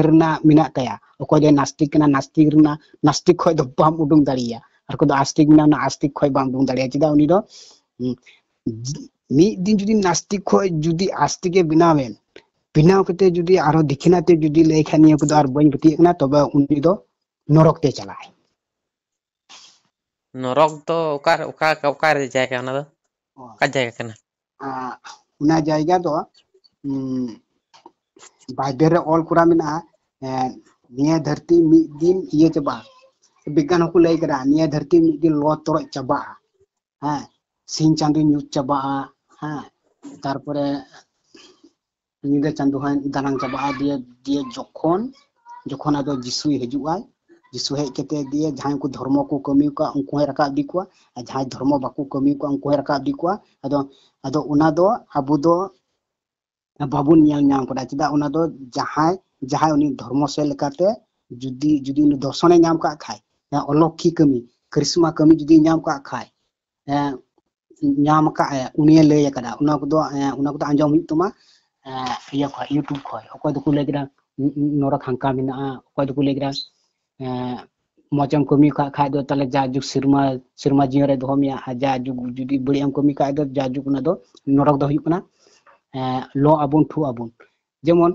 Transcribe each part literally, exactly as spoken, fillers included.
ᱨᱮᱱᱟᱜ ᱢᱮᱱᱟᱜ ᱛᱟᱭᱟ᱾ ᱚᱠᱚᱭ ᱫᱚ ᱱᱟᱥᱛᱤᱠ ᱠᱟᱱᱟ, ᱱᱟᱥᱛᱤᱠ ᱨᱮᱱᱟᱜ, ᱱᱟᱥᱛᱤᱠ ᱠᱷᱚᱡ ᱫᱚ ᱵᱟᱢ ᱩᱰᱩᱝ ᱫᱟᱲᱮᱭᱟᱜᱼᱟ᱾ ᱟᱨ ᱚᱠᱚᱭ ᱫᱚ ᱟᱥᱛᱤᱠ ᱢᱮᱱᱟᱜᱼᱟ, ᱚᱱᱟ ᱟᱥᱛᱤᱠ ᱠᱷᱚᱡ ᱵᱟᱢ ᱩᱰᱩᱝ ᱫᱟᱲᱮᱭᱟᱜᱼᱟ᱾ ᱪᱮᱫᱟᱜ? ᱩᱱᱤ ᱫᱚ, ᱦᱩᱸ, ᱢᱤᱫ ᱫᱤᱱ ᱡᱩᱫᱤ ᱱᱟᱥᱛᱤᱠ ᱠᱷᱚᱡ ᱡᱩᱫᱤ ᱟᱥᱛᱤᱠ ᱮ ᱵᱮᱱᱟᱣ ᱮᱱ, ᱵᱮᱱᱟᱣ ᱠᱟᱛᱮ ᱡᱩᱫᱤ ᱟᱨᱦᱚᱸ ᱫᱤᱠᱷᱤᱱᱟ ᱛᱮ ᱡᱩᱫᱤ ᱞᱟᱹᱭ ᱠᱷᱟᱱ, "ᱱᱤᱭᱟᱹ ᱠᱚᱫᱚ ᱟᱨ ᱵᱟᱹᱧ ᱯᱟᱹᱛᱭᱟᱹᱜ ᱠᱟᱱᱟ", ᱛᱚᱵᱮ ᱩᱱᱤ ᱫᱚ ᱱᱚᱨᱚᱠ ᱛᱮ ᱪᱟᱞᱟᱜᱼᱟᱭ᱾ ᱱᱚᱨᱚᱠ ᱫᱚ ᱚᱠᱟ ᱚᱠᱟ ᱚᱠᱟ ᱨᱮ ᱡᱟᱭᱜᱟ ᱚᱱᱟ ᱫᱚ? ᱚ, ᱚᱠᱟ ᱡᱟᱭᱜᱟ ᱠᱟᱱᱟ? ᱟ, ᱚᱱᱟ ᱡᱟᱭᱜᱟ ᱫᱚ, ᱩᱢ, ᱵᱟᱭᱵᱮᱞ ᱨᱮ ᱚᱞ ᱠᱚᱨᱟ ᱢᱮᱱᱟᱜᱼᱟ, ᱮ, ᱱᱤᱭᱟᱹ ᱫᱷᱟᱹᱨᱛᱤ ᱢᱤᱫ ᱫᱤᱱ ᱤᱭᱟᱹ ᱪᱟᱵᱟᱜᱼᱟ᱾ ᱵᱤᱜᱽᱜᱟᱱ ᱦᱚᱸᱠᱚ ᱞᱟᱹᱭ ᱠᱟᱫᱟ, ᱱᱤᱭᱟᱹ ᱫᱷᱟᱹᱨᱛᱤ ᱢᱤᱫ ᱫᱤᱱ ᱞᱚ ᱛᱚᱨᱚᱡ ᱪᱟᱵᱟᱜᱼᱟ᱾ ᱦᱮᱸ, ᱥᱤᱧ ᱪᱟᱸᱫᱳ ᱧᱩᱛ ᱪᱟᱵᱟᱜᱼᱟ᱾ ᱦᱮᱸ, ᱛᱟᱨᱯᱚᱨᱮ ᱧᱤᱫᱟᱹ ᱪᱟᱸᱫᱳ ᱦᱚᱸᱭ ᱫᱟᱱᱟᱝ ᱪᱟᱵᱟᱜᱼᱟ᱾ ᱫᱤᱭᱮ, ᱫᱤᱭᱮ ᱡᱚᱠᱷᱚᱱ, ᱡᱚᱠᱷᱚᱱ ᱟᱫᱚ ᱡᱤᱥᱩᱭ ᱦᱤᱡᱩᱜᱼᱟᱭ, ᱡᱤᱥᱩ ᱦᱮᱡ ᱠᱟᱛᱮ ᱫᱤᱭᱮ ᱡᱟᱦᱟᱸᱭ ᱠᱚ ᱫᱷᱚᱨᱢᱚ ᱠᱚ ᱠᱟᱹᱢᱤ ᱠᱟᱜ, ᱩᱱᱠᱩ ᱦᱚᱸᱭ ᱨᱟᱠᱟᱵ ᱤᱫᱤ ᱠᱚᱣᱟ, ᱟᱨ ᱡᱟᱦᱟᱸᱭ ᱫᱷᱚᱨᱢᱚ ᱵᱟᱠᱚ ᱠᱟᱹᱢᱤ ᱠᱟᱜ, ᱩᱱᱠᱩ ᱦᱚᱸᱭ ᱨᱟᱠᱟᱵ ᱤᱫᱤ ᱠᱚᱣᱟ᱾ ᱟᱫᱚ, ᱟᱫᱚ ᱚᱱᱟ ᱫᱚ ᱟᱵᱚ ᱫᱚ ᱵᱟᱵᱚᱱ ᱧᱮᱞ ᱧᱟᱢ ᱠᱟᱫᱟ᱾ ᱪᱮᱫᱟᱜ? ᱚᱱᱟ ᱫᱚ ᱡᱟᱦᱟᱸᱭ, ᱡᱟᱦᱟᱸᱭ ᱩᱱᱤ ᱫᱷᱚᱨᱢᱚ ᱥᱮᱫ ᱞᱮᱠᱟᱛᱮ ᱡᱩᱫᱤ, ᱡᱩᱫᱤ ᱩᱱᱤ ᱫᱚᱨᱥᱚᱱᱮ ᱧᱟᱢ ᱠᱟᱜ ᱠᱷᱟᱡ, ᱚᱞᱚᱠᱠᱷᱤ ᱠᱟᱹᱢᱤ, ᱠᱟᱨᱤᱥᱢᱟ ᱠᱟᱹᱢᱤ ᱡᱩᱫᱤ ᱧᱟᱢ ᱠᱟᱜ ᱠᱷᱟᱡ, ᱮ, ᱧᱟᱢ ᱠᱟᱜ ᱮ, ᱩᱱᱤᱭᱮ ᱞᱟᱹᱭ ᱟᱠᱟᱫᱟ᱾ ᱚᱱᱟ ᱠᱚᱫᱚ, ᱮ, ᱚᱱᱟ ᱠᱚᱫᱚ ᱟᱸᱡᱚᱢ ᱦᱩᱭᱩᱜ ᱛᱟᱢᱟ, ᱮ, ᱤᱭᱟᱹ ᱠᱷᱚᱡ, YouTube ᱠᱷᱚᱡ᱾ ᱚᱠᱚᱭ ᱫᱚᱠᱚ ᱞᱟᱹᱭ ᱠᱮᱫᱟ, ᱱᱚᱨᱚᱠ ᱦᱟᱱᱠᱟ ᱢᱮᱱᱟᱜᱼᱟ, ᱚᱠᱚᱭ ᱫᱚᱠᱚ ᱞᱟᱹᱭ ᱠᱮᱫᱟ, ᱮ, ᱢᱚᱡᱽ ᱮᱢ ᱠᱟᱹᱢᱤ ᱠᱟᱜ ᱠᱷᱟᱡ ᱫᱚ ᱛᱟᱦᱞᱮ ᱡᱟ ᱡᱩᱜᱽ ᱥᱮᱨᱢᱟ, ᱥᱮᱨᱢᱟ ᱡᱤᱭᱚᱱ ᱨᱮ ᱫᱚᱦᱚ ᱢᱮᱭᱟ, ᱟᱨ ᱡᱟ ᱡᱩᱜᱽ ᱡᱩᱫᱤ ᱵᱟᱹᱲᱤᱡ ᱮᱢ ᱠᱟᱹᱢᱤ ᱠᱷᱟᱡ ᱫᱚ ᱡᱟ ᱡᱩᱜᱽ ᱚᱱᱟ ᱫᱚ ᱱᱚᱨᱚᱠ ᱫᱚ ᱦᱩᱭᱩᱜ ᱠᱟᱱᱟ, ᱮ, ᱞᱚ ᱟᱵᱚᱱ, ᱴᱷᱩ ᱟᱵᱚᱱ᱾ ᱡᱮᱢᱚᱱ,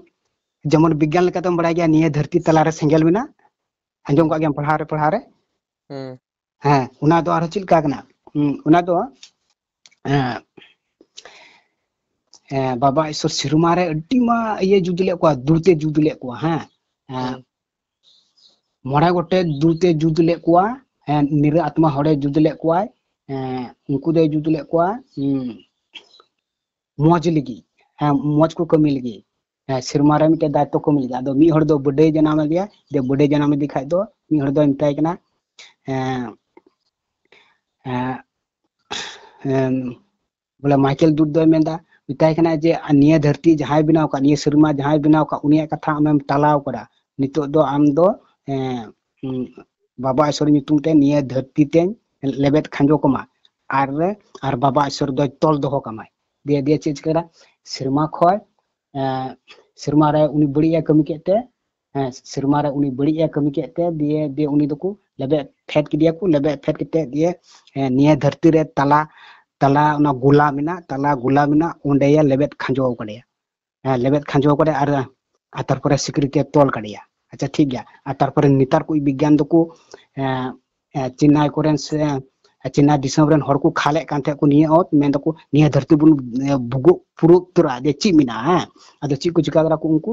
ᱡᱮᱢᱚᱱ ᱵᱤᱜᱽᱜᱟᱱ ᱞᱮᱠᱟᱛᱮᱢ ᱵᱟᱲᱟᱭ ᱜᱮᱭᱟ, ᱱᱤᱭᱟᱹ ᱫᱷᱟᱹᱨᱛᱤ ᱛᱟᱞᱟᱨᱮ ᱥᱮᱸᱜᱮᱞ ᱢᱮᱱᱟᱜᱼᱟ, ᱟᱸᱡᱚᱢ ᱠᱟᱜ ᱜᱮᱭᱟᱢ ᱯᱟᱲᱦᱟᱣ ᱨᱮ, ᱯᱟᱲᱦᱟᱣ ᱨᱮ᱾ ᱦᱩᱸ᱾ ᱦᱮᱸ, ᱚᱱᱟ ᱫᱚ ᱟᱨᱦᱚᱸ ᱪᱮᱫ ᱞᱮᱠᱟ ᱠᱟᱱᱟ? ᱦᱩᱸ, ᱚᱱᱟ ᱫᱚ, ᱮᱸ, ᱮᱸ, ᱵᱟᱵᱟ ᱤᱥᱚᱨ ᱥᱮᱨᱢᱟ ᱨᱮ ᱟᱹᱰᱤ ᱢᱟ ᱤᱭᱟᱹ ᱡᱩᱫ ᱞᱮᱫ ᱠᱚᱣᱟ, ᱫᱩᱛᱮ ᱡᱩᱫ ᱞᱮᱫ ᱠᱚᱣᱟ, ᱦᱮᱸ᱾ ᱮᱸ, ᱦᱩᱸ᱾ ᱢᱚᱬᱮ ᱜᱚᱴᱮᱡ ᱫᱩᱛᱮ ᱡᱩᱫ ᱞᱮᱫ ᱠᱚᱣᱟ, ᱦᱮᱸ, ᱱᱤᱨᱟᱹ ᱟᱛᱢᱟ ᱦᱚᱲᱮ ᱡᱩᱫ ᱞᱮᱫ ᱠᱚᱣᱟᱭ, ᱮᱸ, ᱩᱱᱠᱩ ᱫᱚᱭ ᱡᱩᱫ ᱞᱮᱫ ᱠᱚᱣᱟ, ᱦᱩᱸ, ᱢᱚᱡᱽ ᱞᱟᱹᱜᱤᱫ, ᱦᱮᱸ, ᱢᱚᱡᱽ ᱠᱚ ᱠᱟᱹᱢᱤ ᱞᱟᱹᱜᱤᱫ, ᱦᱮᱸ, ᱥᱮᱨᱢᱟ ᱨᱮ ᱢᱤᱫᱴᱮᱡ ᱫᱟᱭᱤᱛᱛᱚ ᱠᱟᱹᱢᱤ ᱞᱟᱹᱜᱤᱫ᱾ ᱟᱫᱚ ᱢᱤᱫ ᱦᱚᱲ ᱫᱚ ᱵᱟᱹᱰᱟᱹᱭ ᱡᱟᱱᱟᱢ ᱟᱫᱮᱭᱟ, ᱡᱮ ᱵᱟᱹᱰᱟᱹᱭ ᱡᱟᱱᱟᱢ ᱟᱫᱮ ᱠᱷᱟᱡ ᱫᱚ ᱢᱤᱫ ᱦᱚᱲ ᱫᱚᱭ ᱢᱮᱛᱟᱭ ᱠᱟᱱᱟ, ᱮᱸ, ᱮᱸ, ᱮᱸ, ᱵᱚᱞᱮ ᱢᱟᱭᱠᱮᱞ ᱫᱩᱛ ᱫᱚᱭ ᱢᱮᱱᱫᱟ, ᱢᱮᱛᱟᱭ ᱠᱟᱱᱟ ᱡᱮ, "ᱱᱤᱭᱟᱹ ᱫᱷᱟᱹᱨᱛᱤ ᱡᱟᱦᱟᱸᱭ ᱵᱮᱱᱟᱣ ᱠᱟᱜ, ᱱᱤᱭᱟᱹ ᱥᱮᱨᱢᱟ ᱡᱟᱦᱟᱸᱭ ᱵᱮᱱᱟᱣ ᱠᱟᱜ, ᱩᱱᱤᱭᱟᱜ ᱠᱟᱛᱷᱟ ᱟᱢᱮᱢ ᱴᱟᱞᱟᱣ ᱠᱟᱫᱟ᱾ ᱱᱤᱛᱚᱜ ᱫᱚ ᱟᱢ ᱫᱚ, ᱮᱸ, ᱩᱸ, ᱵᱟᱵᱟ ᱤᱥᱚᱨ ᱧᱩᱛᱩᱢ ᱛᱮ ᱱᱤᱭᱟᱹ ᱫᱷᱟᱹᱨᱛᱤ ᱛᱮᱧ ᱞᱮᱵᱮᱫ ᱠᱷᱟᱸᱡᱚ ᱠᱟᱢᱟ, ᱟᱨ, ᱟᱨ ᱵᱟᱵᱟ ᱤᱥᱚᱨ ᱫᱚᱭ ᱛᱚᱞ ᱫᱚᱦᱚ ᱠᱟᱢᱟᱭ᱾" ᱫᱤᱭᱮ, ᱫᱤᱭᱮ ᱪᱮᱫ ᱪᱤᱠᱟᱹᱭᱮᱱᱟ? ᱥᱮᱨᱢᱟ ᱠᱷᱚᱡ, ᱮᱸ, ᱥᱮᱨᱢᱟ ᱨᱮ ᱩᱱᱤ ᱵᱟᱹᱲᱤᱡ ᱮ ᱠᱟᱹᱢᱤ ᱠᱮᱫ ᱛᱮ, ᱦᱮᱸ, ᱥᱮᱨᱢᱟ ᱨᱮ ᱩᱱᱤ ᱵᱟᱹᱲᱤᱡ ᱮ ᱠᱟᱹᱢᱤ ᱠᱮᱫ ᱛᱮ, ᱫᱤᱭᱮ ᱫᱤᱭᱮ ᱩᱱᱤ ᱫᱚᱠᱚ ᱞᱮᱵᱮᱫ ᱯᱷᱮᱰ ᱠᱮᱫᱮᱭᱟ ᱠᱚ᱾ ᱞᱮᱵᱮᱫ ᱯᱷᱮᱰ ᱠᱟᱛᱮ ᱫᱤᱭᱮ ᱱᱤᱭᱟᱹ ᱫᱷᱟᱹᱨᱛᱤ ᱨᱮ ᱛᱟᱞᱟ ᱛᱟᱞᱟ ᱚᱱᱟ ᱜᱚᱞᱟ ᱢᱮᱱᱟᱜ, ᱛᱟᱞᱟ ᱜᱚᱞᱟ ᱢᱮᱱᱟᱜ, ᱚᱸᱰᱮ ᱭᱟ ᱞᱮᱵᱮᱫ ᱠᱷᱟᱸᱡᱚ ᱠᱟᱫᱮᱭᱟ᱾ ᱦᱮᱸ, ᱞᱮᱵᱮᱫ ᱠᱷᱟᱸᱡᱚ ᱠᱟᱫᱮᱭᱟ ᱟᱨ ᱟᱨ ᱛᱟᱨᱯᱚᱨᱮ ᱥᱤᱠᱲᱤ ᱛᱮ ᱛᱚᱞ ᱠᱟᱫᱮᱭᱟ᱾ ᱟᱪᱪᱷᱟ, ᱴᱷᱤᱠ ᱜᱮᱭᱟ᱾ ᱟᱨ ᱛᱟᱨᱯᱚᱨᱮ ᱱᱮᱛᱟᱨ ᱠᱚ ᱵᱤᱜᱽᱜᱟᱱ ᱫᱚᱠᱚ ᱪᱮᱱᱱᱟᱭ ᱠᱚᱨᱮᱱ ᱥᱮ ᱪᱮᱱᱱᱟᱭ ᱫᱤᱥᱚᱢ ᱨᱮᱱ ᱦᱚᱲ ᱠᱚ ᱠᱷᱟᱞᱮᱫ ᱠᱟᱱ ᱛᱟᱦᱮᱸᱫ ᱠᱚ ᱱᱤᱭᱟᱹ ᱚᱛ, ᱢᱮᱱ ᱫᱟᱠᱚ ᱱᱤᱭᱟᱹ ᱫᱷᱟᱹᱨᱛᱤ ᱵᱚᱱ ᱵᱷᱩᱜᱟᱹᱜ ᱯᱩᱨᱟᱹ ᱩᱛᱟᱹᱨᱟ, ᱡᱮ ᱪᱮᱫ ᱢᱮᱱᱟᱜᱼᱟ᱾ ᱦᱮᱸ, ᱟᱫᱚ ᱪᱮᱫ ᱠᱚ ᱪᱤᱠᱟ ᱠᱮᱫᱟ ᱠᱚ ᱩᱱᱠᱩ,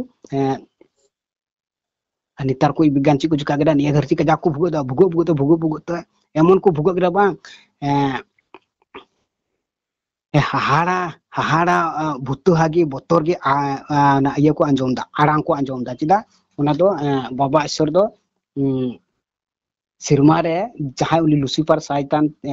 ᱟᱨ ᱱᱮᱛᱟᱨ ᱠᱚ ᱵᱤᱜᱽᱜᱟᱱ ᱪᱮᱫ ᱠᱚ ᱪᱤᱠᱟ ᱠᱮᱫᱟ, ᱱᱤᱭᱟᱹ ᱫᱷᱟᱹᱨᱛᱤ ᱠᱟᱡᱟᱠ ᱠᱚ ᱵᱷᱩᱜᱟᱹᱜ ᱫᱟ, ᱵᱷᱩᱜᱟᱹᱜ ᱵᱷᱩᱜᱟᱹᱜ ᱛᱮ, ᱵᱷᱩᱜᱟᱹᱜ ᱵᱷᱩᱜᱟᱹᱜ ᱛᱮ, ᱮᱢᱚᱱ ᱠᱚ ᱵᱷᱩᱜᱟᱹᱜ ᱠᱮᱫᱟ ᱵᱟᱝ, ᱮᱸ, ᱮ, ᱦᱟᱦᱟᱲᱟ, ᱦᱟᱦᱟᱲᱟ, ᱟ, ᱵᱷᱩᱛᱩᱦᱟ ᱜᱮ, ᱵᱚᱛᱚᱨ ᱜᱮ, ᱟ, ᱟ, ᱚᱱᱟ ᱤᱭᱟᱹ ᱠᱚ ᱟᱸᱡᱚᱢ ᱫᱟ, ᱟᱲᱟᱝ ᱠᱚ ᱟᱸᱡᱚᱢ ᱫᱟ᱾ ᱪᱮᱫᱟᱜ? ᱚᱱᱟ ᱫᱚ, ᱮ, ᱵᱟᱵᱟ ᱤᱥᱥᱚᱨ ᱫᱚ, ᱩᱸ, ᱥᱮᱨᱢᱟ ᱨᱮ ᱡᱟᱦᱟᱸᱭ ᱩᱱᱤ ᱞᱩᱥᱤᱯᱷᱟᱨ ᱥᱟᱭᱛᱟᱱ, ᱮ,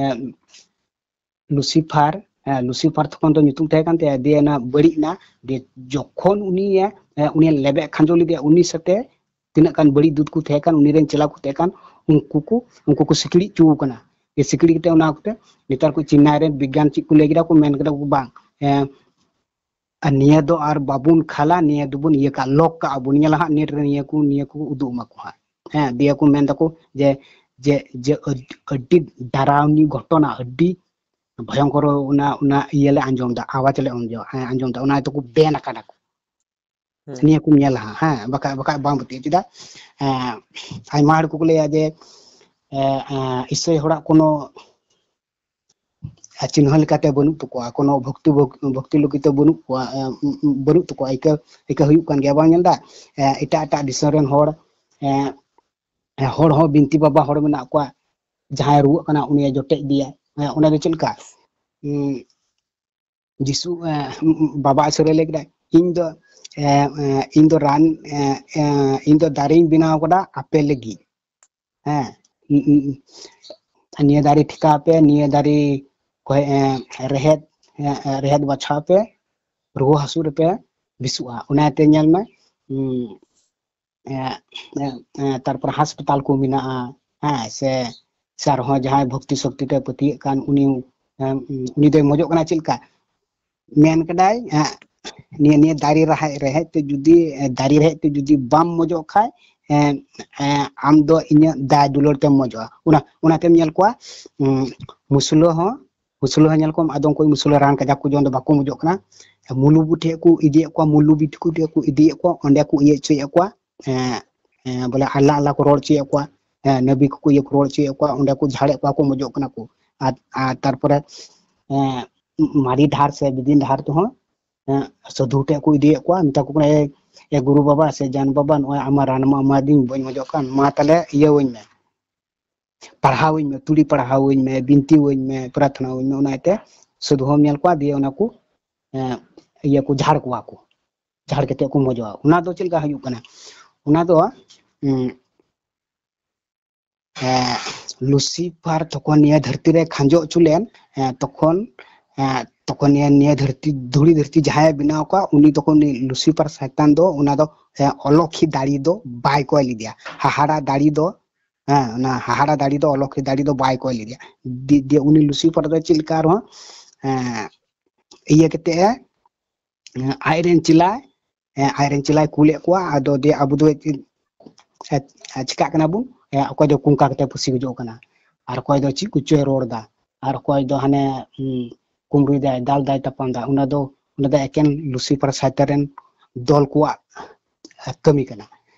ᱞᱩᱥᱤᱯᱷᱟᱨ, ᱮ, ᱞᱩᱥᱤᱯᱷᱟᱨ ᱛᱚᱠᱷᱚᱱ ᱫᱚ ᱧᱩᱛᱩᱢ ᱛᱟᱦᱮᱸ ᱠᱟᱱ ᱛᱟᱭᱟ, ᱫᱤᱭᱮ ᱚᱱᱟ ᱵᱟᱹᱲᱤᱡ ᱮᱱᱟ, ᱫᱤᱭᱮ ᱡᱚᱠᱷᱚᱱ ᱩᱱᱤ, ᱮ, ᱩᱱᱤ ᱞᱮᱵᱮᱫ ᱠᱷᱟᱸᱡᱚ ᱞᱮᱫᱮᱭᱟ, ᱩᱱᱤ ᱥᱟᱛᱮ ᱛᱤᱱᱟᱹᱜ ᱜᱟᱱ ᱵᱟᱹᱲᱤᱡ ᱫᱩᱛ ᱠᱚ ᱛᱟᱦᱮᱸ ᱠᱟᱱ, ᱩᱱᱤ ᱨᱮᱱ ᱪᱮᱞᱟ ᱠᱚ ᱛᱟᱦᱮᱸ ᱠᱟᱱ, ᱩᱱᱠᱩ ᱠᱚ, ᱩᱱᱠᱩ ᱠᱚ ᱥᱤᱠᱲᱤᱡ ᱦᱚᱪᱚ ᱠᱟᱱᱟ᱾ ᱡᱮ ᱥᱤᱠᱲᱤᱡ ᱠᱟᱛᱮ ᱚᱱᱟ ᱚᱠᱛᱮ ᱱᱮᱛᱟᱨ ᱠᱚ ᱪᱮᱱᱱᱟᱭ ᱨᱮᱱ ᱵᱤᱜᱽᱜᱟᱱ ᱪᱮᱫ ᱠᱚ ᱞᱟᱹᱭ ᱠᱮᱫᱟ ᱠᱚ, ᱢᱮᱱ ᱠᱮᱫᱟ ᱠᱚ ᱵᱟᱝ, ᱮ, ᱟᱨ ᱱᱤᱭᱟᱹ ᱫᱚ ᱟᱨ ᱵᱟᱵᱚᱱ ᱠᱷᱟᱞᱟ, ᱱᱤᱭᱟᱹ ᱫᱚᱵᱚᱱ ᱤᱭᱟᱹ ᱠᱟᱜᱼᱟ, ᱞᱚᱠ ᱠᱟᱜᱼᱟ ᱵᱚᱱ, ᱧᱮᱞᱟ ᱦᱟᱸᱜ ᱱᱮᱴ ᱨᱮ ᱱᱤᱭᱟᱹ ᱠᱚ, ᱱᱤᱭᱟᱹ ᱠᱚ ᱩᱫᱩᱜ ᱟᱢᱟ ᱠᱚ ᱦᱟᱸᱜ᱾ ᱦᱮᱸ, ᱫᱤᱭᱮ ᱠᱚ ᱢᱮᱱ ᱫᱟᱠᱚ ᱡᱮ, ᱡᱮ ᱟᱹᱰ-, ᱟᱹᱰᱤ ᱰᱟᱨᱟᱣᱱᱤ ᱜᱷᱚᱴᱚᱱᱟ, ᱟᱹᱰᱤ ᱵᱷᱚᱭᱚᱝᱠᱚᱨ ᱚᱱᱟ, ᱚᱱᱟ ᱤᱭᱟᱹ ᱞᱮ ᱟᱸᱡᱚᱢ ᱫᱟ, ᱟᱣᱟᱡᱽ ᱞᱮ ᱟᱸᱡᱚᱢ, ᱦᱮᱸ, ᱟᱸᱡᱚᱢ ᱫᱟ, ᱚᱱᱟ ᱛᱮᱠᱚ ᱵᱮᱱ ᱟᱠᱟᱫᱟ ᱠᱚ᱾ ᱦᱮᱸ᱾ ᱱᱤᱭᱟᱹ ᱠᱚ ᱧᱮᱞᱟ ᱦᱟᱸᱜ, ᱦᱮᱸ, ᱵᱟᱠᱷᱟᱡ, ᱵᱟᱠᱷᱟᱡ ᱵᱟᱝ ᱯᱟᱹᱛᱭᱟᱹᱜ᱾ ᱪᱮᱫᱟᱜ? ᱮᱸ, ᱟᱭᱢᱟ ᱦᱚᱲ ᱠᱚᱠᱚ ᱞᱟᱹᱭᱟ ᱡᱮ, ᱮᱸ, ᱮᱸ, ᱤᱥᱟᱹᱭ ᱦᱚᱲᱟᱜ ᱠᱳᱱᱳ, ᱮᱸ, ᱪᱤᱱᱦᱟᱹ ᱞᱮᱠᱟᱛᱮ ᱵᱟᱹᱱᱩᱜ ᱛᱟᱠᱚᱣᱟ, ᱠᱳᱱᱳ ᱵᱷᱚᱠᱛᱤ, ᱵᱷᱚᱠ-, ᱵᱷᱚᱠᱛᱤ ᱞᱟᱹᱜᱤᱫ ᱛᱮ ᱵᱟᱹᱱᱩᱜ ᱠᱚᱣᱟ, ᱮᱸ, ᱩᱸ, ᱩᱸ, ᱵᱟᱹᱱᱩᱜ ᱛᱟᱠᱚᱣᱟ᱾ ᱤᱠᱟᱹ, ᱤᱠᱟᱹ ᱦᱩᱭᱩᱜ ᱠᱟᱱ ᱜᱮᱭᱟ, ᱵᱟᱝ ᱧᱮᱞ ᱫᱟ? ᱮᱸ, ᱮᱴᱟᱜ, ᱮᱴᱟᱜ ᱫᱤᱥᱚᱢ ᱨᱮᱱ ᱦᱚᱲ, ᱮᱸ, ᱦᱚᱲ ᱦᱚᱸ ᱵᱤᱱᱛᱤ ᱵᱟᱵᱟ ᱦᱚᱲ ᱢᱮᱱᱟᱜ ᱠᱚᱣᱟ, ᱡᱟᱦᱟᱸᱭ ᱨᱩᱣᱟᱹᱜ ᱠᱟᱱᱟ ᱩᱱᱤᱭ ᱡᱚᱴᱮᱫ ᱤᱫᱤᱭᱟ᱾ ᱮᱸ, ᱚᱱᱟ ᱫᱚ ᱪᱮᱫ ᱞᱮᱠᱟ? ᱩᱸ, ᱡᱤᱥᱩ, ᱮ, ᱵᱟᱵᱟ ᱤᱥᱚᱨᱮ ᱞᱟᱹᱭ ᱠᱮᱫᱟ, "ᱤᱧ ᱫᱚ, ᱮ, ᱮ, ᱤᱧ ᱫᱚ ᱨᱟᱱ, ᱮ, ᱮ, ᱤᱧ ᱫᱚ ᱫᱟᱨᱮᱧ ᱵᱮᱱᱟᱣ ᱠᱟᱫᱟ ᱟᱯᱮ ᱞᱟᱹᱜᱤᱫ᱾ ᱦᱮᱸ, ᱩᱸ, ᱩᱸ, ᱩᱸ, ᱱᱤᱭᱟᱹ ᱫᱟᱨᱮ ᱴᱷᱮᱠᱟᱣ ᱯᱮ, ᱱᱤᱭᱟᱹ ᱫᱟᱨᱮ ᱠᱚ, ᱮ, ᱨᱮᱦᱮᱫ, ᱮ, ᱮ, ᱨᱮᱦᱮᱫ ᱵᱟᱪᱷᱟᱣ ᱯᱮ, ᱨᱩᱣᱟᱹ ᱦᱟᱹᱥᱩ ᱨᱮᱯᱮ ᱵᱮᱥᱚᱜᱼᱟ᱾" ᱚᱱᱟᱛᱮ ᱧᱮᱞ ᱢᱮ, ᱩᱸ, ᱮ, ᱮ, ᱮ, ᱛᱟᱨᱯᱚᱨ ᱦᱟᱥᱯᱟᱛᱟᱞ ᱠᱚ ᱢᱮᱱᱟᱜᱼᱟ, ᱦᱮᱸ, ᱥᱮ, ᱥᱮ ᱟᱨᱦᱚᱸ ᱡᱟᱦᱟᱸᱭ ᱵᱷᱚᱠᱛᱤ ᱥᱚᱠᱛᱤ ᱛᱮ ᱯᱟᱹᱛᱭᱟᱹᱜ ᱠᱟᱱ, ᱩᱱᱤ, ᱮ, ᱩᱱᱤ ᱫᱚᱭ ᱢᱚᱡᱚᱜ ᱠᱟᱱᱟ᱾ ᱪᱮᱫ ᱞᱮᱠᱟ? ᱢᱮᱱ ᱠᱮᱫᱟᱭ, ᱮ, ᱱᱤᱭᱟᱹ ᱱᱤᱭᱟᱹ ᱫᱟᱨᱮ ᱨᱮᱦᱮᱫ ᱨᱮᱦᱮᱫ ᱛᱮ ᱡᱩᱫᱤ ᱫᱟᱨᱮ ᱨᱮᱦᱮᱫ ᱛᱮ ᱡᱩᱫᱤ ᱵᱟᱢ ᱢᱚᱡᱚᱜ ᱠᱷᱟᱡ, ᱮᱸ, ᱮᱸ, ᱟᱢ ᱫᱚ ᱤᱧᱟᱹᱜ ᱫᱟᱭᱟ ᱫᱩᱞᱟᱹᱲ ᱛᱮᱢ ᱢᱚᱡᱚᱜᱼᱟ᱾ ᱚᱱᱟ ᱚᱱᱟᱛᱮᱢ ᱧᱮᱞ ᱠᱚᱣᱟ, ᱩᱸ, ᱢᱩᱥᱞᱟᱹ ᱦᱚᱸ ᱢᱩᱥᱞᱟᱹ ᱦᱚᱸ ᱧᱮᱞ ᱠᱚᱢ, ᱟᱫᱚᱢ ᱠᱚ ᱢᱩᱥᱞᱟᱹ ᱨᱟᱱ ᱠᱟᱡᱟᱠ ᱠᱚ ᱡᱚᱢ ᱫᱚ ᱵᱟᱠᱚ ᱢᱚᱡᱚᱜ ᱠᱟᱱᱟ᱾ ᱢᱩᱞᱩ ᱵᱩᱴᱷᱤ ᱠᱚ ᱤᱫᱤᱭᱮᱫ ᱠᱚᱣᱟ, ᱢᱩᱞᱩ ᱵᱩᱴᱷᱤ ᱠᱚ ᱤᱫᱤᱭᱮᱫ ᱠᱚᱣᱟ, ᱚᱸᱰᱮ ᱠᱚ ᱤᱭᱟᱹ ᱦᱚᱪᱚᱭᱮᱫ ᱠᱚᱣᱟ, ᱮᱸ, ᱮᱸ, ᱵᱚᱞᱮ ᱟᱞᱞᱟ ᱟᱞᱞᱟ ᱠᱚ ᱨᱚᱲ ᱦᱚᱪᱚᱭᱮᱫ ᱠᱚᱣᱟ, ᱮᱸ, ᱱᱟᱵᱤ ᱠᱚᱠᱚ ᱤᱭᱟᱹ ᱠᱚ ᱨᱚᱲ ᱦᱚᱪᱚᱭᱮᱫ ᱠᱚᱣᱟ, ᱚᱸᱰᱮ ᱠᱚ ᱡᱷᱟᱲᱮᱫ ᱠᱚᱣᱟ, ᱠᱚ ᱢᱚᱡᱚᱜ ᱠᱟᱱᱟ ᱠᱚ᱾ ᱟᱨ, ᱟᱨ ᱛᱟᱨᱯᱚᱨᱮ, ᱮᱸ, ᱢᱟᱨᱮ ᱰᱟᱦᱟᱨ ᱥᱮ ᱵᱤᱫᱤᱱ ᱰᱟᱦᱟᱨ ᱛᱮᱦᱚᱸ, ᱮᱸ, ᱥᱟᱹᱫᱷᱩ ᱴᱷᱮᱡ ᱠᱚ ᱤᱫᱤᱭᱮᱫ ᱠᱚᱣᱟ, ᱢᱮᱛᱟ ᱠᱚ ᱠᱟᱱᱟ, "ᱮ, ᱮ ᱜᱩᱨᱩ ᱵᱟᱵᱟ ᱥᱮ ᱡᱟᱱ ᱵᱟᱵᱟ, ᱱᱚᱜᱼᱚᱭ ᱟᱢᱟᱜ ᱨᱟᱱ ᱢᱟ ᱮᱢᱟᱫᱤᱧ, ᱵᱟᱹᱧ ᱢᱚᱡᱚᱜ ᱠᱟᱱ, ᱢᱟ ᱛᱟᱦᱞᱮ ᱤᱭᱟᱹᱣᱟᱹᱧ ᱢᱮ, ᱯᱟᱲᱦᱟᱣᱟᱹᱧ ᱢᱮ, ᱛᱩᱲᱤ ᱯᱟᱲᱦᱟᱣᱟᱹᱧ ᱢᱮ, ᱵᱤᱱᱛᱤᱣᱟᱹᱧ ᱢᱮ, ᱯᱨᱟᱨᱛᱷᱱᱟᱣᱟᱹᱧ ᱢᱮ", ᱚᱱᱟ ᱤᱭᱟᱹᱛᱮ ᱥᱟᱹᱫᱷᱩ ᱦᱚᱸᱢ ᱧᱮᱞ ᱠᱚᱣᱟ, ᱫᱤᱭᱮ ᱚᱱᱟ ᱠᱚ, ᱮᱸ, ᱤᱭᱟᱹ ᱠᱚ ᱡᱷᱟᱲ ᱠᱚᱣᱟ ᱠᱚ, ᱡᱷᱟᱲ ᱠᱟᱛᱮ ᱠᱚ ᱢᱚᱡᱚᱜᱼᱟ᱾ ᱚᱱᱟ ᱫᱚ ᱪᱮᱫ ᱞᱮᱠᱟ ᱦᱩᱭᱩᱜ ᱠᱟᱱᱟ? ᱚᱱᱟ ᱫᱚ, ᱩᱸ, ᱮᱸ, ᱞᱩᱥᱤᱯᱷᱟᱨ ᱛᱚᱠᱷᱚᱱ ᱱᱤᱭᱟᱹ ᱫᱷᱟᱹᱨᱛᱤ ᱨᱮ ᱠᱷᱟᱸᱡᱚ ᱦᱚᱪᱚ ᱞᱮᱱ, ᱮᱸ, ᱛᱚᱠᱷᱚᱱ, ᱮᱸ, ᱛᱚᱠᱷᱚᱱ ᱱᱤᱭᱟᱹ, ᱱᱤᱭᱟᱹ ᱫᱷᱟᱹᱨᱛᱤ, ᱫᱷᱩᱲᱤ ᱫᱷᱟᱹᱨᱛᱤ ᱡᱟᱦᱟᱸᱭᱮ ᱵᱮᱱᱟᱣ ᱠᱚᱣᱟ, ᱩᱱᱤ ᱛᱚᱠᱷᱚᱱ ᱩᱱᱤ ᱞᱩᱥᱤᱯᱷᱟᱨ ᱥᱟᱭᱛᱟᱱ ᱫᱚ ᱚᱱᱟ ᱫᱚ, ᱮᱸ, ᱚᱞᱚᱠᱷᱤ ᱫᱟᱲᱮ ᱫᱚ ᱵᱟᱭ ᱠᱚᱭ ᱞᱮᱫᱮᱭᱟ᱾ ᱦᱟᱦᱟᱲᱟ ᱫᱟᱲᱮ ᱫᱚ, ᱦᱮᱸ, ᱚᱱᱟ ᱦᱟᱦᱟᱲᱟ ᱫᱟᱲᱮ ᱫᱚ ᱚᱞᱚᱠᱷᱤ ᱫᱟᱲᱮ ᱫᱚ ᱵᱟᱭ ᱠᱚᱭ ᱞᱮᱫᱮᱭᱟ᱾ ᱫᱤ-, ᱫᱤᱭᱮ ᱩᱱᱤ ᱞᱩᱥᱤᱯᱷᱟᱨ ᱫᱚ ᱪᱮᱫ ᱞᱮᱠᱟ ᱟᱨᱦᱚᱸ, ᱮᱸ, ᱤᱭᱟᱹ ᱠᱟᱛᱮ ᱮ, ᱮᱸ, ᱟᱡᱨᱮᱱ ᱪᱮᱞᱟ, ᱮᱸ, ᱟᱡᱨᱮᱱ ᱪᱮᱞᱟᱭ ᱠᱩᱞᱮᱫ ᱠᱚᱣᱟ, ᱟᱫᱚ ᱫᱤᱭᱮ ᱟᱵᱚ ᱫᱚ ᱪᱮᱫ, ᱮ, ᱮ, ᱪᱤᱠᱟᱜ ᱠᱟᱱᱟ ᱵᱚᱱ? ᱮ, ᱚᱠᱚᱭ ᱫᱚ ᱠᱩᱝᱠᱟ ᱠᱟᱛᱮ ᱯᱩᱥᱤ ᱜᱩᱡᱩᱜ ᱠᱟᱱᱟ, ᱟᱨ ᱚᱠᱚᱭ ᱫᱚ ᱪᱮᱫ ᱠᱚᱪᱚᱭ ᱨᱚᱲ ᱫᱟ, ᱟᱨ ᱚᱠᱚᱭ ᱫᱚ ᱦᱟᱱᱮ, ᱩᱸ, ᱠᱩᱢᱵᱽᱲᱩᱭ ᱫᱟᱭ, ᱫᱟᱞ ᱫᱟᱭ, ᱛᱟᱯᱟᱢ ᱫᱟ, ᱚᱱᱟ ᱫᱚ, ᱚᱱᱟ ᱫᱚ ᱮᱠᱮᱱ ᱞᱩᱥᱤᱯᱷᱟᱨ ᱥᱟᱭᱛᱟᱱ ᱨᱮᱱ ᱫᱚᱞ ᱠᱚᱣᱟᱜ, ᱮ, ᱠᱟᱹᱢᱤ ᱠᱟᱱᱟ᱾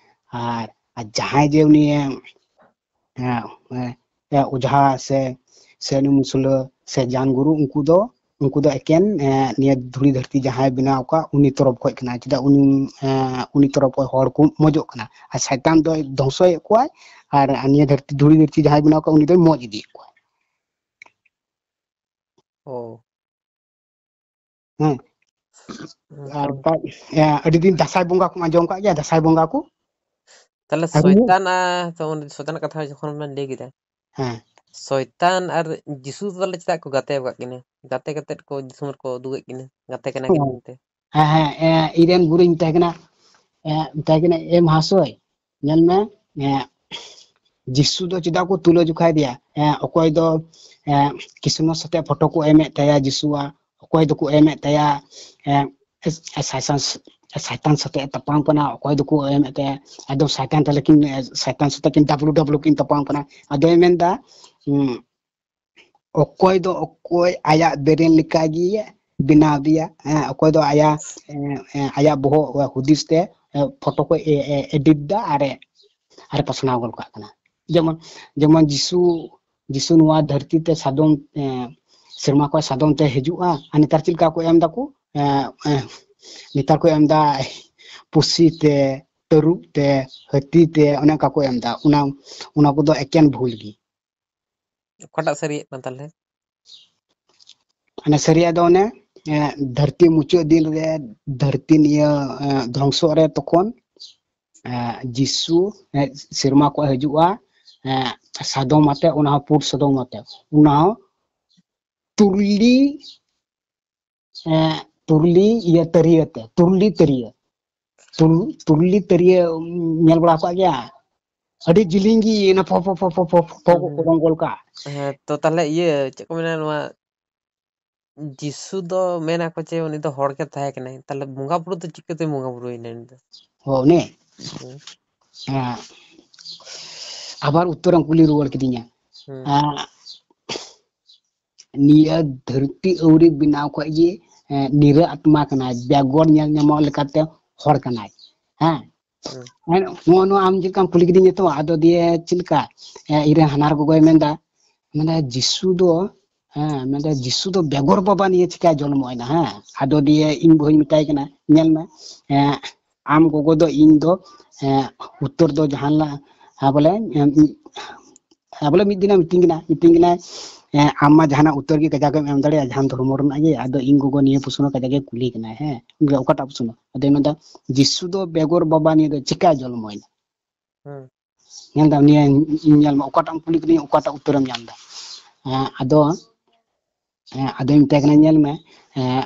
ᱟᱨ, ᱟᱨ ᱡᱟᱦᱟᱸᱭ ᱡᱮ ᱩᱱᱤ, ᱮ, ᱮ, ᱮ, ᱚᱡᱷᱟ ᱥᱮ, ᱥᱮ ᱩᱱᱤ ᱢᱩᱥᱞᱟᱹ ᱥᱮ ᱡᱟᱱ ᱜᱩᱨᱩ, ᱩᱱᱠᱩ ᱫᱚ, ᱩᱱᱠᱩ ᱫᱚ ᱮᱠᱮᱱ, ᱮ, ᱱᱤᱭᱟᱹ ᱫᱷᱩᱲᱤ ᱫᱷᱟᱹᱨᱛᱤ ᱡᱟᱦᱟᱸᱭ ᱵᱮᱱᱟᱣ ᱠᱟᱜ, ᱩᱱᱤ ᱛᱚᱨᱚᱯ ᱠᱷᱚᱡ ᱠᱟᱱᱟ᱾ ᱪᱮᱫᱟᱜ ᱩᱱᱤ, ᱮ, ᱩᱱᱤ ᱛᱚᱨᱚᱯ ᱠᱷᱚᱡ ᱦᱚᱲ ᱠᱚ ᱢᱚᱡᱚᱜ ᱠᱟᱱᱟ᱾ ᱟᱨ ᱥᱟᱭᱛᱟᱱ ᱫᱚᱭ ᱫᱷᱚᱝᱥᱚᱭᱮᱫ ᱠᱚᱣᱟᱭ, ᱟᱨ ᱱᱤᱭᱟᱹ ᱫᱷᱟᱹᱨᱛᱤ, ᱫᱷᱩᱲᱤ ᱫᱷᱟᱹᱨᱛᱤ ᱡᱟᱦᱟᱸᱭ ᱵᱮᱱᱟᱣ ᱠᱟᱜ, ᱩᱱᱤ ᱫᱚᱭ ᱢᱚᱡᱽ ᱤᱫᱤᱭᱮᱫ ᱠᱚᱣᱟ᱾ ᱚ᱾ ᱦᱮᱸ᱾ ᱦᱮᱸ, ᱟᱨ ᱛᱚ᱾ ᱚᱠᱟ, ᱮ, ᱟᱹᱰᱤ ᱫᱤᱱ ᱫᱟᱸᱥᱟᱭ ᱵᱚᱸᱜᱟ ᱠᱚᱢ ᱟᱸᱡᱚᱢ ᱠᱟᱜ ᱜᱮᱭᱟ? ᱫᱟᱸᱥᱟᱭ ᱵᱚᱸᱜᱟ ᱠᱚ? ᱛᱟᱦᱞᱮ ᱟᱹᱜᱩ ᱢᱮ᱾ ᱥᱚᱭᱛᱟᱱ, ᱟ, ᱛᱚ, ᱩᱱᱤ ᱥᱚᱭᱛᱟᱱᱟᱜ ᱠᱟᱛᱷᱟ ᱡᱚᱠᱷᱚᱱ ᱵᱮᱱ ᱞᱟᱹᱭ ᱠᱮᱫᱟ, ᱦᱮᱸ᱾ ᱥᱚᱭᱛᱟᱱ ᱟᱨ ᱡᱤᱥᱩ ᱫᱚ ᱛᱟᱦᱞᱮ ᱪᱮᱫᱟᱜ ᱠᱚ ᱜᱟᱛᱮ ᱟᱠᱟᱫ ᱠᱤᱱᱟ? ᱜᱟᱛᱮ ᱠᱟᱛᱮᱫ ᱠᱚ ᱫᱤᱥᱚᱢ ᱨᱮᱠᱚ ᱩᱫᱩᱜᱮᱫ ᱠᱤᱱᱟ, ᱜᱟᱛᱮ ᱠᱟᱱᱟ ᱠᱤᱱ ᱦᱮᱸ᱾ ᱢᱮᱱᱛᱮ᱾ ᱦᱮᱸ, ᱦᱮᱸ, ᱮ, ᱤᱧ ᱨᱮᱱ ᱜᱩᱨᱩᱧ ᱢᱮᱛᱟᱭ ᱠᱟᱱᱟ, ᱮ, ᱢᱮᱛᱟᱭ ᱠᱟᱱᱟ, "ᱮ ᱢᱚᱦᱟᱥᱚᱭ, ᱧᱮᱞ ᱢᱮ, ᱮ, ᱡᱤᱥᱩ ᱫᱚ ᱪᱮᱫᱟᱜ ᱠᱚ ᱛᱩᱞᱟᱹ ᱡᱚᱠᱷᱟᱭ ᱫᱮᱭᱟ? ᱮ, ᱚᱠᱚᱭ ᱫᱚ, ᱮ, ᱠᱨᱤᱥᱢᱟᱥ ᱥᱟᱛᱮ ᱯᱷᱳᱴᱳ ᱠᱚ ᱮᱢᱮᱫ ᱛᱟᱭᱟ ᱡᱤᱥᱩᱣᱟᱜ, ᱚᱠᱚᱭ ᱫᱚᱠᱚ ᱮᱢᱮᱫ ᱛᱟᱭᱟ, ᱮ, ᱮ, ᱮ, ᱥᱟᱭᱛᱟᱱ ᱥᱟᱭᱛᱟᱱ ᱥᱟᱛᱮ ᱮ ᱛᱟᱯᱟᱢ ᱠᱟᱱᱟ, ᱚᱠᱚᱭ ᱫᱚᱠᱚ ᱮᱢᱮᱫ ᱛᱟᱭᱟ, ᱮᱠᱫᱚᱢ ᱥᱟᱭᱛᱟᱱ ᱛᱟᱞᱮ ᱠᱤᱱ, ᱮ, ᱥᱟᱭᱛᱟᱱ ᱥᱟᱛᱮ ᱠᱤᱱ ᱰᱟᱵᱞᱩ ᱰᱟᱵᱞᱩ ᱠᱤᱱ ᱛᱟᱯᱟᱢ ᱠᱟᱱᱟ᱾ ᱟᱫᱚᱭ ᱢᱮᱱᱫᱟ, ᱦᱩᱸ, ᱚᱠᱚᱭ ᱫᱚ ᱚᱠᱚᱭ ᱟᱭᱟᱜ ᱵᱨᱮᱱ ᱞᱮᱠᱟᱜᱮ ᱵᱮᱱᱟᱣ ᱫᱮᱭᱟ, ᱦᱮᱸ, ᱚᱠᱚᱭ ᱫᱚ ᱟᱭᱟᱜ, ᱮ, ᱮ, ᱟᱭᱟᱜ ᱵᱚᱦᱚᱜ ᱦᱩᱫᱤᱥ ᱛᱮ, ᱮ, ᱯᱷᱳᱴᱳ ᱠᱚ ᱮ-, ᱮ-, ᱮᱰᱤᱴ ᱫᱟ ᱟᱨ ᱮ, ᱟᱨ ᱮ ᱯᱟᱥᱱᱟᱣ ᱜᱚᱫ ᱠᱟᱜ ᱠᱟᱱᱟ᱾ ᱡᱮᱢᱚᱱ, ᱡᱮᱢᱚᱱ ᱡᱤᱥᱩ, ᱡᱤᱥᱩ ᱱᱚᱣᱟ ᱫᱷᱟᱹᱨᱛᱤ ᱛᱮ ᱥᱟᱫᱚᱢ, ᱮ, ᱥᱮᱨᱢᱟ ᱠᱷᱚᱱ ᱥᱟᱫᱚᱢ ᱛᱮ ᱦᱤᱡᱩᱜᱼᱟ, ᱟᱨ ᱱᱮᱛᱟᱨ ᱪᱮᱫ ᱞᱮᱠᱟ ᱠᱚ ᱮᱢ ᱫᱟᱠᱚ, ᱮ, ᱮ, ᱱᱮᱛᱟᱨ ᱠᱚ ᱮᱢ ᱫᱟ ᱯᱩᱥᱤ ᱛᱮ, ᱛᱟᱹᱨᱩᱵ ᱛᱮ, ᱦᱟᱹᱛᱤ ᱛᱮ, ᱚᱱᱮ ᱚᱱᱠᱟ ᱠᱚ ᱮᱢ ᱫᱟ᱾ ᱚᱱᱟ, ᱚᱱᱟ ᱠᱚᱫᱚ ᱮᱠᱮᱱ ᱵᱷᱩᱞ ᱜᱮ᱾ ᱚᱠᱟᱴᱟᱜ ᱥᱟᱹᱨᱤᱭᱟᱜ ᱠᱟᱱᱟ ᱛᱟᱦᱞᱮ? ᱢᱟᱱᱮ ᱥᱟᱹᱨᱤᱭᱟᱜ ᱫᱚ ᱚᱱᱮ, ᱮ, ᱫᱷᱟᱹᱨᱛᱤ ᱢᱩᱪᱟᱹᱫ ᱫᱤᱱ ᱨᱮ, ᱫᱷᱟᱹᱨᱛᱤ ᱱᱤᱭᱟᱹ, ᱮ, ᱫᱷᱚᱝᱥᱚᱜ ᱨᱮ ᱛᱚᱠᱷᱚᱱ, ᱮ, ᱡᱤᱥᱩ, ᱮ, ᱥᱮᱨᱢᱟ ᱠᱷᱚᱱ ᱦᱤᱡᱩᱜᱼᱟ, ᱮ, ᱥᱟᱫᱚᱢ ᱟᱛᱮ, ᱚᱱᱟ ᱦᱚᱸ ᱯᱩᱸᱰ ᱥᱟᱫᱚᱢ ᱟᱛᱮ, ᱚᱱᱟ ᱦᱚᱸ ᱛᱩᱨᱞᱤ, ᱮ, ᱛᱩᱨᱞᱤ ᱤᱭᱟᱹ ᱛᱟᱹᱨᱤᱭᱟᱹ ᱛᱮ, ᱛᱩᱨᱞᱤ ᱛᱟᱹᱨᱤᱭᱟᱹ, ᱛᱩᱨ-, ᱛᱩᱨᱞᱤ ᱛᱟᱹᱨᱤᱭᱟᱹ ᱧᱮᱞ ᱵᱟᱲᱟ ᱟᱠᱟᱫ ᱜᱮᱭᱟ? ᱟᱹᱰᱤ ᱡᱤᱞᱤᱧ ᱜᱮ, ᱚᱱᱟ ᱯᱷᱚ ᱯᱷᱚ ᱯᱷᱚ ᱯᱷᱚ ᱯᱷᱚ ᱯᱷᱚ ᱠᱚ ᱦᱩᱸ᱾ ᱚᱰᱚᱝ ᱜᱚᱞ ᱠᱟᱜ᱾ ᱦᱮᱸ, ᱛᱚ ᱛᱟᱦᱞᱮ ᱤᱭᱟᱹ, ᱪᱮᱫ ᱠᱚ ᱢᱮᱱᱟ, ᱱᱚᱣᱟ ᱡᱤᱥᱩ ᱫᱚ ᱢᱮᱱᱟ ᱠᱚ ᱡᱮ ᱩᱱᱤ ᱫᱚ ᱦᱚᱲ ᱜᱮ ᱛᱟᱦᱮᱸ ᱠᱟᱱᱟᱭ, ᱛᱟᱦᱞᱮ ᱵᱚᱸᱜᱟ ᱵᱩᱨᱩ ᱫᱚ ᱪᱤᱠᱟᱹᱛᱮ ᱵᱚᱸᱜᱟ ᱵᱩᱨᱩᱭᱮᱱᱟ ᱩᱱᱤ ᱫᱚ? ᱚ, ᱩᱱᱤ? ᱦᱩᱸ᱾ ᱦᱮᱸ᱾ ᱟᱵᱟᱨ ᱩᱛᱛᱚᱨᱮᱢ ᱠᱩᱞᱤ ᱨᱩᱣᱟᱹᱲ ᱠᱤᱫᱤᱧᱟ᱾ ᱦᱩᱸ᱾ ᱦᱮᱸ᱾ ᱱᱤᱭᱟᱹ ᱫᱷᱟᱹᱨᱛᱤ ᱟᱹᱣᱨᱤ ᱵᱮᱱᱟᱣ ᱠᱷᱚᱡ ᱜᱮ, ᱮ, ᱱᱤᱨᱟᱹ ᱟᱛᱢᱟ ᱠᱟᱱᱟᱭ, ᱵᱮᱜᱚᱨ ᱧᱮᱞ ᱧᱟᱢᱚᱜ ᱞᱮᱠᱟᱛᱮ ᱦᱚᱲ ᱠᱟᱱᱟᱭ᱾ ᱦᱮᱸ᱾ ᱦᱩᱸ᱾ ᱦᱮᱸ, ᱱᱚᱜᱼᱚ ᱱᱚᱣᱟ ᱟᱢ ᱪᱮᱫ ᱞᱮᱠᱟᱢ ᱠᱩᱞᱤ ᱠᱤᱫᱤᱧᱟ ᱛᱚ, ᱟᱫᱚ ᱫᱤᱭᱮ ᱪᱮᱫ ᱞᱮᱠᱟ? ᱮ, ᱤᱧᱨᱮᱱ ᱦᱟᱱᱦᱟᱨ ᱜᱚᱜᱚᱭ ᱢᱮᱱᱫᱟ, ᱢᱮᱱᱫᱟ, "ᱡᱤᱥᱩ ᱫᱚ, ᱦᱮᱸ, ᱢᱮᱱᱫᱟ, ᱡᱤᱥᱩ ᱫᱚ ᱵᱮᱜᱚᱨ ᱵᱟᱵᱟ ᱱᱤᱭᱮ ᱪᱤᱠᱟᱭ ᱡᱚᱱᱢᱚᱭᱮᱱᱟ?" ᱦᱮᱸ, ᱟᱫᱚ ᱫᱤᱭᱮ ᱤᱧ ᱵᱟᱹᱦᱩᱧ ᱢᱮᱛᱟᱭ ᱠᱟᱱᱟ, "ᱧᱮᱞ ᱢᱮ, ᱮ, ᱟᱢ ᱜᱚᱜᱚ ᱫᱚ ᱤᱧ ᱫᱚ, ᱮ, ᱩᱛᱛᱚᱨ ᱫᱚ ᱡᱟᱦᱟᱸ ᱞᱟ-, ᱦᱮᱸ, ᱵᱚᱞᱮ, ᱮ, ᱦᱮᱸ, ᱵᱚᱞᱮ ᱢᱤᱫ ᱫᱤᱱᱮ ᱢᱤᱛᱟᱹᱧ ᱠᱟᱱᱟ, ᱢᱤᱛᱟᱹᱧ ᱠᱟᱱᱟᱭ, ᱮ, 'ᱟᱢ ᱢᱟ ᱡᱟᱦᱟᱱᱟᱜ ᱩᱛᱛᱚᱨ ᱜᱮ ᱠᱟᱡᱟᱠ ᱮᱢ ᱮᱢ ᱫᱟᱲᱮᱭᱟᱜᱼᱟ, ᱡᱟᱦᱟᱱ ᱫᱷᱚᱨᱢᱚ ᱨᱮᱱᱟᱜ ᱜᱮ, ᱟᱫᱚ ᱤᱧ ᱜᱚᱜᱚ ᱱᱤᱭᱟᱹ ᱯᱨᱚᱥᱱᱚ ᱠᱟᱡᱟᱠ ᱮ ᱠᱩᱞᱤ ᱠᱟᱱᱟᱭ, ᱦᱮᱸ, ᱚᱠᱟᱴᱟᱜ ᱯᱨᱚᱥᱱᱚ?' ᱟᱫᱚᱧ ᱢᱮᱱᱫᱟ, 'ᱡᱤᱥᱩ ᱫᱚ ᱵᱮᱜᱚᱨ ᱵᱟᱵᱟ ᱱᱤᱭᱮ ᱫᱚ ᱪᱤᱠᱟᱭ ᱡᱚᱱᱢᱚᱭᱮᱱᱟ?'" ᱦᱩᱸ᱾ ᱧᱮᱞ ᱫᱟᱢ, ᱱᱤᱭᱟᱹ ᱧᱮᱞ ᱢᱮ, ᱚᱠᱟᱴᱟᱜ ᱮᱢ ᱠᱩᱞᱤ ᱠᱤᱫᱤᱧᱟ, ᱚᱠᱟᱴᱟᱜ ᱩᱛᱛᱚᱨᱮᱢ ᱧᱟᱢ ᱫᱟ᱾ ᱮᱸ, ᱟᱫᱚ, ᱮᱸ, ᱟᱫᱚᱧ ᱢᱮᱛᱟᱭ ᱠᱟᱱᱟ, ᱧᱮᱞ ᱢᱮ, ᱮᱸ,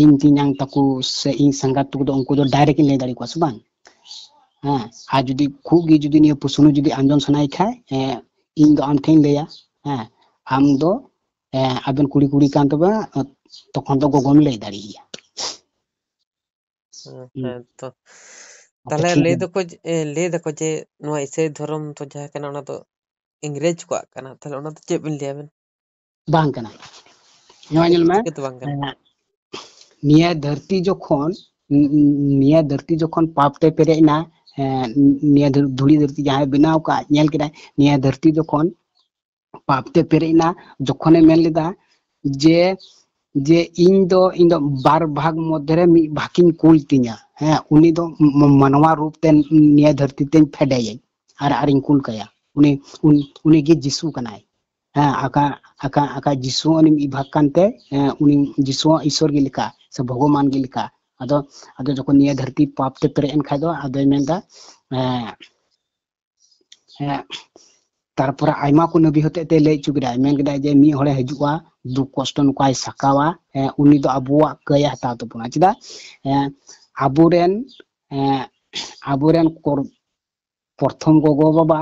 ᱤᱧ ᱛᱮᱧᱟᱝ ᱛᱟᱠᱚ ᱥᱮ ᱤᱧ ᱥᱟᱸᱜᱟᱛ ᱛᱟᱠᱚ ᱫᱚ ᱩᱱᱠᱩ ᱫᱚ direct ᱤᱧ ᱞᱟᱹᱭ ᱫᱟᱲᱮ ᱟᱠᱚᱣᱟ ᱥᱮ ᱵᱟᱝ? ᱦᱮᱸ, ᱟᱨ ᱡᱩᱫᱤ ᱠᱷᱩᱵ ᱜᱮ ᱡᱩᱫᱤ ᱱᱤᱭᱟᱹ ᱯᱨᱚᱥᱱᱚ ᱡᱩᱫᱤ ᱟᱸᱡᱚᱢ ᱥᱟᱱᱟᱭᱮ ᱠᱷᱟᱡ, ᱮᱸ, ᱤᱧ ᱫᱚ ᱟᱢ ᱴᱷᱮᱱ ᱤᱧ ᱞᱟᱹᱭᱟ, ᱦᱮᱸ, ᱟᱢ ᱫᱚ, ᱮᱸ, ᱟᱵᱮᱱ ᱠᱩᱲᱤ ᱠᱩᱲᱤ ᱠᱟᱱ ᱛᱟᱵᱮᱱᱟ, ᱛᱚᱠᱷᱚᱱ ᱫᱚ ᱜᱚᱜᱚᱢ ᱞᱟᱹᱭ ᱫᱟᱲᱮᱭᱟᱭᱟ᱾ ᱦᱮᱸ, ᱦᱩᱸ᱾ ᱦᱮᱸ ᱛᱚ᱾ ᱟᱪᱪᱷᱟ, ᱛᱟᱦᱞᱮ ᱴᱷᱤᱠ ᱞᱟᱹᱭ ᱜᱮᱭᱟ᱾ ᱫᱟᱠᱚ ᱡᱮ, ᱮ, ᱞᱟᱹᱭ ᱫᱟᱠᱚ ᱡᱮ ᱱᱚᱣᱟ ᱤᱥᱟᱹᱭ ᱫᱷᱚᱨᱚᱢ ᱫᱚ ᱡᱟᱦᱟᱸ ᱠᱟᱱᱟ, ᱚᱱᱟ ᱫᱚ ᱤᱝᱨᱮᱡᱽ ᱠᱚᱣᱟᱜ ᱠᱟᱱᱟ᱾ ᱛᱟᱦᱞᱮ ᱚᱱᱟ ᱫᱚ ᱪᱮᱫ ᱵᱤᱱ ᱞᱟᱹᱭᱟ ᱵᱤᱱ? ᱵᱟᱝ ᱠᱟᱱᱟ᱾ ᱱᱚᱣᱟ ᱧᱮᱞ ᱢᱮ, ᱪᱤᱠᱟᱹᱛᱮ ᱵᱟᱝ ᱠᱟᱱᱟ? ᱮᱸ, ᱱᱤᱭᱟᱹ ᱫᱷᱟᱹᱨᱛᱤ ᱡᱚᱠᱷᱚᱱ, ᱱᱤᱭᱟᱹ ᱫᱷᱟᱹᱨᱛᱤ ᱡᱚᱠᱷᱚᱱ ᱯᱟᱯ ᱛᱮ ᱯᱮᱨᱮᱡ ᱮᱱᱟ, ᱮᱸ, ᱱᱤᱭᱟᱹ ᱫᱷᱩ-, ᱫᱷᱩᱲᱤ ᱫᱷᱟᱹᱨᱛᱤ ᱡᱟᱦᱟᱸᱭ ᱵᱮᱱᱟᱣ ᱠᱟᱜ, ᱧᱮᱞ ᱠᱮᱫᱟᱭ, ᱱᱤᱭᱟᱹ ᱫᱷᱟᱹᱨᱛᱤ ᱡᱚᱠᱷᱚᱱ ᱯᱟᱯ ᱛᱮ ᱯᱮᱨᱮᱡ ᱮᱱᱟ, ᱡᱚᱠᱷᱚᱱᱮ ᱢᱮᱱ ᱞᱮᱫᱟ ᱡᱮ, ᱡᱮ ᱤᱧ ᱫᱚ, ᱤᱧ ᱫᱚ ᱵᱟᱨ ᱵᱷᱟᱜᱽ ᱢᱚᱫᱽᱫᱷᱮ ᱨᱮ ᱢᱤᱫ ᱵᱷᱟᱜᱽ ᱤᱧ ᱠᱩᱞ ᱛᱤᱧᱟ, ᱦᱮᱸ, ᱩᱱᱤ ᱫᱚ ᱢ-, ᱢᱟᱱᱣᱟ ᱨᱩᱯ ᱛᱮ ᱱᱤᱭᱟᱹ ᱫᱷᱟᱹᱨᱛᱤ ᱛᱮᱧ ᱯᱷᱮᱰᱮᱭᱟᱹᱧ ᱟᱨ, ᱟᱨᱤᱧ ᱠᱩᱞ ᱠᱟᱭᱟ᱾ ᱩᱱᱤ, ᱩᱱ-, ᱩᱱᱤ ᱜᱮ ᱡᱤᱥᱩ ᱠᱟᱱᱟᱭ᱾ ᱦᱮᱸ, ᱟᱠᱟ, ᱟᱠᱟ, ᱟᱠᱟ ᱡᱤᱥᱩ ᱦᱚᱸ ᱩᱱᱤ ᱢᱤᱫ ᱵᱷᱟᱜᱽ ᱠᱟᱱᱛᱮ, ᱮᱸ, ᱩᱱᱤ ᱡᱤᱥᱩ ᱦᱚᱸ ᱤᱥᱥᱚᱨ ᱜᱮ ᱞᱮᱠᱟ ᱥᱮ ᱵᱷᱚᱜᱚᱵᱟᱱ ᱜᱮ ᱞᱮᱠᱟ᱾ ᱟᱫᱚ, ᱟᱫᱚ ᱡᱚᱠᱷᱚᱱ ᱱᱤᱭᱟᱹ ᱫᱷᱟᱹᱨᱛᱤ ᱯᱟᱯ ᱛᱮ ᱯᱮᱨᱮᱡ ᱮᱱ ᱠᱷᱟᱡ ᱫᱚ, ᱟᱫᱚᱭ ᱢᱮᱱᱫᱟ, ᱮᱸ, ᱮᱸ, ᱛᱟᱨᱯᱚᱨᱮ ᱟᱭᱢᱟ ᱠᱚ ᱱᱟᱵᱤ ᱦᱚᱛᱮᱡ ᱛᱮ ᱞᱟᱹᱭ ᱦᱚᱪᱚ ᱠᱮᱫᱟᱭ, ᱢᱮᱱ ᱠᱮᱫᱟᱭ ᱡᱮ ᱢᱤᱫ ᱦᱚᱲᱮ ᱦᱤᱡᱩᱜᱼᱟ, ᱫᱩᱠ ᱠᱚᱥᱴᱚ ᱱᱚᱝᱠᱟᱭ ᱥᱟᱠᱟᱣᱟ, ᱮᱸ, ᱩᱱᱤ ᱫᱚ ᱟᱵᱚᱣᱟᱜ ᱠᱟᱹᱭ ᱦᱟᱛᱟᱣ ᱛᱟᱵᱚᱱᱟ᱾ ᱪᱮᱫᱟᱜ? ᱮᱸ, ᱟᱵᱚᱨᱮᱱ, ᱮᱸ, ᱟᱵᱚᱨᱮᱱ ᱠᱚᱨ-, ᱯᱨᱚᱛᱷᱚᱢ ᱜᱚᱜᱚ ᱵᱟᱵᱟ,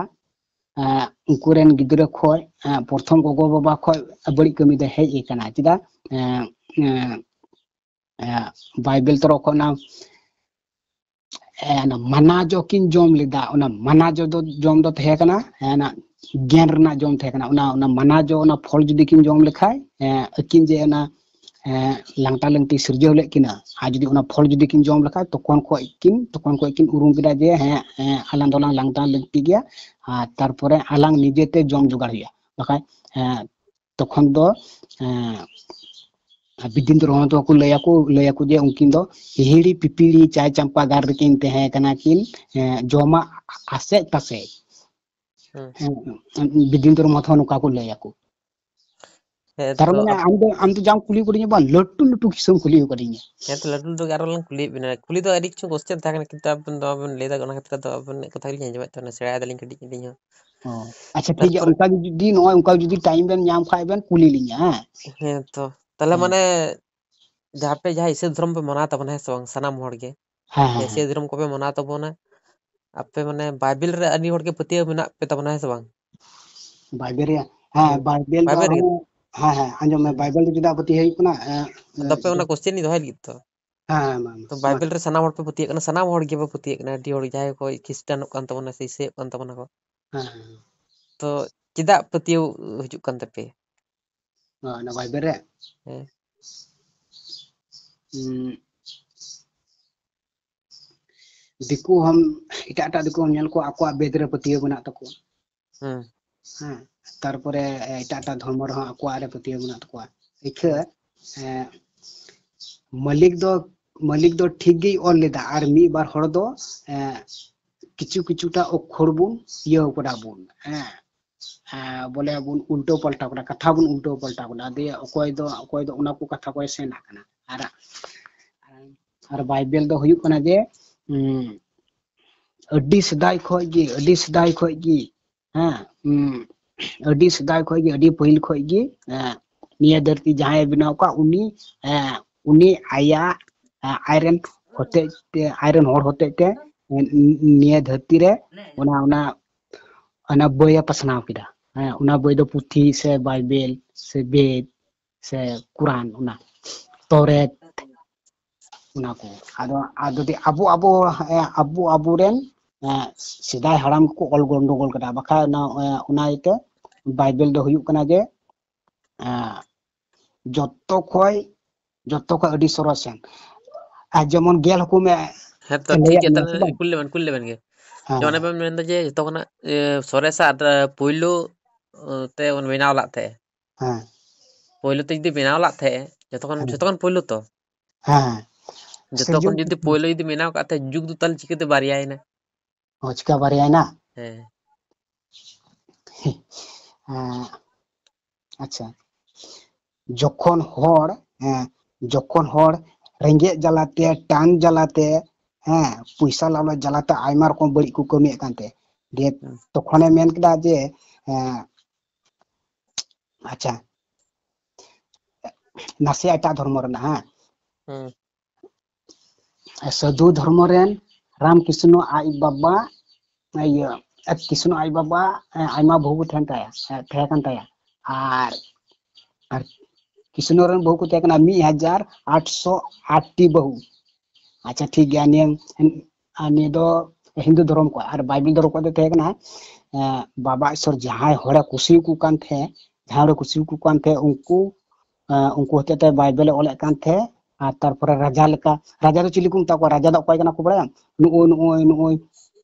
ᱮᱸ, ᱩᱱᱠᱩ ᱨᱮᱱ ᱜᱤᱫᱽᱨᱟᱹ ᱠᱷᱚᱡ, ᱮᱸ, ᱯᱨᱚᱛᱷᱚᱢ ᱜᱚᱜᱚ ᱵᱟᱵᱟ ᱠᱷᱚᱡ ᱵᱟᱹᱲᱤᱡ ᱠᱟᱹᱢᱤ ᱫᱚ ᱦᱮᱡ ᱟᱠᱟᱱᱟ᱾ ᱪᱮᱫᱟᱜ? ᱮᱸ, ᱮᱸ, ᱮᱸ, ᱵᱟᱭᱵᱮᱞ ᱛᱚᱨᱚᱯ ᱠᱷᱚᱱ ᱚᱱᱟ, ᱮᱸ, ᱚᱱᱟ ᱢᱟᱱᱟ ᱡᱚ ᱠᱤᱱ ᱡᱚᱢ ᱞᱮᱫᱟ᱾ ᱚᱱᱟ ᱢᱟᱱᱟ ᱡᱚ ᱫᱚ ᱡᱚᱢ ᱫᱚ ᱛᱟᱦᱮᱸ ᱠᱟᱱᱟ, ᱮᱸ, ᱚᱱᱟ ᱜᱮᱱ ᱨᱮᱱᱟᱜ ᱡᱚᱢ ᱛᱟᱦᱮᱸ ᱠᱟᱱᱟ᱾ ᱚᱱᱟ, ᱚᱱᱟ ᱢᱟᱱᱟ ᱡᱚ, ᱚᱱᱟ ᱯᱷᱚᱞ ᱡᱩᱫᱤ ᱠᱤᱱ ᱡᱚᱢ ᱞᱮᱠᱷᱟᱡ, ᱮᱸ, ᱟᱹᱠᱤᱱ ᱡᱮ ᱚᱱᱟ, ᱮᱸ, ᱞᱟᱝᱴᱟ ᱞᱟᱝᱴᱤ ᱥᱤᱨᱡᱟᱹᱣ ᱞᱮᱫ ᱠᱤᱱᱟ, ᱟᱨ ᱡᱩᱫᱤ ᱚᱱᱟ ᱯᱷᱚᱞ ᱡᱩᱫᱤ ᱠᱤᱱ ᱡᱚᱢ ᱞᱮᱠᱷᱟᱡ, ᱛᱚᱠᱷᱚᱱ ᱠᱷᱚᱡ ᱠᱤᱱ, ᱛᱚᱠᱷᱚᱱ ᱠᱷᱚᱡ ᱠᱤᱱ ᱩᱨᱩᱢ ᱠᱮᱫᱟ ᱡᱮ, ᱦᱮᱸ, ᱮᱸ, ᱟᱞᱟᱝ ᱫᱚᱞᱟᱝ ᱞᱟᱝᱴᱟ ᱞᱟᱹᱠᱛᱤ ᱜᱮᱭᱟ, ᱟᱨ ᱛᱟᱨᱯᱚᱨᱮ ᱟᱞᱟᱝ ᱱᱤᱡᱮᱛᱮ ᱡᱚᱢ ᱡᱚᱜᱟᱲ ᱦᱩᱭᱩᱜᱼᱟ᱾ ᱵᱟᱠᱷᱟᱡ, ᱮᱸ, ᱛᱚᱠᱷᱚᱱ ᱫᱚ, ᱮᱸ, ᱵᱤᱫᱤᱱ ᱫᱚ ᱨᱚᱦᱚᱸ ᱫᱚᱠᱚ ᱞᱟᱹᱭᱟᱠᱚ, ᱞᱟᱹᱭᱟᱠᱚ ᱡᱮ ᱩᱱᱠᱤᱱ ᱫᱚ ᱦᱤᱦᱤᱲᱤ ᱯᱤᱯᱤᱲᱤ ᱪᱟᱭ ᱪᱟᱢᱯᱟ ᱜᱟᱲ ᱨᱮᱠᱤᱱ ᱛᱟᱦᱮᱸ ᱠᱟᱱᱟ ᱠᱤᱱ, ᱮᱸ, ᱡᱚᱢᱟᱜ ᱟᱥᱮᱡ ᱛᱟᱥᱮᱡ᱾ ᱦᱮᱸ᱾ ᱦᱮᱸ, ᱵᱤᱫᱤᱱ ᱫᱚ ᱨᱚᱦᱚᱸ ᱱᱚᱝᱠᱟ ᱠᱚ ᱞᱟᱹᱭᱟᱠᱚ᱾ ᱦᱮᱸ ᱛᱟᱨ ᱛᱚ, ᱢᱟᱱᱮ ᱟᱯ- ᱟᱢ ᱫᱚ, ᱟᱢ ᱫᱚ ᱡᱟᱢ ᱠᱩᱞᱤ ᱠᱩᱞᱤᱧᱟ ᱵᱟᱝ, ᱞᱟᱹᱴᱩ ᱞᱟᱹᱴᱩ ᱠᱤᱥᱟᱹᱢ ᱠᱩᱞᱤ ᱟᱠᱟᱫᱤᱧᱟ᱾ ᱦᱮᱸ ᱛᱚ, ᱞᱟᱹᱴᱩ ᱞᱟᱹᱴᱩ ᱜᱮ ᱟᱨᱚ ᱞᱟᱝ ᱠᱩᱞᱤᱭᱮᱫ ᱵᱮᱱᱟ᱾ ᱠᱩᱞᱤ ᱫᱚ ᱟᱹᱰᱤ ᱠᱤᱪᱷᱩ question ᱛᱟᱦᱮᱸ ᱠᱟᱱᱟ, ᱠᱤᱱᱛᱩ ᱟᱵᱮᱱ ᱫᱚ ᱵᱟᱵᱮᱱ ᱞᱟᱹᱭ ᱫᱟ, ᱚᱱᱟ ᱠᱷᱟᱹᱛᱤᱨ ᱟᱫᱚ ᱟᱵᱮᱱᱟᱜ ᱠᱟᱛᱷᱟ ᱜᱮᱞᱤᱧ ᱟᱸᱡᱚᱢᱮᱫ ᱛᱟᱵᱮᱱᱟ, ᱥᱮᱬᱟᱭ ᱫᱟᱞᱤᱧ ᱠᱟᱹᱴᱤᱡ ᱟᱹᱞᱤᱧ ᱦᱚᱸ᱾ ᱚ, ᱟᱪᱪᱷᱟ, ᱴᱷᱤᱠ ᱜᱮᱭᱟ, ᱛᱟᱨᱯᱚᱨ ᱚᱱᱠᱟ ᱡᱩᱫᱤ, ᱱᱚᱜᱼᱚᱭ ᱚᱱᱠᱟ ᱡᱩᱫᱤ time ᱵᱮᱱ ᱧᱟᱢ ᱠᱷᱟᱡ ᱵᱮᱱ ᱠᱩᱞᱤ ᱞᱤᱧᱟ, ᱦᱮᱸ? ᱦᱮᱸ ᱛᱚ, ᱛᱟᱦᱞᱮ ᱦᱮᱸ᱾ ᱢᱟᱱᱮ ᱡᱟᱦᱟᱸ ᱯᱮ, ᱡᱟᱦᱟᱸ ᱤᱥᱟᱹᱭ ᱫᱷᱚᱨᱚᱢ ᱯᱮ ᱢᱟᱱᱟᱣ ᱛᱟᱵᱚᱱᱟ, ᱦᱮᱸ ᱥᱮ ᱵᱟᱝ? ᱥᱟᱱᱟᱢ ᱦᱚᱲ ᱜᱮ᱾ ᱦᱮᱸ, ᱦᱮᱸ, ᱤᱥᱟᱹᱭ ᱦᱮᱸ᱾ ᱫᱷᱚᱨᱚᱢ ᱠᱚᱯᱮ ᱢᱟᱱᱟᱣ ᱛᱟᱵᱚᱱᱟ᱾ ᱟᱯᱮ ᱢᱟᱱᱮ ᱵᱟᱭᱵᱮᱞ ᱨᱮ ᱟᱹᱰᱤ ᱦᱚᱲ ᱜᱮ ᱯᱟᱹᱛᱭᱟᱹᱣ ᱢᱮᱱᱟᱜ ᱯᱮ ᱛᱟᱵᱚᱱᱟ, ᱦᱮᱸ ᱥᱮ ᱵᱟᱝ? ᱵᱟᱭᱵᱮᱞ ᱨᱮᱭᱟᱜ, ᱦᱮᱸ, ᱦᱮᱸ, ᱵᱟᱭᱵᱮᱞ ᱫᱚ ᱵᱟᱭᱵᱮᱞ ᱨᱮᱜᱮ᱾ ᱟᱨᱦᱚᱸ, ᱦᱮᱸ, ᱦᱮᱸ, ᱟᱸᱡᱚᱢ ᱢᱮ, ᱦᱮᱸ᱾ ᱵᱟᱭᱵᱮᱞ ᱨᱮ ᱪᱮᱫᱟᱜ ᱯᱟᱹᱛᱭᱟᱹᱣ ᱦᱩᱭᱩᱜ ᱠᱟᱱᱟ? ᱮᱸ, ᱟᱫᱚ ᱟᱯᱮ ᱮᱸ, ᱚᱱᱟ question ᱤᱧ ᱫᱚᱦᱚᱭ ᱞᱟᱹᱜᱤᱫ ᱛᱚ᱾ ᱦᱮᱸ, ᱢᱟ, ᱢᱟ, ᱛᱚ ᱢᱟ᱾ ᱵᱟᱭᱵᱮᱞ ᱨᱮ ᱥᱟᱱᱟᱢ ᱦᱚᱲ ᱯᱮ ᱯᱟᱹᱛᱭᱟᱹᱜ ᱠᱟᱱᱟ, ᱥᱟᱱᱟᱢ ᱦᱚᱲ ᱜᱮᱵᱚ ᱯᱟᱹᱛᱭᱟᱹᱜ ᱠᱟᱱᱟ, ᱟᱹᱰᱤ ᱦᱚᱲ ᱡᱟᱦᱟᱸᱭ ᱠᱚ ᱠᱷᱨᱤᱥᱴᱟᱱᱚᱜ ᱠᱟᱱ ᱛᱟᱵᱚᱱᱟ ᱥᱮ ᱤᱥᱟᱹᱭᱚᱜ ᱠᱟᱱ ᱛᱟᱵᱚᱱᱟ ᱠᱚ᱾ ᱦᱮᱸ, ᱦᱮᱸ᱾ ᱛᱚ ᱪᱮᱫᱟᱜ ᱯᱟᱹᱛᱭᱟᱹᱣ ᱦᱤᱡᱩᱜ ᱠᱟᱱ ᱛᱟᱯᱮᱭᱟ? ᱚ, ᱚᱱᱟ ᱵᱟᱭᱵᱮᱞ ᱨᱮ? ᱦᱮᱸ᱾ ᱩᱸ, ᱫᱤᱠᱩ ᱦᱚᱸ, ᱮᱴᱟᱜ ᱮᱴᱟᱜ ᱫᱤᱠᱩ ᱦᱚᱸ ᱧᱮᱞ ᱠᱚᱣᱟ, ᱟᱠᱚᱣᱟᱜ ᱵᱮᱫ ᱨᱮ ᱯᱟᱹᱛᱭᱟᱹᱣ ᱢᱮᱱᱟᱜ ᱛᱟᱠᱚᱣᱟ᱾ ᱦᱮᱸ᱾ ᱦᱮᱸ, ᱛᱟᱨᱯᱚᱨᱮ, ᱮ, ᱮᱴᱟᱜ ᱮᱴᱟᱜ ᱫᱷᱚᱨᱢᱚ ᱨᱮᱦᱚᱸ ᱟᱠᱚᱣᱟᱜ ᱨᱮ ᱯᱟᱹᱛᱭᱟᱹᱣ ᱢᱮᱱᱟᱜ ᱛᱟᱠᱚᱣᱟ᱾ ᱤᱠᱷᱟᱹ, ᱦᱮᱸ᱾ ᱮ, ᱢᱟᱹᱞᱤᱠ ᱫᱚ, ᱢᱟᱹᱞᱤᱠ ᱫᱚ ᱴᱷᱤᱠ ᱜᱮᱭ ᱚᱞ ᱞᱮᱫᱟ, ᱟᱨ ᱢᱤᱫ ᱵᱟᱨ ᱦᱚᱲ ᱫᱚ, ᱮ, ᱠᱤᱪᱷᱩ ᱠᱤᱪᱷᱩᱴᱟ ᱚᱠᱠᱷᱚᱨ ᱵᱚᱱ ᱤᱭᱟᱹ ᱠᱟᱫᱟ ᱵᱚᱱ, ᱦᱮᱸ, ᱮ, ᱵᱚᱞᱮ ᱵᱚᱱ ᱩᱞᱴᱟᱹᱣ ᱯᱟᱞᱴᱟᱣ ᱠᱟᱫᱟ, ᱠᱟᱛᱷᱟ ᱵᱚᱱ ᱩᱞᱴᱟᱹᱣ ᱯᱟᱞᱴᱟᱣ ᱠᱟᱫᱟ᱾ ᱫᱤᱭᱮ ᱚᱠᱚᱭ ᱫᱚ, ᱚᱠᱚᱭ ᱫᱚ ᱚᱱᱟ ᱠᱚ ᱠᱟᱛᱷᱟ ᱠᱚᱭ ᱥᱮᱱ ᱟᱠᱟᱱᱟ᱾ ᱟᱨ, ᱟᱨ ᱵᱟᱭᱵᱮᱞ ᱫᱚ ᱦᱩᱭᱩᱜ ᱠᱟᱱᱟ ᱡᱮ, ᱩᱸ, ᱟᱹᱰᱤ ᱥᱮᱫᱟᱭ ᱠᱷᱚᱡ ᱜᱮ, ᱟᱹᱰᱤ ᱥᱮᱫᱟᱭ ᱠᱷᱚᱡ ᱜᱮ, ᱦᱮᱸ, ᱩᱸ, ᱟᱹᱰᱤ ᱥᱮᱫᱟᱭ ᱠᱷᱚᱡ ᱜᱮ, ᱟᱹᱰᱤ ᱯᱟᱹᱦᱤᱞ ᱠᱷᱚᱡ ᱜᱮ, ᱦᱮᱸ, ᱱᱤᱭᱟᱹ ᱫᱷᱟᱹᱨᱛᱤ ᱡᱟᱦᱟᱸᱭᱮ ᱵᱮᱱᱟᱣ ᱠᱟᱜ, ᱩᱱᱤ, ᱦᱮᱸ, ᱩᱱᱤ ᱟᱭᱟᱜ, ᱦᱮᱸ, ᱟᱡᱨᱮᱱ ᱦᱚᱛᱮᱡ ᱛᱮ, ᱟᱡᱨᱮᱱ ᱦᱚᱲ ᱦᱚᱛᱮᱡ ᱛᱮ, ᱦᱮᱸ, ᱱᱤᱭᱟᱹ ᱫᱷᱟᱹᱨᱛᱤ ᱨᱮ ᱚᱱᱟ, ᱚᱱᱟ, ᱚᱱᱟ ᱵᱳᱭᱮ ᱯᱟᱥᱱᱟᱣ ᱠᱮᱫᱟ᱾ ᱦᱮᱸ, ᱚᱱᱟ ᱵᱳᱭ ᱫᱚ ᱯᱩᱛᱷᱤ ᱥᱮ ᱵᱟᱭᱵᱮᱞ ᱥᱮ ᱵᱮᱫ ᱥᱮ ᱠᱩᱨᱟᱱ, ᱚᱱᱟ ᱛᱚᱨᱮᱛ, ᱚᱱᱟ ᱠᱚ᱾ ᱟᱫᱚ, ᱟᱫᱚ ᱡᱩᱫᱤ ᱟᱵᱚ, ᱟᱵᱚ, ᱦᱮᱸ, ᱟᱵᱚ, ᱟᱵᱚᱨᱮᱱ, ᱦᱮᱸ, ᱥᱮᱫᱟᱭ ᱦᱟᱲᱟᱢ ᱠᱚ ᱚᱞ ᱜᱚᱱᱰᱳᱜᱳᱞ ᱠᱟᱫᱟ, ᱵᱟᱠᱷᱟᱡ ᱚᱱᱟ, ᱚᱱᱟ ᱤᱭᱟᱹᱛᱮ ᱵᱟᱭᱵᱮᱞ ᱫᱚ ᱦᱩᱭᱩᱜ ᱠᱟᱱᱟ ᱡᱮ, ᱦᱮᱸ, ᱡᱚᱛᱚ ᱠᱷᱚᱡ, ᱡᱚᱛᱚ ᱠᱷᱚᱡ ᱟᱹᱰᱤ ᱥᱚᱨᱚᱥ ᱮᱱ᱾ ᱟᱨ ᱡᱮᱢᱚᱱ ᱜᱮᱞ ᱦᱚᱸᱠᱚ ᱢᱮ-, ᱦᱮᱸ ᱛᱚ, ᱴᱷᱤᱠ ᱞᱟᱹᱭᱟᱫ ᱜᱮᱭᱟ, ᱢᱮᱭᱟ ᱥᱮ ᱛᱟᱦᱞᱮ ᱵᱟᱝ? ᱠᱩᱞᱤ ᱞᱮᱵᱮᱱ, ᱠᱩᱞᱤ ᱞᱮᱵᱮᱱ ᱜᱮ᱾ ᱦᱮᱸ, ᱡᱮᱢᱚᱱ ᱦᱮᱸ᱾ ᱟᱵᱮᱱ ᱢᱮᱱᱫᱟ ᱡᱮ ᱡᱚᱛᱚ ᱠᱷᱚᱱᱟᱜ, ᱮ, ᱥᱚᱨᱮᱥᱟᱜ ᱟᱨ ᱯᱩᱭᱞᱩ, ᱮ, ᱛᱮ ᱵᱚᱱ ᱵᱮᱱᱟᱣ ᱞᱟᱜ ᱛᱟᱦᱮᱸᱜ᱾ ᱦᱮᱸ᱾ ᱯᱳᱭᱞᱳ ᱛᱮ ᱡᱩᱫᱤ ᱵᱮᱱᱟᱣ ᱞᱟᱜ ᱛᱟᱦᱮᱸᱜ, ᱡᱚᱛᱚ ᱠᱷᱚᱱ, ᱦᱮᱸ᱾ ᱡᱚᱛᱚ ᱠᱷᱚᱱ ᱯᱳᱭᱞᱳ ᱛᱚ? ᱦᱮᱸ, ᱦᱮᱸ᱾ ᱡᱚᱛᱚ ᱥᱤᱨᱡᱚᱱ ᱠᱷᱚᱱ ᱡᱩᱫᱤ ᱯᱳᱭᱞᱳ ᱡᱩᱫᱤ ᱵᱮᱱᱟᱣ ᱠᱟᱜ ᱛᱟᱦᱮᱸᱜ, ᱡᱩᱜᱽ ᱫᱚ ᱛᱟᱦᱞᱮ ᱪᱤᱠᱟᱹᱛᱮ ᱵᱟᱨᱭᱟᱭᱮᱱᱟ? ᱚ, ᱪᱤᱠᱟ ᱵᱟᱨᱭᱟᱭᱮᱱᱟ? ᱦᱮᱸ᱾ ᱦᱮᱸ, ᱟᱪᱪᱷᱟ᱾ ᱡᱚᱠᱷᱚᱱ ᱦᱚᱲ, ᱦᱮᱸ, ᱡᱚᱠᱷᱚᱱ ᱦᱚᱲ ᱨᱮᱸᱜᱮᱡ ᱡᱟᱞᱟᱛᱮ, ᱴᱟᱱ ᱡᱟᱞᱟᱛᱮ, ᱦᱮᱸ, ᱯᱚᱭᱥᱟ ᱞᱟᱞᱚᱪ ᱡᱟᱞᱟᱛᱮ ᱟᱭᱢᱟ ᱨᱚᱠᱚᱢ ᱵᱟᱹᱲᱤᱡ ᱠᱚ ᱠᱟᱹᱢᱤᱭᱮᱫ ᱠᱟᱱ ᱛᱮ, ᱫᱤᱭᱮ ᱦᱩᱸ᱾ ᱛᱚᱠᱷᱚᱱᱮ ᱢᱮᱱ ᱠᱮᱫᱟ ᱡᱮ, ᱦᱮᱸ, ᱟᱪᱪᱷᱟ, ᱱᱟᱥᱮᱭᱟᱜ ᱮᱴᱟᱜ ᱫᱷᱚᱨᱢᱚ ᱨᱮᱱᱟᱜ, ᱦᱮᱸ᱾ ᱦᱩᱸ᱾ ᱥᱟᱹᱫᱷᱩ ᱫᱷᱚᱨᱢᱚ ᱨᱮᱱ ᱨᱟᱢᱠᱨᱤᱥᱱᱚ ᱟᱡ ᱵᱟᱵᱟ, ᱤᱭᱟᱹ, ᱠᱨᱤᱥᱱᱚ ᱟᱡ ᱵᱟᱵᱟ, ᱮ, ᱟᱭᱢᱟ ᱵᱟᱹᱦᱩ ᱠᱚ ᱛᱟᱦᱮᱱ ᱛᱟᱭᱟ, ᱮ, ᱛᱟᱦᱮᱸ ᱠᱟᱱ ᱛᱟᱭᱟ᱾ ᱟᱨ, ᱟᱨ ᱠᱤᱥᱱᱚ ᱨᱮᱱ ᱵᱟᱹᱦᱩ ᱠᱚ ᱛᱟᱦᱮᱸ ᱠᱟᱱᱟ ᱢᱤᱫ ᱦᱟᱡᱟᱨ ᱟᱴᱥᱚ ᱟᱴ ᱴᱤ ᱵᱟᱹᱦᱩ᱾ ᱟᱪᱪᱷᱟ, ᱴᱷᱤᱠ ᱜᱮᱭᱟ, ᱱᱤᱭᱟᱹ, ᱟᱨ ᱱᱤᱭᱟᱹ ᱫᱚ ᱦᱤᱱᱫᱩ ᱫᱷᱚᱨᱚᱢ ᱠᱚᱣᱟᱜ᱾ ᱟᱨ ᱵᱟᱭᱵᱮᱞ ᱫᱷᱚᱨᱚᱢ ᱠᱚᱣᱟᱜ ᱫᱚ ᱛᱟᱦᱮᱸ ᱠᱟᱱᱟ, ᱮ, ᱵᱟᱵᱟ ᱤᱥᱚᱨ ᱡᱟᱦᱟᱸᱭ ᱦᱚᱲᱮ ᱠᱩᱥᱤᱭᱟᱠᱚ ᱠᱟᱱ ᱛᱟᱦᱮᱸ, ᱡᱟᱦᱟᱸᱭ ᱦᱚᱲᱮ ᱠᱩᱥᱤᱭᱟᱠᱚ ᱠᱟᱱ ᱛᱟᱦᱮᱸ, ᱩᱱᱠᱩ, ᱮ, ᱩᱱᱠᱩ ᱦᱚᱛᱮᱡ ᱛᱮ ᱵᱟᱭᱵᱮᱞᱮ ᱚᱞᱮᱫ ᱠᱟᱱ ᱛᱟᱦᱮᱸ᱾ ᱟᱨ ᱛᱟᱨᱯᱚᱨᱮ ᱨᱟᱡᱟ ᱞᱮᱠᱟ, ᱨᱟᱡᱟ ᱫᱚ ᱪᱤᱞᱤ ᱠᱚ ᱢᱮᱛᱟ ᱠᱚᱣᱟ? ᱨᱟᱡᱟ ᱫᱚ ᱚᱠᱚᱭ ᱠᱟᱱᱟ ᱠᱚ ᱵᱟᱲᱟᱭᱟᱢ? ᱱᱩᱜᱼᱩᱭ, ᱱᱩᱜᱼᱩᱭ, ᱱᱩᱜᱼᱩᱭ,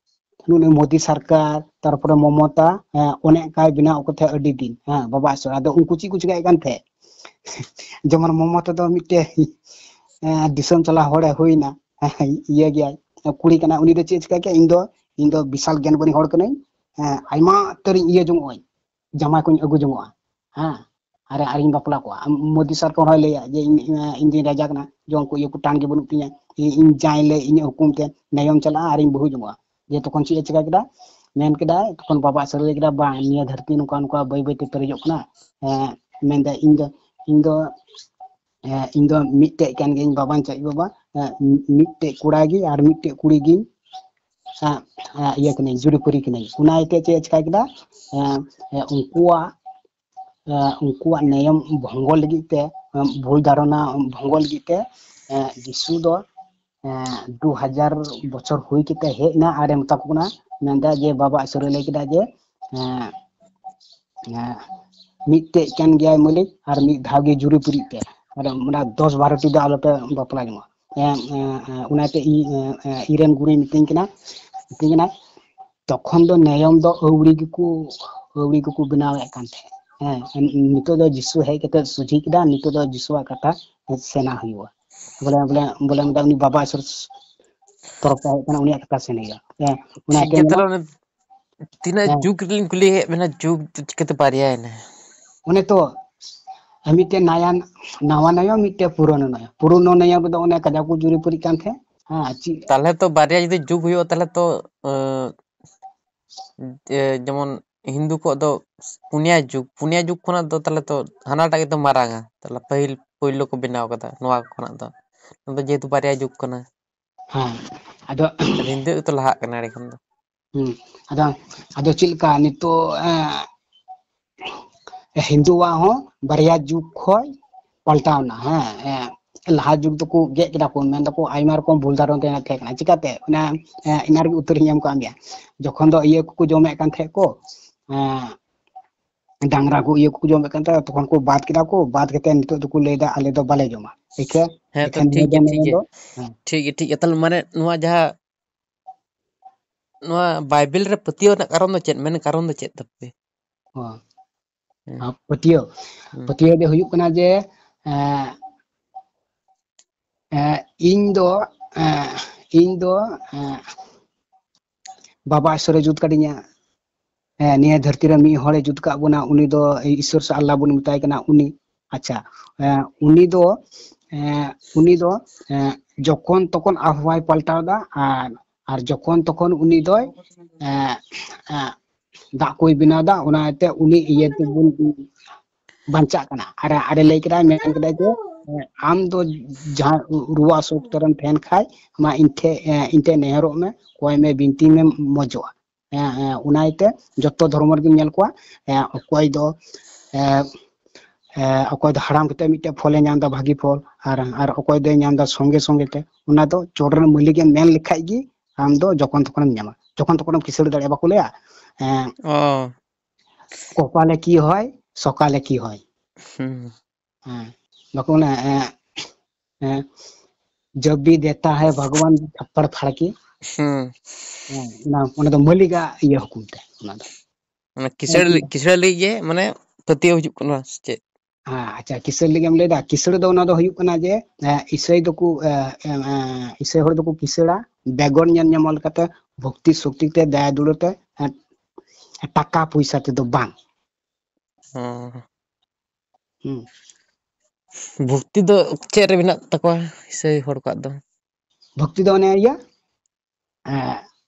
ᱱᱩᱜᱼᱩᱭ ᱢᱳᱫᱤ ᱥᱚᱨᱠᱟᱨ, ᱛᱟᱨᱯᱚᱨᱮ ᱢᱚᱢᱚᱛᱟ, ᱦᱮᱸ, ᱚᱱᱮ ᱚᱱᱠᱟᱭ ᱵᱮᱱᱟᱣ ᱠᱚ ᱛᱟᱦᱮᱸᱫ ᱟᱹᱰᱤ ᱫᱤᱱ, ᱦᱮᱸ, ᱵᱟᱵᱟ ᱤᱥᱚᱨ᱾ ᱟᱫᱚ ᱩᱱᱠᱩ ᱪᱮᱫ ᱠᱚ ᱪᱤᱠᱟᱹᱭᱮᱫ ᱠᱟᱱ ᱛᱟᱦᱮᱸᱫ? ᱡᱮᱢᱚᱱ ᱢᱚᱢᱚᱛᱟ ᱫᱚ ᱢᱤᱫᱴᱮᱡ, ᱮᱸ, ᱫᱤᱥᱚᱢ ᱪᱟᱞᱟᱣ ᱦᱚᱲᱮ ᱦᱩᱭᱱᱟ, ᱤᱭᱟᱹ ᱜᱮᱭᱟᱭ, ᱠᱩᱲᱤ ᱠᱟᱱᱟᱭ, ᱩᱱᱤ ᱫᱚ ᱪᱮᱫ ᱮ ᱪᱤᱠᱟᱹ ᱠᱮᱫᱟ? "ᱤᱧ ᱫᱚ, ᱤᱧ ᱫᱚ ᱵᱤᱥᱟᱞ ᱜᱮᱭᱟᱱ ᱜᱩᱱᱤ ᱦᱚᱲ ᱠᱟᱹᱱᱟᱹᱧ, ᱮᱸ, ᱟᱭᱢᱟ ᱩᱛᱟᱹᱨᱤᱧ ᱤᱭᱟᱹ ᱡᱚᱝᱚᱜ ᱟᱹᱧ, ᱡᱟᱢᱟᱭ ᱠᱚᱧ ᱟᱹᱜᱩ ᱡᱚᱝᱚᱜᱼᱟ, ᱦᱮᱸ, ᱟᱨ ᱟᱨᱤᱧ ᱵᱟᱯᱞᱟ ᱠᱚᱣᱟ᱾" ᱟᱢ, ᱢᱳᱫᱤ ᱥᱚᱨᱠᱟᱨ ᱦᱚᱸᱭ ᱞᱟᱹᱭᱟ ᱡᱮ, "ᱤᱧ, ᱤᱧ ᱫᱚᱧ ᱨᱟᱡᱟ ᱠᱟᱱᱟ, ᱡᱚᱢ ᱠᱚ ᱤᱭᱟᱹ ᱠᱚ ᱴᱟᱱ ᱜᱮ ᱵᱟᱹᱱᱩᱜ ᱛᱤᱧᱟ, ᱤᱧ, ᱤᱧ ᱡᱟᱶᱟᱭ ᱞᱟᱹᱭ, ᱤᱧᱟᱹᱜ ᱦᱩᱠᱩᱢ ᱛᱮ ᱱᱮᱭᱚᱢ ᱪᱟᱞᱟᱜᱼᱟ ᱟᱨᱤᱧ ᱵᱟᱹᱦᱩ ᱡᱚᱝᱚᱜᱼᱟ᱾" ᱡᱮ ᱛᱚᱠᱷᱚᱱ ᱪᱮᱫ ᱮ ᱪᱤᱠᱟ ᱠᱮᱫᱟ? ᱢᱮᱱ ᱠᱮᱫᱟᱭ, ᱛᱚᱠᱷᱚᱱ ᱵᱟᱵᱟ ᱤᱥᱚᱨᱮ ᱞᱟᱹᱭ ᱠᱮᱫᱟ, "ᱵᱟᱝ, ᱱᱤᱭᱟᱹ ᱫᱷᱟᱹᱨᱛᱤ ᱱᱚᱝᱠᱟ ᱱᱚᱝᱠᱟ ᱵᱟᱹᱭ ᱵᱟᱹᱭ ᱛᱮ ᱯᱮᱨᱮᱡᱚᱜ ᱠᱟᱱᱟ᱾ ᱮᱸ, ᱢᱮᱱᱫᱟ, ᱤᱧ ᱫᱚ, ᱤᱧ ᱫᱚ, ᱮᱸ, ᱤᱧ ᱫᱚ ᱢᱤᱫᱴᱮᱡ ᱠᱟᱱ ᱜᱤᱭᱟᱹᱧ, ᱵᱟᱵᱟᱧ ᱪᱟᱪ ᱵᱟᱵᱟ, ᱮᱸ, ᱢᱤᱫᱴᱮᱡ ᱠᱚᱲᱟ ᱜᱮ ᱟᱨ ᱢᱤᱫᱴᱮᱡ ᱠᱩᱲᱤ ᱜᱤᱧ, ᱮᱸ, ᱮᱸ, ᱤᱭᱟᱹ ᱠᱟᱹᱱᱟᱹᱧ, ᱡᱩᱨᱤᱯᱟᱹᱨᱤ ᱠᱟᱹᱱᱟᱹᱧ᱾" ᱚᱱᱟ ᱤᱭᱟᱹᱛᱮ ᱪᱮᱫ ᱮ ᱪᱤᱠᱟ ᱠᱮᱫᱟ? ᱮᱸ, ᱮᱸ, ᱩᱱᱠᱩᱣᱟᱜ, ᱮᱸ, ᱩᱱᱠᱩᱣᱟᱜ ᱱᱮᱭᱚᱢ ᱵᱷᱚᱝᱜᱚ ᱞᱟᱹᱜᱤᱫ ᱛᱮ, ᱮᱸ, ᱵᱷᱩᱞ ᱫᱷᱟᱨᱚᱱᱟ ᱵᱷᱚᱝᱜᱚ ᱞᱟᱹᱜᱤᱫ ᱛᱮ, ᱮᱸ, ᱡᱤᱥᱩ ᱫᱚ, ᱮᱸ, ᱫᱩ ᱦᱟᱡᱟᱨ ᱵᱚᱪᱷᱚᱨ ᱦᱩᱭ ᱠᱟᱛᱮ ᱦᱮᱡ ᱮᱱᱟ ᱟᱨᱮ ᱢᱮᱛᱟ ᱠᱚ ᱠᱟᱱᱟ, ᱢᱮᱱᱫᱟ ᱡᱮ, ᱵᱟᱵᱟ ᱤᱥᱚᱨᱮ ᱞᱟᱹᱭ ᱠᱮᱫᱟ ᱡᱮ, ᱮᱸ, ᱮᱸ, ᱢᱤᱫᱴᱮᱡ ᱠᱟᱱ ᱜᱮᱭᱟᱭ ᱢᱟᱹᱞᱤᱠ ᱟᱨ ᱢᱤᱫ ᱫᱷᱟᱣ ᱜᱮ ᱡᱩᱨᱤ ᱯᱩᱨᱤᱜ ᱯᱮ᱾ ᱟᱨ ᱚᱱᱟ ᱫᱚᱥ ᱵᱟᱨᱚ ᱴᱤ ᱫᱚ ᱟᱞᱚᱯᱮ ᱵᱟᱯᱞᱟ ᱡᱚᱝᱟ᱾ ᱮᱸ, ᱮᱸ, ᱮᱸ, ᱚᱱᱟᱛᱮ ᱤᱧ, ᱮᱸ, ᱮᱸ, ᱤᱧᱨᱮᱱ ᱜᱩᱨᱩᱭ ᱢᱤᱛᱟᱹᱧ ᱠᱟᱱᱟ, ᱢᱤᱛᱟᱹᱧ ᱠᱟᱱᱟ, ᱛᱚᱠᱷᱚᱱ ᱫᱚ ᱱᱮᱭᱚᱢ ᱫᱚ ᱟᱹᱣᱲᱤ ᱜᱮᱠᱚ, ᱟᱹᱣᱲᱤ ᱜᱮᱠᱚ ᱵᱮᱱᱟᱣᱮᱫ ᱠᱟᱱ ᱛᱟᱦᱮᱸᱫ᱾ ᱦᱮᱸ, ᱱᱤᱛᱚᱜ ᱫᱚ ᱡᱤᱥᱩ ᱦᱮᱡ ᱠᱟᱛᱮ ᱥᱚᱡᱷᱮ ᱠᱮᱫᱟ, ᱱᱤᱛᱚᱜ ᱫᱚ ᱡᱤᱥᱩᱣᱟᱜ ᱠᱟᱛᱷᱟ ᱥᱮᱬᱟ ᱦᱩᱭᱩᱜᱼᱟ᱾ ᱵᱚᱞᱮ, ᱵᱚᱞᱮ, ᱵᱚᱞᱮ ᱢᱮᱱᱫᱟ ᱩᱱᱤ ᱵᱟᱵᱟ ᱤᱥᱚᱨ ᱛᱚᱨᱚᱯ ᱛᱮ ᱦᱮᱡ ᱠᱟᱱᱟ, ᱩᱱᱤᱭᱟᱜ ᱠᱟᱛᱷᱟ ᱥᱮᱬᱟ ᱦᱩᱭᱩᱜᱼᱟ᱾ ᱦᱮᱸ, ᱚᱱᱟ ᱴᱷᱤᱠ ᱛᱮ ᱜᱮᱭᱟ, ᱢᱮᱱᱟ, ᱛᱟᱦᱞᱮ ᱚᱱᱮ ᱛᱤᱱᱟᱹᱜ ᱦᱮᱸ᱾ ᱡᱩᱜᱽ ᱨᱮᱞᱤᱧ ᱠᱩᱞᱤ ᱠᱮᱫ ᱵᱮᱱᱟ, ᱡᱩᱜᱽ ᱫᱚ ᱪᱤᱠᱟᱹᱛᱮ ᱵᱟᱨᱭᱟᱭᱮᱱᱟ? ᱚᱱᱮ ᱛᱚ, ᱢᱤᱫᱴᱮᱱ ᱱᱟᱭᱟ, ᱱᱟᱣᱟ ᱱᱟᱭᱚᱢ, ᱢᱤᱫᱴᱮᱱ ᱯᱩᱨᱳᱱᱳ ᱱᱟᱭᱚᱢ᱾ ᱯᱩᱨᱳᱱᱳ ᱱᱟᱭᱚᱢ ᱨᱮᱫᱚ ᱚᱱᱮ ᱠᱟᱡᱟᱠ ᱠᱚ ᱡᱩᱨᱤ ᱯᱟᱹᱨᱤᱜ ᱠᱟᱱ ᱛᱟᱦᱮᱸᱫ᱾ ᱦᱮᱸ, ᱪᱮᱫ? ᱛᱟᱦᱞᱮ ᱛᱚ ᱵᱟᱨᱭᱟ ᱡᱩᱫᱤ ᱡᱩᱜᱽ ᱦᱩᱭᱩᱜᱼᱟ, ᱛᱟᱦᱞᱮ ᱛᱚ, ᱮᱸ, ᱡᱮ, ᱡᱮᱢᱚᱱ ᱦᱤᱱᱫᱩ ᱠᱚᱣᱟᱜ ᱫᱚ ᱯᱩᱱᱭᱟ ᱡᱩᱜᱽ, ᱯᱩᱱᱭᱟ ᱡᱩᱜᱽ ᱠᱷᱚᱱᱟᱜ ᱫᱚ ᱛᱟᱦᱞᱮ ᱛᱚ ᱦᱟᱱᱟᱴᱟᱜ ᱜᱮᱛᱚ ᱢᱟᱨᱟᱝᱟ᱾ ᱛᱟᱦᱞᱮ ᱯᱟᱹᱦᱤᱞ, ᱯᱳᱭᱞᱳ ᱠᱚ ᱵᱮᱱᱟᱣ ᱠᱟᱫᱟ ᱱᱚᱣᱟ ᱠᱷᱚᱱᱟᱜ ᱫᱚ᱾ ᱱᱚᱣᱟ ᱫᱚ ᱡᱮᱦᱮᱛᱩ ᱵᱟᱨᱭᱟ ᱡᱩᱜᱽ ᱠᱟᱱᱟ᱾ ᱦᱮᱸ, ᱟᱫᱚ ᱟᱨ ᱦᱤᱱᱫᱩ ᱜᱮᱛᱚ ᱞᱟᱦᱟᱜ ᱠᱟᱱᱟ ᱮᱸᱰᱮᱠᱷᱟᱱ ᱫᱚ᱾ ᱦᱩᱸ, ᱟᱫᱚ, ᱟᱫᱚ ᱪᱮᱫ ᱞᱮᱠᱟ ᱱᱤᱛᱚᱜ, ᱮᱸ, ᱦᱤᱱᱫᱩᱣᱟᱜ ᱦᱚᱸ ᱵᱟᱨᱭᱟ ᱡᱩᱜᱽ ᱠᱷᱚᱡ, ᱯᱟᱞᱴᱟᱣ ᱮᱱᱟ, ᱦᱮᱸ, ᱦᱮᱸ᱾ ᱞᱟᱦᱟ ᱡᱩᱜᱽ ᱫᱚᱠᱚ ᱜᱮᱫ ᱠᱮᱫᱟ ᱠᱚ, ᱢᱮᱱ ᱫᱟᱠᱚ ᱟᱭᱢᱟ ᱨᱚᱠᱚᱢ ᱵᱷᱩᱞ ᱫᱷᱟᱨᱚᱱᱟ ᱛᱟᱦᱮᱸ ᱠᱟᱱᱟ᱾ ᱪᱤᱠᱟᱛᱮ? ᱚᱱᱟ, ᱮ, ᱮᱱᱟ ᱨᱮᱜᱮ ᱩᱛᱛᱚᱨ ᱤᱧ ᱮᱢ ᱠᱟᱜ ᱢᱮᱭᱟ᱾ ᱡᱚᱠᱷᱚᱱ ᱫᱚ ᱤᱭᱟᱹ ᱠᱚᱠᱚ ᱡᱚᱢᱮᱫ ᱠᱟᱱ ᱛᱟᱦᱮᱸᱫ ᱠᱚ, ᱮ, ᱰᱟᱝᱨᱟ ᱠᱚ ᱤᱭᱟᱹ ᱠᱚᱠᱚ ᱡᱚᱢᱮᱫ ᱠᱟᱱ ᱛᱟᱦᱮᱸᱫ, ᱛᱚᱠᱷᱚᱱ ᱠᱚ ᱵᱟᱫ ᱠᱮᱫᱟ ᱠᱚ, ᱵᱟᱫ ᱠᱟᱛᱮ ᱱᱤᱛᱚᱜ ᱫᱚᱠᱚ ᱞᱟᱹᱭ ᱮᱫᱟ, "ᱟᱞᱮ ᱫᱚ ᱵᱟᱞᱮ ᱡᱚᱢᱟ, ᱮᱠᱷᱮᱱ, ᱦᱮᱸ, ᱛᱚ ᱮᱠᱷᱮᱱ ᱴᱷᱤᱠ ᱱᱤᱭᱟᱹ ᱜᱮ, ᱫᱚ, ᱴᱷᱤᱠ ᱱᱤᱭᱟᱹ ᱜᱮ᱾ ᱫᱚ", ᱦᱮᱸ᱾ ᱴᱷᱤᱠ ᱜᱮ, ᱴᱷᱤᱠ ᱜᱮ᱾ ᱛᱟᱦᱞᱮ ᱢᱟᱱᱮ ᱱᱚᱣᱟ ᱡᱟᱦᱟᱸ, ᱱᱚᱣᱟ ᱵᱟᱭᱵᱮᱞ ᱨᱮ ᱯᱟᱹᱛᱭᱟᱹᱣ ᱨᱮᱱᱟᱜ ᱠᱟᱨᱚᱱ ᱫᱚ ᱪᱮᱫ? ᱢᱮᱱ ᱠᱟᱨᱚᱱ ᱫᱚ ᱪᱮᱫ ᱛᱟᱯᱮ? ᱚ᱾ ᱦᱮᱸ᱾ ᱟᱨ ᱯᱟᱹᱛᱭᱟᱹᱣ, ᱦᱩᱸ᱾ ᱯᱟᱹᱛᱭᱟᱹᱣ ᱫᱚ ᱦᱩᱭᱩᱜ ᱠᱟᱱᱟ ᱡᱮ, ᱮᱸ, ᱮᱸ, ᱤᱧ ᱫᱚ, ᱮᱸ, ᱤᱧ ᱫᱚ, ᱮᱸ, ᱵᱟᱵᱟ ᱤᱥᱚᱨᱮ ᱡᱩᱛ ᱠᱟᱫᱤᱧᱟ᱾ ᱮᱸ, ᱱᱤᱭᱟᱹ ᱫᱷᱟᱹᱨᱛᱤ ᱨᱮ ᱢᱤᱫ ᱦᱚᱲᱮ ᱡᱩᱛ ᱠᱟᱜ ᱵᱚᱱᱟ, ᱩᱱᱤ ᱫᱚ ᱤᱥᱚᱨ ᱥᱮ ᱟᱞᱞᱟ ᱵᱚᱱ ᱢᱮᱛᱟᱭ ᱠᱟᱱᱟ, ᱩᱱᱤ᱾ ᱟᱪᱪᱷᱟ, ᱮᱸ, ᱩᱱᱤ ᱫᱚ, ᱮᱸ, ᱩᱱᱤ ᱫᱚ, ᱮᱸ, ᱡᱚᱠᱷᱚᱱ ᱛᱚᱠᱷᱚᱱ ᱟᱵᱚᱦᱟᱣᱟᱭ ᱯᱟᱞᱴᱟᱣ ᱮᱫᱟ, ᱟᱨ, ᱟᱨ ᱡᱚᱠᱷᱚᱱ ᱛᱚᱠᱷᱚᱱ ᱩᱱᱤ ᱫᱚᱭ, ᱮᱸ, ᱮᱸ, ᱫᱟᱜ ᱠᱚᱭ ᱵᱮᱱᱟᱣ ᱮᱫᱟ, ᱚᱱᱟᱛᱮ ᱩᱱᱤ ᱤᱭᱟᱹ ᱛᱮᱵᱚᱱ ᱵᱟᱧᱪᱟᱜ ᱠᱟᱱᱟ᱾ ᱟᱨ, ᱟᱨᱮ ᱞᱟᱹᱭ ᱠᱮᱫᱟᱭ, ᱢᱮᱱ ᱠᱮᱫᱟᱭ ᱡᱮ, ᱮᱸ, ᱟᱢ ᱫᱚ ᱡᱟᱦᱟᱸ ᱨᱩᱣᱟᱹ ᱦᱟᱹᱥᱩ ᱚᱠᱛᱚ ᱨᱮᱢ ᱛᱟᱦᱮᱱ ᱠᱷᱟᱡ, ᱟᱢᱟᱜ ᱤᱧ ᱴᱷᱮᱡ, ᱮᱸ, ᱤᱧ ᱴᱷᱮᱡ ᱱᱮᱦᱚᱨᱚᱜ ᱢᱮ, ᱠᱚᱭ ᱢᱮ, ᱵᱤᱱᱛᱤ ᱢᱮ, ᱢᱚᱡᱚᱜᱼᱟ᱾ ᱦᱮᱸ, ᱦᱮᱸ, ᱚᱱᱟ ᱤᱭᱟᱹᱛᱮ ᱡᱚᱛᱚ ᱫᱷᱚᱨᱢᱚ ᱨᱮᱜᱮᱢ ᱧᱮᱞ ᱠᱚᱣᱟ, ᱮ, ᱚᱠᱚᱭ ᱫᱚ, ᱮ, ᱮ, ᱚᱠᱚᱭ ᱫᱚ ᱦᱟᱲᱟᱢ ᱠᱟᱛᱮ ᱢᱤᱫᱴᱮᱡ ᱯᱷᱚᱞᱮ ᱧᱟᱢ ᱮᱫᱟ, ᱵᱷᱟᱹᱜᱤ ᱯᱷᱚᱞ, ᱟᱨ, ᱟᱨ ᱚᱠᱚᱭ ᱫᱚᱭ ᱧᱟᱢ ᱮᱫᱟ ᱥᱚᱸᱜᱮ ᱥᱚᱸᱜᱮ ᱛᱮ᱾ ᱚᱱᱟ ᱫᱚ ᱪᱚᱴ ᱨᱮᱱ ᱢᱟᱹᱞᱤᱠᱮ ᱢᱮᱱ ᱞᱮᱠᱷᱟᱡ ᱜᱮ ᱟᱢ ᱫᱚ ᱡᱚᱠᱷᱚᱱ ᱛᱚᱠᱷᱚᱱᱮᱢ ᱧᱟᱢᱟ, ᱡᱚᱠᱷᱚᱱ ᱛᱚᱠᱷᱚᱱᱮᱢ ᱠᱤᱥᱟᱹᱬ ᱫᱟᱲᱮᱭᱟᱜᱼᱟ, ᱵᱟᱠᱚ ᱞᱟᱹᱭᱟ? ᱮ, ᱚ᱾ কপালে কি হয়, সকালে কি হয়। ᱦᱩᱸ᱾ ᱦᱮᱸ, ᱵᱟᱠᱚ ᱢᱮᱱᱟ, ᱮ, ᱮ, ᱡᱚᱵ ᱵᱷᱤ ᱫᱮᱛᱟ ᱦᱮ ᱵᱷᱟᱜᱽᱣᱟᱱ ᱛᱷᱟᱯᱯᱟᱲ ᱯᱷᱟᱲᱠᱤ᱾ ᱦᱩᱸ᱾ ᱦᱮᱸ, ᱚᱱᱟ, ᱚᱱᱟ ᱫᱚ ᱢᱟᱹᱞᱤᱠᱟᱜ ᱤᱭᱟᱹ ᱦᱩᱠᱩᱢ ᱛᱮ, ᱚᱱᱟ ᱫᱚ᱾ ᱚᱱᱟ ᱠᱤᱥᱟᱹᱬ, ᱦᱮᱸ, ᱠᱤᱥᱟᱹᱬ ᱞᱟᱹᱜᱤᱫ ᱜᱮ, ᱢᱟᱱᱮ, ᱯᱟᱹᱛᱭᱟᱹᱣ ᱦᱤᱡᱩᱜ ᱠᱟᱱᱟ ᱥᱮ ᱪᱮᱫ? ᱦᱮᱸ, ᱟᱪᱪᱷᱟ, ᱠᱤᱥᱟᱹᱬ ᱞᱟᱹᱜᱤᱫ ᱮᱢ ᱞᱟᱹᱭᱫᱟ? ᱠᱤᱥᱟᱹᱬ ᱫᱚ ᱚᱱᱟ ᱫᱚ ᱦᱩᱭᱩᱜ ᱠᱟᱱᱟ ᱡᱮ, ᱮ, ᱤᱥᱟᱹᱭ ᱫᱚᱠᱚ, ᱮ, ᱮ, ᱮ, ᱤᱥᱟᱹᱭ ᱦᱚᱲ ᱫᱚᱠᱚ ᱠᱤᱥᱟᱹᱬᱟ ᱵᱮᱜᱚᱨ ᱧᱮᱞ ᱧᱟᱢᱚᱜ ᱞᱮᱠᱟᱛᱮ, ᱵᱷᱚᱠᱛᱤ ᱥᱚᱠᱛᱤ ᱛᱮ, ᱫᱟᱭᱟ ᱫᱩᱞᱟᱹᱲ ᱛᱮ, ᱮ, ᱴᱟᱠᱟ ᱯᱚᱭᱥᱟ ᱛᱮᱫᱚ ᱵᱟᱝ᱾ ᱦᱚᱸ᱾ ᱦᱩᱸ᱾ ᱵᱷᱚᱠᱛᱤ ᱫᱚ ᱪᱮᱫ ᱨᱮ ᱢᱮᱱᱟᱜ ᱛᱟᱠᱚᱣᱟ ᱤᱥᱟᱹᱭ ᱦᱚᱲ ᱠᱚᱣᱟᱜ ᱫᱚ? ᱵᱷᱚᱠᱛᱤ ᱫᱚ ᱚᱱᱮ ᱤᱭᱟᱹ, ᱮ,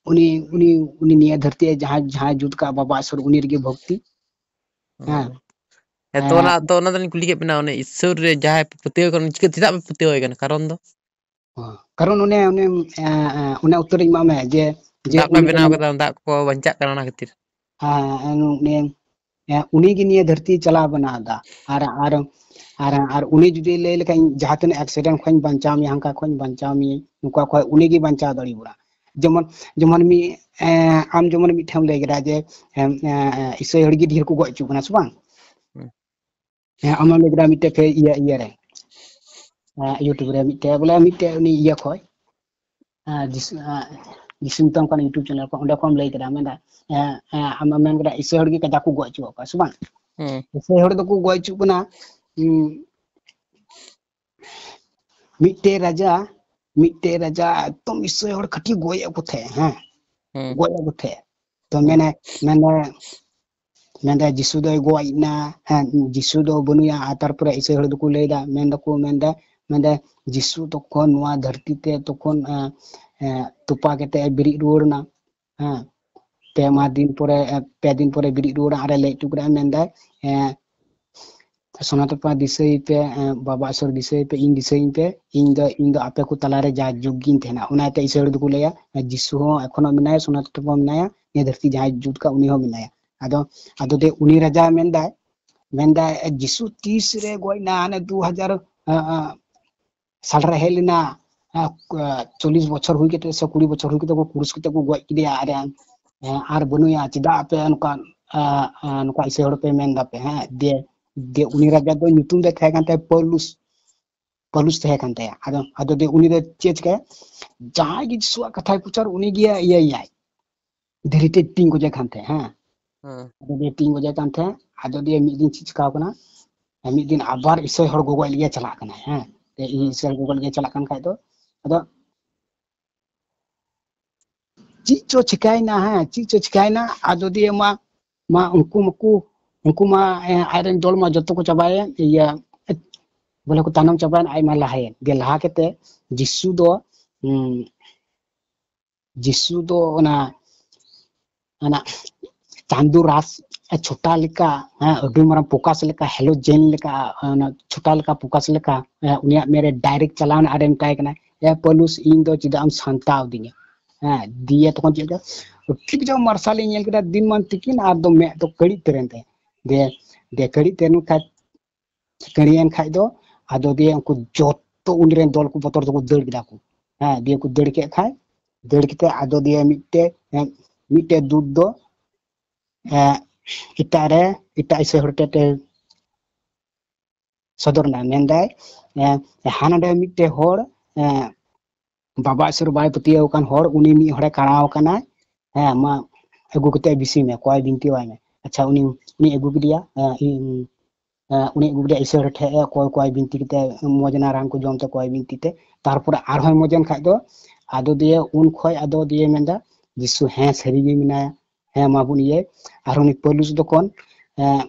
ᱩᱱᱤ, ᱩᱱᱤ, ᱩᱱᱤ ᱱᱤᱭᱟᱹ ᱫᱷᱟᱹᱨᱛᱤ ᱨᱮ ᱡᱟᱦᱟᱸᱭ, ᱡᱟᱦᱟᱸᱭ ᱡᱩᱛ ᱠᱟᱜ ᱵᱟᱵᱟ ᱤᱥᱚᱨ, ᱩᱱᱤ ᱨᱮᱜᱮ ᱵᱷᱚᱠᱛᱤ᱾ ᱦᱮᱸ᱾ ᱦᱮᱸ, ᱛᱚ ᱮ, ᱚᱱᱟ, ᱛᱚ ᱚᱱᱟ ᱫᱚᱞᱤᱧ ᱠᱩᱞᱤ ᱠᱮᱫ ᱵᱮᱱᱟ, ᱚᱱᱮ ᱤᱥᱥᱚᱨ ᱨᱮ ᱡᱟᱦᱟᱸᱭ ᱯᱮ ᱯᱟᱹᱛᱭᱟᱹᱣ ᱠᱟᱱᱟ, ᱪᱤᱠᱟᱹ, ᱪᱮᱫᱟᱜ ᱯᱮ ᱯᱟᱹᱛᱭᱟᱹᱣ ᱟᱭ ᱠᱟᱱᱟ? ᱠᱟᱨᱚᱱ ᱫᱚ? ᱚ, ᱠᱟᱨᱚᱱ ᱚᱱᱮ, ᱚᱱᱮ, ᱮ, ᱮ, ᱚᱱᱮ ᱩᱛᱛᱚᱨᱤᱧ ᱮᱢᱟᱜ ᱢᱮ ᱡᱮ, ᱡᱮ ᱫᱟᱜ ᱠᱚᱭ ᱩᱱᱤ ᱵᱮᱱᱟᱣ ᱚᱱᱮ, ᱠᱟᱫᱟ, ᱫᱟᱜ ᱠᱚ ᱵᱟᱧᱪᱟᱜ ᱠᱟᱱᱟ ᱚᱱᱟ ᱠᱷᱟᱹᱛᱤᱨ᱾ ᱦᱮᱸ, ᱩᱱᱤ, ᱮ, ᱩᱱᱤ ᱜᱮ ᱱᱤᱭᱟᱹ ᱫᱷᱟᱹᱨᱛᱤ ᱪᱟᱞᱟᱣ ᱵᱮᱱᱟᱣ ᱮᱫᱟ᱾ ᱟᱨ, ᱟᱨ, ᱟᱨ ᱟᱨ ᱩᱱᱤ ᱡᱩᱫᱤ ᱞᱟᱹᱭ ᱞᱮᱠᱷᱟᱱ, ᱡᱟᱦᱟᱸ ᱛᱤᱱᱟᱹᱜ accident ᱠᱷᱚᱱ ᱵᱟᱧᱪᱟᱣ ᱢᱮᱭᱟ, ᱦᱟᱱᱠᱟ ᱠᱷᱚᱱ ᱵᱟᱧᱪᱟᱣ ᱢᱮᱭᱟ, ᱱᱚᱝᱠᱟ ᱠᱷᱚᱱ ᱩᱱᱤ ᱜᱮ ᱵᱟᱧᱪᱟᱣ ᱫᱟᱲᱮ ᱵᱚᱱᱟ᱾ ᱡᱮᱢᱚᱱ ᱡᱮᱢᱚᱱ ᱢᱤᱫ ᱮᱸ, ᱟᱢ ᱡᱮᱢᱚᱱ ᱢᱤᱫᱴᱷᱮᱱ ᱮᱢ ᱞᱟᱹᱭ ᱠᱮᱫᱟ ᱡᱮ ᱮᱸ, ᱮᱸ, ᱤᱥᱟᱹᱭ ᱦᱚᱲ ᱜᱮ ᱰᱷᱮᱨ ᱠᱚ ᱜᱚᱡ ᱦᱚᱪᱚᱜ ᱠᱟᱱᱟ, ᱥᱮ ᱵᱟᱝ? ᱦᱩᱸ᱾ ᱦᱮᱸ, ᱟᱢᱮᱢ ᱞᱟᱹᱭ ᱠᱮᱫᱟ ᱢᱤᱫᱴᱮᱡ ᱯᱷᱮ-, ᱤᱭᱟᱹ ᱤᱭᱟᱹ ᱨᱮ ᱮᱸ, YouTube ᱨᱮ ᱢᱤᱫᱴᱮᱡ ᱵᱚᱞᱮ ᱢᱤᱫᱴᱮᱡ ᱩᱱᱤ ᱤᱭᱟᱹ ᱠᱷᱚᱡ ᱮᱸ, ᱡᱤᱥᱩ ᱮᱸ, ᱡᱤᱥᱩ ᱢᱮᱛᱟᱢ ᱠᱟᱱᱟ YouTube channel ᱠᱷᱚᱱ, ᱚᱸᱰᱮ ᱠᱷᱚᱱ ᱮᱢ ᱞᱟᱹᱭ ᱠᱮᱫᱟ, ᱢᱮᱱᱫᱟ ᱮᱸ, ᱮᱸ, ᱟᱢᱮᱢ ᱢᱮᱱ ᱠᱮᱫᱟ ᱤᱥᱟᱹᱭ ᱦᱚᱲ ᱜᱮ ᱠᱟᱡᱟᱠ ᱠᱚ ᱜᱚᱡ ᱦᱚᱪᱚ ᱟᱠᱚᱣᱟ, ᱥᱮ ᱵᱟᱝ? ᱦᱩᱸ᱾ ᱤᱥᱟᱹᱭ ᱦᱚᱲ ᱫᱚᱠᱚ ᱜᱚᱡ ᱦᱚᱪᱚᱜ ᱠᱟᱱᱟ᱾ ᱩᱸ, ᱢᱤᱫᱴᱮᱡ ᱨᱟᱡᱟ, ᱢᱤᱫᱴᱮᱡ ᱨᱟᱡᱟ ᱮᱠᱫᱚᱢ ᱤᱥᱟᱹᱭ ᱦᱚᱲ ᱠᱷᱟᱹᱴᱤ ᱜᱚᱡ ᱮᱫ ᱠᱚ ᱛᱟᱦᱮᱸ, ᱦᱮᱸ, ᱦᱩᱸ᱾ ᱜᱚᱡ ᱮᱫ ᱠᱚ ᱛᱟᱦᱮᱸ᱾ ᱛᱚ ᱦᱩᱸ᱾ ᱢᱮᱱᱮ, ᱢᱮᱱᱮ, ᱢᱮᱱᱫᱟ ᱡᱤᱥᱩ ᱫᱚᱭ ᱜᱚᱡ ᱮᱱᱟ, ᱦᱮᱸ, ᱡᱤᱥᱩ ᱫᱚ ᱵᱟᱹᱱᱩᱭᱟ᱾ ᱟᱨ ᱛᱟᱨᱯᱚᱨᱮ ᱤᱥᱟᱹᱭ ᱦᱚᱲ ᱫᱚᱠᱚ ᱞᱟᱹᱭᱫᱟ, ᱢᱮᱱ ᱫᱟᱠᱚ, ᱢᱮᱱᱫᱟ, ᱢᱮᱱᱫᱟ ᱡᱤᱥᱩ ᱛᱚᱠᱷᱚᱱ ᱱᱚᱣᱟ ᱫᱷᱟᱹᱨᱛᱤ ᱛᱮ ᱛᱚᱠᱷᱚᱱ, ᱮᱸ, ᱮᱸ, ᱛᱚᱯᱟ ᱠᱟᱛᱮ ᱮ ᱵᱮᱨᱮᱫ ᱨᱩᱣᱟᱹᱲ ᱮᱱᱟ, ᱦᱮᱸ, ᱯᱮ ᱢᱟᱦᱟ ᱫᱤᱱ ᱯᱚᱨᱮ, ᱮᱸ, ᱯᱮ ᱫᱤᱱ ᱯᱚᱨᱮ ᱵᱮᱨᱮᱫ ᱨᱩᱣᱟᱹᱲ ᱮᱱᱟ᱾ ᱟᱨ ᱮ ᱞᱟᱹᱭ ᱦᱚᱴᱚ ᱠᱮᱫᱟ, ᱢᱮᱱᱫᱟᱭ, ᱮᱸ, ᱥᱳᱱᱟ ᱛᱚᱯᱟ ᱫᱤᱥᱟᱹᱭ ᱯᱮ, ᱮᱸ, ᱵᱟᱵᱟ ᱤᱥᱚᱨ ᱫᱤᱥᱟᱹᱭ ᱯᱮ, ᱤᱧ ᱫᱤᱥᱟᱹᱭᱤᱧ ᱯᱮ, ᱤᱧ ᱫᱚ, ᱤᱧ ᱫᱚ ᱟᱯᱮ ᱠᱚ ᱛᱟᱞᱟᱨᱮ ᱡᱟ ᱡᱩᱜᱽ ᱜᱤᱧ ᱛᱟᱦᱮᱱᱟ᱾ ᱚᱱᱟᱛᱮ ᱤᱥᱟᱹᱭ ᱦᱚᱲ ᱫᱚᱠᱚ ᱞᱟᱹᱭᱟ, ᱡᱤᱥᱩ ᱦᱚᱸ ᱮᱠᱷᱚᱱᱳ ᱢᱮᱱᱟᱭᱟ, ᱥᱳᱱᱟ ᱛᱚᱯᱟ ᱢᱮᱱᱟᱭᱟ, ᱱᱤᱭᱟᱹ ᱫᱷᱟᱹᱨᱛᱤ ᱡᱟᱦᱟᱸᱭ ᱡᱩᱛ ᱠᱟᱜ ᱩᱱᱤ ᱦᱚᱸ ᱢᱮᱱᱟᱭᱟ᱾ ᱟᱫᱚ, ᱟᱫᱚ ᱫᱮ ᱩᱱᱤ ᱨᱟᱡᱟ ᱢᱮᱱᱫᱟᱭ, ᱢᱮᱱᱫᱟᱭ, ᱡᱤᱥᱩ ᱛᱤᱥ ᱨᱮ ᱜᱚᱡ ᱮᱱᱟ? ᱦᱟᱱᱮ ᱫᱩ ᱦᱟᱡᱟᱨ, ᱟᱸ, ᱟᱸ, ᱥᱟᱞ ᱨᱮ ᱦᱮᱡ ᱞᱮᱱᱟ, ᱟᱸ, ᱪᱚᱞᱞᱤᱥ ᱵᱚᱪᱷᱚᱨ ᱦᱩᱭ ᱠᱟᱛᱮ ᱥᱮ ᱠᱩᱲᱤ ᱵᱚᱪᱷᱚᱨ ᱦᱩᱭ ᱠᱟᱛᱮ ᱠᱚ ᱠᱨᱩᱥ ᱠᱟᱛᱮ ᱠᱚ ᱜᱚᱡ ᱠᱮᱫᱮᱭᱟ᱾ ᱟᱨ, ᱟᱸ, ᱟᱨ ᱵᱟᱹᱱᱩᱭᱟ, ᱪᱮᱫᱟᱜ ᱟᱯᱮ ᱱᱚᱝᱠᱟ, ᱟᱸ, ᱟᱸ, ᱱᱚᱝᱠᱟ ᱤᱥᱟᱹᱭ ᱦᱚᱲ ᱯᱮ ᱢᱮᱱ ᱫᱟᱯᱮ? ᱦᱮᱸ, ᱫᱮ, ᱫᱮ ᱩᱱᱤ ᱨᱟᱡᱟ ᱫᱚ ᱧᱩᱛᱩᱢ ᱫᱚ ᱛᱟᱦᱮᱸ ᱠᱟᱱ ᱛᱟᱭᱟ ᱯᱟᱹᱣᱞᱩᱥ, ᱯᱟᱹᱣᱞᱩᱥ ᱛᱟᱦᱮᱸ ᱠᱟᱱ ᱛᱟᱭᱟ᱾ ᱟᱫᱚ, ᱟᱫᱚ ᱫᱮ ᱩᱱᱤ ᱫᱚ ᱪᱮᱫ ᱪᱤᱠᱟᱹᱭᱟ? ᱡᱟᱦᱟᱸᱭ ᱜᱮ ᱡᱤᱥᱩᱣᱟᱜ ᱠᱟᱛᱷᱟᱭ ᱯᱨᱚᱪᱟᱨ, ᱩᱱᱤ ᱜᱮ ᱤᱭᱟᱹᱭᱟᱭ, ᱫᱷᱤᱨᱤ ᱛᱮ ᱛᱤᱧ ᱜᱚᱡᱮ ᱠᱟᱱ ᱛᱟᱦᱮᱸ, ᱦᱮᱸ᱾ ᱦᱮᱸ᱾ ᱟᱫᱚ ᱫᱤᱭᱮ ᱛᱤᱧ ᱜᱚᱡᱮ ᱠᱟᱱ ᱛᱟᱦᱮᱸ, ᱟᱫᱚ ᱫᱤᱭᱮ ᱢᱤᱫ ᱫᱤᱱ ᱪᱮᱫ ᱪᱤᱠᱟᱹᱣ ᱠᱟᱱᱟ? ᱢᱤᱫ ᱫᱤᱱ ᱟᱵᱟᱨ ᱤᱥᱟᱹᱭ ᱦᱚᱲ ᱜᱚᱜᱚᱡ ᱞᱟᱹᱜᱤᱫ ᱮ ᱪᱟᱞᱟᱜ ᱠᱟᱱᱟ, ᱦᱮᱸ᱾ ᱛᱮ ᱤᱧ ᱦᱮᱸ᱾ ᱤᱥᱟᱹᱭ ᱦᱚᱲ ᱜᱚᱜᱚᱡ ᱞᱟᱹᱜᱤᱫ ᱮ ᱪᱟᱞᱟᱜ ᱠᱟᱱ ᱠᱷᱟᱡ ᱫᱚ, ᱟᱫᱚ ᱪᱮᱫ ᱪᱚ ᱪᱤᱠᱟᱭᱱᱟ, ᱦᱮᱸ, ᱪᱮᱫ ᱪᱚ ᱪᱤᱠᱟᱭᱱᱟ, ᱟᱫᱚ ᱫᱤᱭᱮ ᱢᱟ, ᱢᱟ ᱩᱱᱠᱩ ᱢᱟᱠᱚ, ᱩᱱᱠᱩ ᱢᱟ, ᱮ, ᱟᱡᱨᱮᱱ ᱫᱚᱞ ᱢᱟ ᱡᱚᱛᱚ ᱠᱚ ᱪᱟᱵᱟᱭᱮᱱ, ᱤᱭᱟᱹ, ᱵᱚᱞᱮ ᱠᱚ ᱛᱟᱭᱱᱚᱢ ᱪᱟᱵᱟᱭᱮᱱ, ᱟᱡ ᱢᱟ ᱞᱟᱦᱟᱭᱮᱱ᱾ ᱫᱤᱭᱮ ᱞᱟᱦᱟ ᱠᱟᱛᱮ ᱡᱤᱥᱩ ᱫᱚ, ᱩᱸ, ᱡᱤᱥᱩ ᱫᱚ ᱚᱱᱟ, ᱚᱱᱟ ᱪᱟᱸᱫᱩ ᱨᱟᱥ ᱪᱷᱚᱴᱟ ᱞᱮᱠᱟ, ᱦᱮᱸ, ᱟᱹᱰᱤ ᱢᱟᱨᱟᱝ ᱯᱷᱳᱠᱟᱥ ᱞᱮᱠᱟ, ᱦᱮᱞᱳᱡᱮᱱ ᱞᱮᱠᱟ, ᱚᱱᱟ ᱪᱷᱚᱴᱟ ᱞᱮᱠᱟ ᱯᱷᱳᱠᱟᱥ ᱞᱮᱠᱟ, ᱦᱮᱸ, ᱩᱱᱤᱭᱟᱜ ᱢᱮᱫ ᱨᱮ ᱰᱟᱭᱨᱮᱠᱴ ᱪᱟᱞᱟᱣ ᱮᱱᱟ ᱟᱨᱮ ᱢᱮᱛᱟᱭ ᱠᱟᱱᱟ, "ᱮ ᱯᱟᱹᱞᱩᱥ, ᱤᱧ ᱫᱚ ᱪᱮᱫᱟᱜ ᱮᱢ ᱥᱟᱱᱛᱟᱣ ᱫᱤᱧᱟ?" ᱦᱮᱸ, ᱫᱤᱭᱮ ᱛᱚᱠᱷᱚᱱ ᱪᱮᱫ ᱞᱮᱠᱟ ᱴᱷᱤᱠ ᱡᱚᱠᱷᱚᱱ ᱢᱟᱨᱥᱟᱞ ᱤᱧ ᱧᱮᱞ ᱠᱮᱫᱟ, ᱫᱤᱱ ᱢᱟᱱ ᱛᱤᱠᱤᱱ ᱟᱨ ᱫᱚ ᱢᱮᱫ ᱫᱚ ᱠᱟᱹᱲᱤᱡ ᱩᱛᱟᱹᱨᱮᱱ ᱛᱟᱭᱟ᱾ ᱫᱤᱭᱮ, ᱫᱤᱭᱮ ᱠᱟᱹᱲᱤᱡ ᱩᱛᱟᱹᱨᱮᱱ ᱠᱷᱟᱡ ᱠᱟᱹᱲᱤᱭᱮᱱ ᱠᱷᱟᱡ ᱫᱚ, ᱟᱫᱚ ᱫᱤᱭᱮ ᱩᱱᱠᱩ ᱡᱚᱛᱚ ᱩᱱᱤ ᱨᱮᱱ ᱫᱚᱞ ᱠᱚ ᱵᱚᱛᱚᱨ ᱛᱮᱠᱚ ᱫᱟᱹᱲ ᱠᱮᱫᱟ ᱠᱚ᱾ ᱦᱮᱸ, ᱫᱤᱭᱮ ᱠᱚ ᱫᱟᱹᱲ ᱠᱮᱫ ᱠᱷᱟᱡ, ᱫᱟᱹᱲ ᱠᱟᱛᱮ ᱟᱫᱚ ᱫᱤᱭᱮ ᱢᱤᱫᱴᱮᱡ, ᱦᱮᱸ, ᱢᱤᱫᱴᱮᱡ ᱫᱩᱛ ᱫᱚ, ᱦᱮᱸ, ᱮᱴᱟᱜ ᱨᱮ, ᱮᱴᱟᱜ ᱤᱥᱟᱹᱭ ᱦᱚᱲ ᱴᱷᱮᱡ ᱥᱚᱫᱚᱨ ᱮᱱᱟ, ᱢᱮᱱᱫᱟᱭ, ᱮᱸ, ᱦᱟᱱᱟᱰᱮ ᱢᱤᱫᱴᱮᱡ ᱦᱚᱲ, ᱮᱸ, ᱵᱟᱵᱟ ᱤᱥᱚᱨ ᱵᱟᱭ ᱯᱟᱹᱛᱭᱟᱹᱣ ᱟᱠᱟᱱ ᱦᱚᱲ, ᱩᱱᱤ ᱢᱤᱫ ᱦᱚᱲᱮ ᱠᱟᱬᱟᱣ ᱟᱠᱟᱱᱟᱭ᱾ ᱦᱮᱸ, ᱢᱟ ᱟᱹᱜᱩ ᱠᱟᱛᱮ ᱵᱤᱥᱤ ᱢᱮ, ᱠᱚᱭ ᱵᱤᱱᱛᱤ ᱣᱟᱭ ᱢᱮ᱾ ᱟᱪᱪᱷᱟ, ᱩᱱᱤ, ᱩᱱᱤ ᱟᱹᱜᱩ ᱠᱮᱫᱮᱭᱟ, ᱮᱸ, ᱤᱧ, ᱮᱸ, ᱩᱱᱤ ᱟᱹᱜᱩ ᱠᱮᱫᱮᱭᱟ ᱤᱥᱚᱨ ᱴᱷᱮᱡ ᱮ ᱠᱚᱭ, ᱠᱚᱭ ᱵᱤᱱᱛᱤ ᱠᱟᱛᱮ, ᱢᱚᱡᱽ ᱮᱱᱟ ᱨᱟᱱ ᱠᱚ ᱡᱚᱢ ᱛᱮ, ᱠᱚᱭ ᱵᱤᱱᱛᱤ ᱛᱮ᱾ ᱛᱟᱨᱯᱚᱨᱮ ᱟᱨᱦᱚᱸᱭ ᱢᱚᱡᱽ ᱮᱱ ᱠᱷᱟᱡ ᱫᱚ, ᱟᱫᱚ ᱫᱤᱭᱮ ᱩᱱ ᱠᱷᱚᱡ ᱟᱫᱚ ᱫᱤᱭᱮ ᱢᱮᱱᱫᱟ, ᱡᱤᱥᱩ ᱦᱮᱸ ᱥᱟᱹᱨᱤ ᱜᱮ ᱢᱮᱱᱟᱭᱟ, ᱦᱮᱸ ᱢᱟᱵᱚᱱ ᱤᱭᱟᱹ᱾ ᱟᱨ ᱩᱱᱤ ᱯᱟᱹᱣᱞᱩᱥ ᱡᱚᱠᱷᱚᱱ, ᱮᱸ,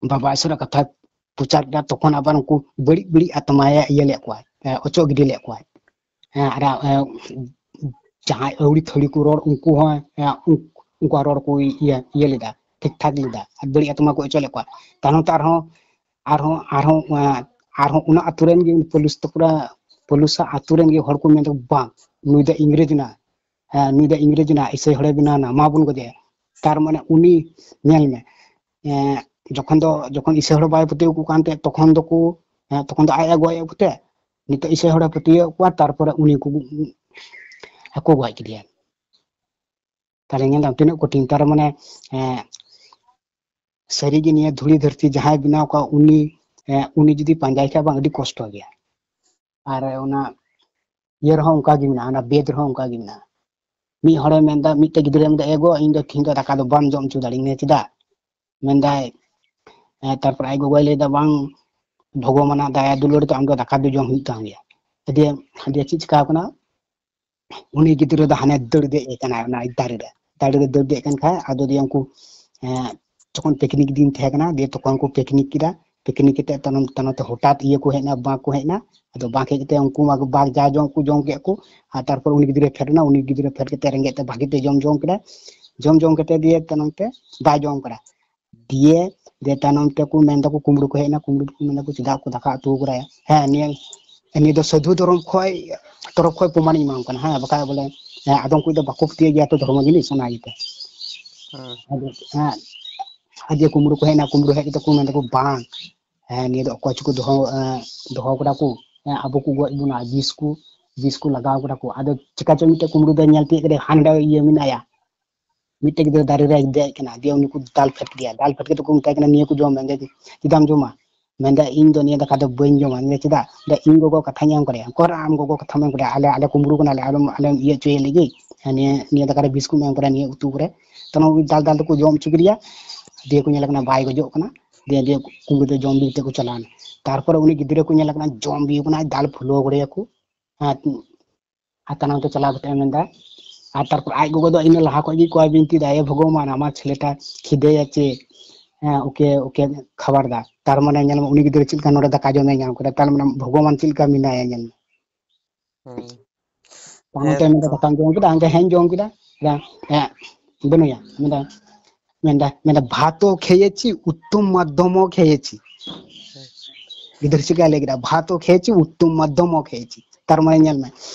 ᱵᱟᱵᱟ ᱤᱥᱚᱨᱟᱜ ᱠᱟᱛᱷᱟ ᱯᱨᱚᱪᱟᱨ ᱠᱮᱫᱟ, ᱛᱚᱠᱷᱚᱱ ᱟᱵᱟᱨ ᱩᱱᱠᱩ ᱵᱟᱹᱲᱤᱡ ᱵᱟᱹᱲᱤᱡ ᱟᱛᱢᱟᱭ ᱤᱭᱟᱹ ᱞᱮᱫ ᱠᱚᱣᱟᱭ, ᱮ, ᱚᱪᱚᱜ ᱜᱤᱰᱤ ᱞᱮᱫ ᱠᱚᱣᱟᱭ᱾ ᱦᱮᱸ, ᱟᱨ, ᱮ, ᱡᱟᱦᱟᱸᱭ ᱟᱹᱣᱲᱤ ᱛᱷᱟᱹᱲᱤ ᱠᱚ ᱨᱚᱲ, ᱩᱱᱠᱩ ᱦᱚᱸ, ᱮ, ᱩᱱ-, ᱩᱱᱠᱩᱣᱟᱜ ᱨᱚᱲ ᱠᱚ ᱤᱭᱟᱹ, ᱤᱭᱟᱹ ᱞᱮᱫᱟ, ᱴᱷᱤᱠ ᱴᱷᱟᱠ ᱞᱮᱫᱟ, ᱟᱨ ᱵᱟᱹᱲᱤᱡ ᱟᱛᱢᱟ ᱠᱚ ᱚᱪᱚᱜ ᱞᱮᱫ ᱠᱚᱣᱟ᱾ ᱛᱟᱭᱱᱚᱢ ᱛᱮ ᱟᱨᱦᱚᱸ, ᱟᱨᱦᱚᱸ, ᱟᱨᱦᱚᱸ, ᱮ, ᱟᱨᱦᱚᱸ ᱚᱱᱟ ᱟᱛᱳ ᱨᱮᱱ ᱜᱮ ᱩᱱᱤ ᱯᱟᱹᱞᱩᱥ ᱛᱟᱠᱚ, ᱯᱟᱹᱞᱩᱥᱟᱜ ᱟᱛᱳ ᱨᱮᱱ ᱜᱮ ᱦᱚᱲ ᱠᱚ ᱢᱮᱱ ᱫᱟ, "ᱵᱟᱝ, ᱱᱩᱭ ᱫᱚ ᱤᱝᱨᱮᱡᱽ ᱱᱟ, ᱦᱮᱸ, ᱱᱩᱭ ᱫᱚ ᱤᱝᱨᱮᱡᱽ ᱱᱟ, ᱤᱥᱟᱹᱭ ᱦᱚᱲᱮ ᱵᱮᱱᱟᱣ ᱱᱟ, ᱢᱟ ᱵᱚᱱ ᱜᱚᱡᱮᱭᱟ᱾" ᱛᱟᱨ ᱢᱟᱱᱮ ᱩᱱᱤ, ᱧᱮᱞ ᱢᱮ, ᱮᱸ, ᱡᱚᱠᱷᱚᱱ ᱫᱚ, ᱡᱚᱠᱷᱚᱱ ᱤᱥᱟᱹᱭ ᱦᱚᱲ ᱵᱟᱭ ᱯᱟᱹᱛᱭᱟᱹᱣ ᱠᱚ ᱠᱟᱱ ᱛᱟᱦᱮᱸᱫ, ᱛᱚᱠᱷᱚᱱ ᱫᱚᱠᱚ, ᱮᱸ, ᱛᱚᱠᱷᱚᱱ ᱫᱚ ᱟᱡ ᱮ ᱜᱚᱡ ᱮᱫ ᱠᱚᱛᱮ, ᱱᱤᱛᱚᱜ ᱤᱥᱟᱹᱭ ᱦᱚᱲᱮ ᱯᱟᱹᱛᱭᱟᱹᱣ ᱠᱚᱣᱟ, ᱛᱟᱨᱯᱚᱨᱮ ᱩᱱᱤ ᱠᱚ, ᱦᱟᱹᱠᱩ ᱜᱚᱡ ᱠᱮᱫᱮᱭᱟ᱾ ᱛᱟᱦᱞᱮ ᱧᱮᱞ ᱫᱟᱢ ᱛᱤᱱᱟᱹᱜ ᱠᱚᱴᱷᱤᱱ, ᱛᱟᱨ ᱢᱟᱱᱮ, ᱮᱸ, ᱥᱟᱹᱨᱤᱜᱮ ᱱᱤᱭᱟᱹ ᱫᱷᱩᱲᱤ ᱫᱷᱟᱹᱨᱛᱤ ᱡᱟᱦᱟᱸᱭ ᱵᱮᱱᱟᱣ ᱠᱟᱜ, ᱩᱱᱤ, ᱮᱸ, ᱩᱱᱤ ᱡᱩᱫᱤ ᱯᱟᱸᱡᱟᱭ ᱠᱷᱟᱡ ᱵᱟᱝ, ᱟᱹᱰᱤ ᱠᱚᱥᱴᱚ ᱜᱮᱭᱟ᱾ ᱟᱨ ᱚᱱᱟ ᱤᱭᱟᱹ ᱨᱮᱦᱚᱸ ᱚᱱᱠᱟ ᱜᱮ ᱢᱮᱱᱟᱜᱼᱟ, ᱚᱱᱟ ᱵᱮᱫ ᱨᱮᱦᱚᱸ ᱚᱱᱠᱟ ᱜᱮ ᱢᱮᱱᱟᱜᱼᱟ᱾ ᱢᱤᱫ ᱦᱚᱲᱮ ᱢᱮᱱᱫᱟ, ᱢᱤᱫᱴᱮᱡ ᱜᱤᱫᱽᱨᱟᱹᱭ ᱢᱮᱱᱫᱟ, "ᱮ ᱜᱚ, ᱤᱧ ᱫᱚ ᱛᱤᱦᱤᱧ ᱫᱚ ᱫᱟᱠᱟ ᱫᱚ ᱵᱟᱢ ᱡᱚᱢ ᱦᱚᱪᱚ ᱫᱟᱲᱮᱧᱟ ᱪᱮᱫᱟᱜ?" ᱢᱮᱱᱫᱟᱭ, ᱮ, ᱛᱟᱨᱯᱚᱨᱮ ᱟᱡ ᱜᱚᱜᱚᱭ ᱞᱟᱹᱭᱫᱟ, "ᱵᱟᱝ, ᱵᱷᱚᱜᱚᱵᱟᱱᱟᱜ ᱫᱟᱭᱟ ᱫᱩᱞᱟᱹᱲ ᱛᱮ ᱟᱢ ᱫᱚ ᱫᱟᱠᱟ ᱫᱚ ᱡᱚᱢ ᱦᱩᱭᱩᱜ ᱛᱟᱢ ᱜᱮᱭᱟ᱾" ᱫᱤᱭᱮ, ᱫᱤᱭᱮ ᱪᱮᱫ ᱪᱤᱠᱟᱣ ᱠᱟᱱᱟ? ᱩᱱᱤ ᱜᱤᱫᱽᱨᱟᱹ ᱫᱚ ᱦᱟᱱᱮ ᱫᱟᱹᱲ ᱫᱮᱡ ᱟᱠᱟᱱᱟᱭ ᱚᱱᱟ ᱫᱟᱨᱮ ᱨᱮ᱾ ᱫᱟᱨᱮ ᱨᱮ ᱫᱟᱹᱲ ᱫᱮᱡ ᱟᱠᱟᱱ ᱠᱷᱟᱡ, ᱟᱫᱚ ᱫᱤᱭᱮ ᱩᱱᱠᱩ, ᱮᱸ, ᱡᱚᱠᱷᱚᱱ ᱯᱤᱠᱱᱤᱠ ᱫᱤᱱ ᱛᱟᱦᱮᱸ ᱠᱟᱱᱟ, ᱫᱤᱭᱮ ᱛᱚᱠᱷᱚᱱ ᱠᱚ ᱯᱤᱠᱱᱤᱠ ᱠᱮᱫᱟ᱾ ᱯᱤᱠᱱᱤᱠ ᱠᱟᱛᱮ ᱛᱟᱭᱱᱚᱢ, ᱛᱟᱭᱱᱚᱢ ᱛᱮ ᱦᱚᱴᱟᱛ ᱤᱭᱟᱹ ᱠᱚ ᱦᱮᱡ ᱮᱱᱟ, ᱵᱟᱜᱽ ᱠᱚ ᱦᱮᱡ ᱮᱱᱟ᱾ ᱟᱫᱚ ᱵᱟᱜᱽ ᱦᱮᱡ ᱠᱟᱛᱮ ᱩᱱᱠᱩ ᱢᱟ ᱵᱟᱜᱽ ᱡᱟ ᱡᱚᱢ ᱠᱚ ᱡᱚᱢ ᱠᱮᱫ ᱠᱚ, ᱟᱨ ᱛᱟᱨᱯᱚᱨ ᱩᱱᱤ ᱜᱤᱫᱽᱨᱟᱹ ᱯᱷᱮᱰ ᱮᱱᱟ᱾ ᱩᱱᱤ ᱜᱤᱫᱽᱨᱟᱹ ᱯᱷᱮᱰ ᱠᱟᱛᱮ ᱨᱮᱸᱜᱮᱡ ᱛᱮ ᱵᱷᱟᱜᱤ ᱛᱮ ᱡᱚᱢ ᱡᱚᱢ ᱠᱮᱫᱟᱭ᱾ ᱡᱚᱢ ᱡᱚᱢ ᱠᱟᱛᱮ ᱫᱤᱭᱮ ᱛᱟᱭᱱᱚᱢ ᱛᱮ ᱵᱟᱭ ᱡᱚᱢ ᱠᱟᱫᱟ᱾ ᱫᱤᱭᱮ, ᱫᱤᱭᱮ ᱛᱟᱭᱱᱚᱢ ᱛᱮᱠᱚ ᱢᱮᱱ ᱫᱟᱠᱚ, ᱠᱩᱢᱵᱽᱲᱩ ᱠᱚ ᱦᱮᱡ ᱮᱱᱟ, ᱠᱩᱢᱵᱽᱲᱩ ᱠᱚ ᱢᱮᱱ ᱫᱟᱠᱚ, "ᱪᱮᱫᱟᱜ ᱠᱚ ᱫᱟᱠᱟ ᱩᱛᱩ ᱟᱠᱟᱫᱟ?" ᱦᱮᱸ, ᱱᱤᱭᱟᱹ, ᱱᱤᱭᱟᱹ ᱫᱚ ᱥᱟᱹᱫᱷᱩ ᱫᱷᱚᱨᱚᱢ ᱠᱷᱚᱡ, ᱛᱚᱨᱚᱯ ᱠᱷᱚᱡ ᱯᱨᱚᱢᱟᱱᱤᱧ ᱮᱢᱟᱢ ᱠᱟᱱᱟ᱾ ᱦᱮᱸ, ᱵᱟᱠᱷᱟᱡ ᱵᱚᱞᱮ, ᱦᱮᱸ, ᱟᱫᱚᱢ ᱠᱚ ᱫᱚ ᱵᱟᱠᱚ ᱯᱟᱹᱛᱭᱟᱹᱜ ᱜᱮᱭᱟ ᱛᱚ ᱫᱷᱚᱨᱢᱚ ᱡᱤᱱᱤᱥ, ᱚᱱᱟ ᱤᱭᱟᱹᱛᱮ᱾ ᱦᱮᱸ᱾ ᱟᱫᱚ, ᱦᱮᱸ, ᱟᱨ ᱡᱮ ᱠᱩᱢᱵᱽᱲᱩ ᱠᱚ ᱦᱮᱡ ᱮᱱᱟ, ᱠᱩᱢᱵᱽᱲᱩ ᱦᱮᱡ ᱠᱟᱛᱮ ᱠᱚ ᱢᱮᱱ ᱫᱟᱠᱚ, "ᱵᱟᱝ, ᱦᱮᱸ, ᱱᱤᱭᱟᱹ ᱫᱚ ᱚᱠᱚᱭ ᱪᱚᱠᱚ ᱫᱚᱦᱚ, ᱮᱸ, ᱫᱚᱦᱚ ᱠᱟᱫᱟ ᱠᱚ, ᱦᱮᱸ, ᱟᱵᱚ ᱠᱚ ᱜᱚᱡ ᱵᱚᱱᱟ, ᱵᱤᱥ ᱠᱚ, ᱵᱤᱥ ᱠᱚ ᱞᱟᱜᱟᱣ ᱠᱟᱫᱟ ᱠᱚ᱾ ᱟᱫᱚ ᱪᱤᱠᱟ ᱪᱚ ᱢᱤᱫᱴᱮᱡ ᱠᱩᱢᱵᱽᱲᱩ ᱫᱚᱭ ᱧᱮᱞ ᱛᱤᱭᱳᱜ ᱠᱮᱫᱮ, ᱦᱟᱸᱰᱮ ᱤᱭᱟᱹ ᱢᱮᱱᱟᱭᱟ, ᱢᱤᱫᱴᱮᱡ ᱜᱤᱫᱽᱨᱟᱹ ᱫᱟᱨᱮ ᱨᱮ ᱫᱮᱡ ᱠᱟᱱᱟ, ᱫᱤᱭᱮ ᱩᱱᱤ ᱠᱚ ᱫᱟᱞ ᱯᱷᱮᱰ ᱠᱮᱫᱮᱭᱟ᱾ ᱫᱟᱞ ᱯᱷᱮᱰ ᱠᱟᱛᱮ ᱠᱚ ᱢᱮᱛᱟᱭ ᱠᱟᱱᱟ, "ᱱᱤᱭᱟᱹ ᱠᱚ ᱡᱚᱢ ᱢᱮ᱾" ᱢᱮᱱᱫᱟ, "ᱪᱮᱫᱟᱜ ᱮᱢ ᱡᱚᱢᱟ?" ᱢᱮᱱᱫᱟ, "ᱤᱧ ᱫᱚ ᱱᱤᱭᱟᱹ ᱫᱟᱠᱟ ᱫᱚ ᱵᱟᱹᱧ ᱡᱚᱢᱟ᱾" ᱢᱮᱱᱫᱟ, "ᱪᱮᱫᱟᱜ?" ᱢᱮᱱᱫᱟ, "ᱤᱧ ᱜᱚᱜᱚ ᱠᱟᱛᱷᱟᱧ ᱮᱢ ᱠᱟᱫᱮᱭᱟ, ᱚᱠᱚᱨ ᱟᱢ ᱜᱚᱜᱚ ᱠᱟᱛᱷᱟᱢ ᱮᱢ ᱠᱟᱫᱮᱭᱟ, ᱟᱞᱮ, ᱟᱞᱮ ᱠᱩᱢᱵᱽᱲᱩ ᱠᱟᱱᱟᱞᱮ, ᱟᱞᱚᱢ, ᱟᱞᱮᱢ ᱤᱭᱟᱹ ᱦᱚᱪᱚᱭᱮ ᱞᱟᱹᱜᱤᱫ, ᱱᱤᱭᱟᱹ, ᱱᱤᱭᱟᱹ ᱫᱟᱠᱟ ᱨᱮ ᱵᱤᱥ ᱠᱚᱢ ᱮᱢ ᱠᱟᱫᱟ ᱱᱤᱭᱟᱹ ᱩᱛᱩ ᱠᱚᱨᱮ᱾" ᱛᱚ ᱱᱚᱣᱟ ᱫᱟᱞ ᱫᱟᱞ ᱛᱮᱠᱚ ᱡᱚᱢ ᱦᱚᱪᱚ ᱠᱮᱫᱮᱭᱟ, ᱫᱤᱭᱮ ᱠᱚ ᱧᱮᱞ ᱠᱟᱱᱟ ᱵᱟᱭ ᱜᱚᱡᱚᱜ ᱠᱟᱱᱟ, ᱫᱤᱭᱮ, ᱫᱤᱭᱮ ᱠᱩᱢᱵᱽᱲᱩ ᱫᱚ ᱡᱚᱢ ᱵᱤ ᱠᱟᱛᱮ ᱠᱚ ᱪᱟᱞᱟᱣ ᱮᱱᱟ᱾ ᱛᱟᱨᱯᱚᱨᱮ ᱩᱱᱤ ᱜᱤᱫᱽᱨᱟᱹ ᱠᱚ ᱧᱮᱞ ᱠᱟᱱᱟ ᱡᱚᱢ ᱵᱤ ᱠᱟᱱᱟᱭ, ᱫᱟᱞ ᱯᱷᱩᱞᱟᱹᱣ ᱠᱟᱫᱮᱭᱟ ᱠᱚ᱾ ᱦᱮᱸ, ᱟᱨ ᱛᱟᱭᱱᱚᱢ ᱛᱮ ᱪᱟᱞᱟᱣ ᱠᱟᱛᱮ ᱢᱮᱱᱫᱟ, ᱟᱨ ᱛᱟᱨᱯᱚᱨ ᱟᱡ ᱜᱚᱜᱚ ᱫᱚ ᱤᱱᱟᱹ ᱞᱟᱦᱟ ᱠᱷᱚᱡ ᱜᱮ ᱠᱚᱭ ᱵᱤᱱᱛᱤ ᱫᱟ, "ᱮ ᱵᱷᱚᱜᱚᱵᱟᱱ, ᱟᱢᱟᱨ ᱪᱷᱮᱞᱮᱴᱟ ᱠᱷᱤᱫᱮ ᱟᱪᱷᱮ, ᱦᱮᱸ, ᱳᱠᱮ, ᱳᱠᱮ ᱠᱷᱟᱵᱟᱨ ᱫᱟ᱾" ᱛᱟᱨ ᱢᱟᱱᱮ ᱧᱮᱞ ᱢᱮ, ᱩᱱᱤ ᱜᱤᱫᱽᱨᱟᱹ ᱪᱮᱫ ᱞᱮᱠᱟ ᱱᱚᱰᱮ ᱫᱟᱠᱟ ᱡᱚᱢᱮ ᱧᱟᱢ ᱠᱮᱫᱟ, ᱛᱟᱨ ᱢᱟᱱᱮ ᱵᱷᱚᱜᱚᱵᱟᱱ ᱪᱮᱫ ᱞᱮᱠᱟ ᱢᱮᱱᱟᱭᱟ, ᱧᱮᱞ ᱢᱮ᱾ ᱦᱩᱸ᱾ ᱛᱟᱭᱱᱚᱢ ᱦᱮᱸ ᱛᱮ ᱢᱮᱱᱫᱟ, ᱛᱚ᱾ "ᱫᱟᱠᱟᱢ ᱡᱚᱢ ᱠᱮᱫᱟ?" ᱦᱟᱱᱠᱟ, "ᱦᱮᱸᱧ ᱡᱚᱢ ᱠᱮᱫᱟ᱾" ᱦᱮᱸ, ᱦᱮᱸ, ᱵᱟᱹᱱᱩᱭᱟ᱾ ᱢᱮᱱᱫᱟ, ᱢᱮᱱᱫᱟ, ᱢᱮᱱᱫᱟ, "ᱵᱷᱟᱛᱳ ᱠᱷᱮᱭᱮᱪᱤ, ᱩᱛᱛᱚᱢ ᱢᱟᱫᱽᱫᱷᱚᱢᱚ ᱠᱷᱮᱭᱮᱪᱤ᱾" ᱜᱤᱫᱟᱹᱨ ᱪᱮᱫ ᱞᱮᱠᱟᱭ ᱞᱟᱹᱭ ᱠᱮᱫᱟ, "ᱵᱷᱟᱛᱳ ᱠᱷᱮᱭᱮᱪᱤ, ᱩᱛᱛᱚᱢ ᱢᱟᱫᱽᱫᱷᱚᱢᱚ ᱠᱷᱮᱭᱮᱪᱤ᱾" ᱛᱟᱨ ᱢᱟᱱᱮ ᱧᱮᱞ ᱢᱮ,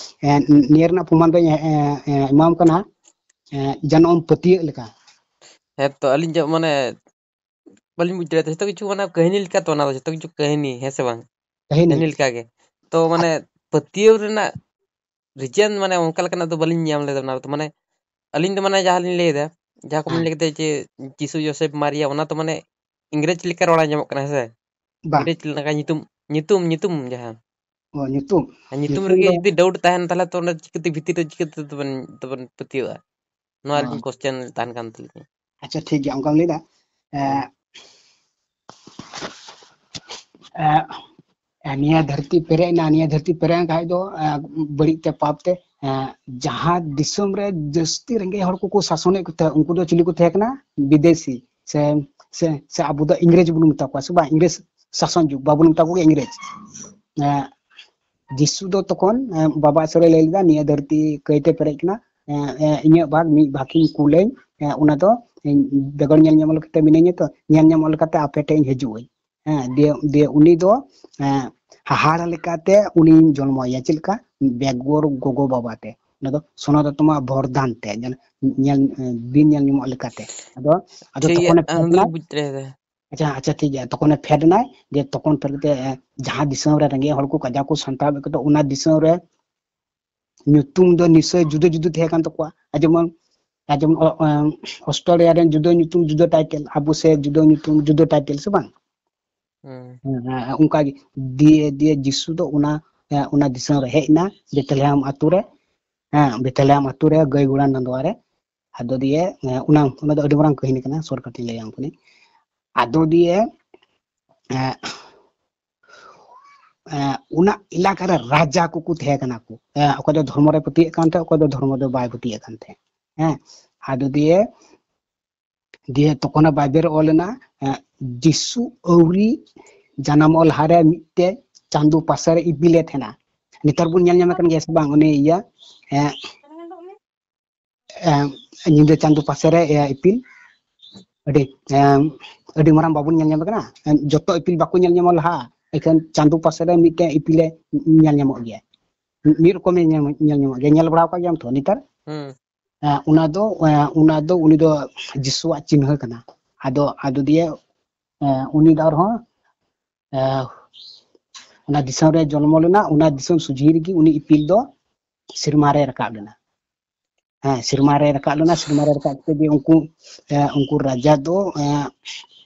ᱮ, ᱱᱤᱭᱟᱹ ᱨᱮᱱᱟᱜ ᱯᱨᱚᱢᱟᱱ ᱫᱚᱧ, ᱮ, ᱮ, ᱮᱢᱟᱢ ᱠᱟᱱᱟ, ᱮ, ᱡᱮᱱᱚ ᱟᱢ ᱯᱟᱹᱛᱭᱟᱹᱜ ᱞᱮᱠᱟ᱾ ᱦᱮᱸ ᱛᱚ, ᱟᱹᱞᱤᱧ ᱡᱚ-, ᱢᱟᱱᱮ, ᱵᱟᱹᱞᱤᱧ ᱵᱩᱡᱽ ᱫᱟᱲᱮᱭᱟᱜ ᱛᱟᱦᱮᱸ᱾ ᱡᱚᱛᱚ ᱠᱤᱪᱷᱩ ᱢᱟᱱᱮ ᱠᱟᱹᱦᱱᱤ ᱞᱮᱠᱟ ᱛᱚ, ᱚᱱᱟ ᱫᱚ ᱡᱚᱛᱚ ᱠᱤᱪᱷᱩ ᱠᱟᱹᱦᱱᱤ, ᱦᱮᱸ ᱥᱮ ᱵᱟᱝ? ᱠᱟᱹᱦᱱᱤ᱾ ᱠᱟᱹᱦᱱᱤ ᱞᱮᱠᱟ ᱜᱮ᱾ ᱛᱚ, ᱢᱟᱱᱮ, ᱯᱟᱹᱛᱭᱟᱹᱣ ᱨᱮᱱᱟᱜ reason, ᱢᱟᱱᱮ, ᱚᱱᱠᱟ ᱞᱮᱠᱟᱱᱟᱜ ᱫᱚ ᱵᱟᱹᱞᱤᱧ ᱧᱟᱢ ᱞᱮᱫᱟ ᱚᱱᱟ ᱨᱮᱫᱚ᱾ ᱢᱟᱱᱮ, ᱟᱹᱞᱤᱧ ᱫᱚ, ᱢᱟᱱᱮ, ᱡᱟᱦᱟᱸ ᱞᱤᱧ ᱞᱟᱹᱭ ᱮᱫᱟ, ᱡᱟᱦᱟᱸ ᱠᱚ ᱵᱤᱱ ᱦᱮᱸ᱾ ᱞᱟᱹᱭ ᱠᱮᱫᱟ ᱡᱮ ᱡᱤᱥᱩ, ᱡᱳᱥᱮᱯ, ᱢᱟᱨᱤᱭᱟ, ᱚᱱᱟ ᱛᱚ, ᱢᱟᱱᱮ, ᱤᱝᱨᱮᱡᱽ ᱞᱮᱠᱟ ᱨᱚᱲ ᱟᱸᱡᱚᱢᱚᱜ ᱠᱟᱱᱟ, ᱦᱮᱸ ᱥᱮ? ᱵᱟᱝ᱾ ᱤᱝᱨᱮᱡᱽ ᱞᱮᱠᱟ ᱧᱩᱛᱩᱢ, ᱧᱩᱛᱩᱢ, ᱧᱩᱛᱩᱢ ᱡᱟᱦᱟᱸ᱾ ᱚ, ᱧᱩᱛᱩᱢ? ᱟᱨ ᱧᱩᱛᱩᱢ ᱧᱩᱛᱩᱢ ᱨᱮᱜᱮ ᱫᱚ ᱡᱩᱫᱤ doubt ᱛᱟᱦᱮᱱ, ᱛᱟᱦᱞᱮ ᱛᱚ ᱚᱸᱰᱮ ᱪᱤᱠᱟᱹᱛᱮ ᱵᱷᱤᱛᱤᱨ ᱨᱮ ᱪᱤᱠᱟᱹᱛᱮ ᱛᱚᱵᱮᱱ, ᱛᱚᱵᱮᱱ ᱯᱟᱹᱛᱭᱟᱹᱜᱼᱟ? ᱱᱚᱣᱟ ᱚ᱾ ᱟᱹᱞᱤᱧ question ᱛᱟᱦᱮᱱ ᱠᱟᱱ ᱛᱟᱹᱞᱤᱧᱟ᱾ ᱟᱪᱪᱷᱟ, ᱴᱷᱤᱠ ᱜᱮᱭᱟ, ᱚᱱᱠᱟᱢ ᱞᱟᱹᱭᱫᱟ᱾ ᱦᱮᱸ᱾ ᱮᱸ, ᱮᱸ, ᱮᱸ, ᱱᱤᱭᱟᱹ ᱫᱷᱟᱹᱨᱛᱤ ᱯᱮᱨᱮᱡ ᱮᱱᱟ, ᱱᱤᱭᱟᱹ ᱫᱷᱟᱹᱨᱛᱤ ᱯᱮᱨᱮᱡ ᱮᱱ ᱠᱷᱟᱡ ᱫᱚ, ᱮᱸ, ᱵᱟᱹᱲᱤᱡ ᱛᱮ, ᱯᱟᱯ ᱛᱮ, ᱮᱸ, ᱡᱟᱦᱟᱸ ᱫᱤᱥᱚᱢ ᱨᱮ ᱡᱟᱹᱥᱛᱤ ᱨᱮᱸᱜᱮᱡ ᱦᱚᱲ ᱠᱚᱠᱚ ᱥᱟᱥᱚᱱᱮᱫ ᱠᱚ ᱛᱟᱦᱮᱸᱫ, ᱩᱱᱠᱩ ᱫᱚ ᱪᱤᱞᱤ ᱠᱚ ᱛᱟᱦᱮᱸ ᱠᱟᱱᱟ? ᱵᱤᱫᱮᱥᱤ᱾ ᱥᱮ, ᱥᱮ, ᱥᱮ ᱟᱵᱚ ᱫᱚ ᱤᱝᱨᱮᱡᱽ ᱵᱚᱱ ᱢᱮᱛᱟ ᱠᱚᱣᱟ, ᱥᱮ ᱵᱟᱝ? ᱤᱝᱨᱮᱡᱽ ᱥᱟᱥᱚᱱ ᱡᱩᱜᱽ, ᱵᱟᱵᱚᱱ ᱢᱮᱛᱟ ᱠᱚᱜᱮ ᱤᱝᱨᱮᱡᱽ᱾ ᱮᱸ, ᱡᱤᱥᱩ ᱫᱚ ᱛᱚᱠᱷᱚᱱ, ᱮᱸ, ᱵᱟᱵᱟ ᱤᱥᱚᱨᱮ ᱞᱟᱹᱭ ᱞᱮᱫᱟ, "ᱱᱤᱭᱟᱹ ᱫᱷᱟᱹᱨᱛᱤ ᱠᱟᱹᱭᱛᱮ ᱯᱮᱨᱮᱡ ᱠᱟᱱᱟ, ᱮᱸ, ᱮᱸ, ᱤᱧᱟᱹᱜ ᱵᱷᱟᱜᱽ ᱢᱤᱫ ᱵᱷᱟᱜᱽ ᱤᱧ ᱠᱩᱞᱟᱹᱧ, ᱮᱸ, ᱚᱱᱟ ᱫᱚ ᱤᱧ ᱵᱮᱜᱚᱨ ᱧᱮᱞ ᱧᱟᱢᱚᱜ ᱞᱮᱠᱟᱛᱮ ᱢᱤᱱᱟᱹᱧᱟ ᱛᱚ, ᱧᱮᱞ ᱧᱟᱢᱚᱜ ᱞᱮᱠᱟᱛᱮ ᱟᱯᱮ ᱴᱷᱮᱱ ᱤᱧ ᱦᱤᱡᱩᱜ ᱟᱹᱧ᱾" ᱦᱮᱸ, ᱫᱤᱭᱮ, ᱫᱤᱭᱮ ᱩᱱᱤ ᱫᱚ, ᱮᱸ, ᱦᱟᱦᱟᱲᱟ ᱞᱮᱠᱟᱛᱮ ᱩᱱᱤᱧ ᱡᱚᱱᱢᱚᱭᱟ᱾ ᱪᱮᱫ ᱞᱮᱠᱟ? ᱵᱮᱜᱚᱨ ᱜᱚᱜᱚ ᱵᱟᱵᱟ ᱛᱮ᱾ ᱚᱱᱟ ᱫᱚ ᱥᱚᱱᱟᱛᱚᱱ ᱟᱛᱢᱟ ᱵᱚᱨᱫᱟᱱ ᱛᱮ, ᱧᱮᱞ, ᱧᱮᱞ, ᱵᱤᱱ ᱧᱮᱞ ᱧᱟᱢᱚᱜ ᱞᱮᱠᱟᱛᱮ᱾ ᱟᱫᱚ, ᱟᱫᱚ ᱴᱷᱤᱠ ᱜᱮᱭᱟ, ᱛᱚᱠᱷᱚᱱᱮ ᱚᱱᱟ ᱫᱚᱞᱤᱧ ᱵᱩᱡᱽ ᱫᱟᱲᱮᱭᱟᱫᱟ᱾ ᱟᱪᱪᱷᱟ, ᱟᱪᱪᱷᱟ, ᱴᱷᱤᱠ ᱜᱮᱭᱟ᱾ ᱛᱚᱠᱷᱚᱱᱮ ᱯᱷᱮᱰ ᱮᱱᱟᱭ, ᱡᱮ ᱛᱚᱠᱷᱚᱱ ᱯᱷᱮᱰ ᱠᱟᱛᱮ, ᱮ, ᱡᱟᱦᱟᱸ ᱫᱤᱥᱚᱢ ᱨᱮ ᱨᱮᱸᱜᱮᱡ ᱦᱚᱲ ᱠᱚ ᱠᱟᱡᱟᱠ ᱠᱚ ᱥᱟᱱᱛᱟᱣ ᱮᱫ ᱠᱚ, ᱚᱱᱟ ᱫᱤᱥᱚᱢ ᱨᱮ ᱧᱩᱛᱩᱢ ᱫᱚ ᱱᱤᱥᱪᱚᱭ ᱡᱩᱫᱟᱹ ᱡᱩᱫᱟᱹ ᱛᱟᱦᱮᱸ ᱠᱟᱱ ᱛᱟᱠᱚᱣᱟ᱾ ᱟᱨ ᱡᱮᱢᱚᱱ, ᱟᱨ ᱡᱮᱢᱚᱱ, ᱚ, ᱚ, ᱚᱥᱴᱨᱮᱞᱤᱭᱟ ᱨᱮᱱ ᱡᱩᱫᱟᱹ ᱧᱩᱛᱩᱢ, ᱡᱩᱫᱟᱹ ᱴᱟᱭᱴᱮᱞ, ᱟᱵᱚ ᱥᱮ ᱡᱩᱫᱟᱹ ᱧᱩᱛᱩᱢ, ᱡᱩᱫᱟᱹ ᱴᱟᱭᱴᱮᱞ, ᱥᱮ ᱵᱟᱝ? ᱦᱩᱸ᱾ ᱦᱮᱸ, ᱦᱮᱸ, ᱚᱱᱠᱟ ᱜᱮ᱾ ᱫᱤᱭᱮ, ᱫᱤᱭᱮ ᱡᱤᱥᱩ ᱫᱚ ᱚᱱᱟ, ᱮ, ᱚᱱᱟ ᱫᱤᱥᱚᱢ ᱨᱮ ᱦᱮᱡ ᱮᱱᱟ, ᱵᱮᱛᱞᱮᱦᱮᱢ ᱟᱛᱳ ᱨᱮ᱾ ᱦᱮᱸ, ᱵᱮᱛᱞᱮᱦᱮᱢ ᱟᱛᱳ ᱨᱮ ᱜᱟᱹᱭ ᱜᱚᱲᱟ ᱱᱟᱸᱫᱣᱟ ᱨᱮ᱾ ᱟᱫᱚ ᱫᱤᱭᱮ, ᱮ, ᱚᱱᱟ, ᱚᱱᱟ ᱫᱚ ᱟᱹᱰᱤ ᱢᱟᱨᱟᱝ ᱠᱟᱹᱦᱱᱤ ᱠᱟᱱᱟ, shortcut ᱤᱧ ᱞᱟᱹᱭᱟᱢ ᱠᱟᱹᱱᱟᱹᱧ᱾ ᱟᱫᱚ ᱫᱤᱭᱮ, ᱮ, ᱮ, ᱚᱱᱟ ᱮᱞᱟᱠᱟ ᱨᱮ ᱨᱟᱡᱟ ᱠᱚᱠᱚ ᱛᱟᱦᱮᱸ ᱠᱟᱱᱟ ᱠᱚ᱾ ᱮ, ᱚᱠᱚᱭ ᱫᱚ ᱫᱷᱚᱨᱢᱚ ᱨᱮ ᱯᱟᱹᱛᱭᱟᱹᱜ ᱠᱟᱱ ᱛᱟᱦᱮᱸ, ᱚᱠᱚᱭ ᱫᱚ ᱫᱷᱚᱨᱢᱚ ᱫᱚ ᱵᱟᱭ ᱯᱟᱹᱛᱭᱟᱹᱜ ᱠᱟᱱ ᱛᱟᱦᱮᱸ᱾ ᱦᱮᱸ, ᱟᱫᱚ ᱫᱤᱭᱮ, ᱫᱤᱭᱮ ᱛᱚᱠᱷᱚᱱ ᱵᱟᱭᱵᱮᱞ ᱨᱮ ᱚᱞ ᱮᱱᱟ, ᱮ, ᱡᱤᱥᱩ ᱟᱹᱣᱨᱤ ᱡᱟᱱᱟᱢᱚᱜ ᱞᱟᱦᱟᱨᱮ ᱢᱤᱫᱴᱮᱡ ᱪᱟᱸᱫᱚ ᱯᱟᱥᱮ ᱨᱮ ᱤᱯᱤᱞᱮ ᱛᱟᱦᱮᱱᱟ᱾ ᱱᱮᱛᱟᱨ ᱵᱚᱱ ᱧᱮᱞ ᱧᱟᱢᱮ ᱠᱟᱱ ᱜᱮᱭᱟ ᱥᱮ ᱵᱟᱝ? ᱩᱱᱤ ᱤᱭᱟᱹ, ᱮ, ᱮ, ᱧᱤᱫᱟᱹ ᱪᱟᱸᱫᱚ ᱯᱟᱥᱮ ᱨᱮ, ᱮ, ᱤᱯᱤᱞ ᱟᱹᱰᱤ, ᱮ, ᱟᱹᱰᱤ ᱢᱟᱨᱟᱝ ᱵᱟᱵᱚᱱ ᱧᱮᱞ ᱧᱟᱢᱮ ᱠᱟᱱᱟ᱾ ᱮ, ᱡᱚᱛᱚ ᱤᱯᱤᱞ ᱵᱟᱠᱚ ᱧᱮᱞ ᱧᱟᱢᱚᱜ ᱞᱟᱦᱟ, ᱮᱱᱠᱷᱟᱱ ᱪᱟᱸᱫᱚ ᱯᱟᱥᱮ ᱨᱮ ᱢᱤᱫᱴᱮᱡ ᱤᱯᱤᱞᱮ ᱧᱮᱞ ᱧᱟᱢᱚᱜ ᱜᱮᱭᱟ᱾ ᱢᱤᱫ ᱨᱚᱠᱚᱢᱮ ᱧᱮᱞ, ᱧᱮᱞ ᱧᱟᱢᱚᱜ ᱜᱮᱭᱟ᱾ ᱧᱮᱞ ᱵᱟᱲᱟ ᱟᱠᱟᱫ ᱜᱮᱭᱟᱢ ᱛᱚ ᱱᱮᱛᱟᱨ? ᱦᱩᱸ᱾ ᱮ, ᱚᱱᱟ ᱫᱚ, ᱮ, ᱚᱱᱟ ᱫᱚ ᱩᱱᱤ ᱫᱚ ᱡᱤᱥᱩᱣᱟᱜ ᱪᱤᱱᱦᱟᱹ ᱠᱟᱱᱟ᱾ ᱟᱫᱚ, ᱟᱫᱚ ᱫᱤᱭᱮ, ᱮ, ᱩᱱᱤ ᱫᱚ ᱟᱨᱦᱚᱸ, ᱮ, ᱚᱱᱟ ᱫᱤᱥᱚᱢ ᱨᱮ ᱡᱚᱱᱢᱚ ᱞᱮᱱᱟ, ᱚᱱᱟ ᱫᱤᱥᱚᱢ ᱥᱩᱡᱷᱤ ᱨᱮᱜᱮ ᱩᱱᱤ ᱤᱯᱤᱞ ᱫᱚ ᱥᱮᱨᱢᱟ ᱨᱮ ᱨᱟᱠᱟᱵ ᱞᱮᱱᱟ᱾ ᱦᱮᱸ, ᱥᱮᱨᱢᱟ ᱨᱮ ᱨᱟᱠᱟᱵ ᱞᱮᱱᱟ, ᱥᱮᱨᱢᱟ ᱨᱮ ᱨᱟᱠᱟᱵ ᱠᱟᱛᱮ ᱜᱮ ᱩᱱᱠᱩ, ᱮ, ᱩᱱᱠᱩ ᱨᱟᱡᱟ ᱫᱚ, ᱮ,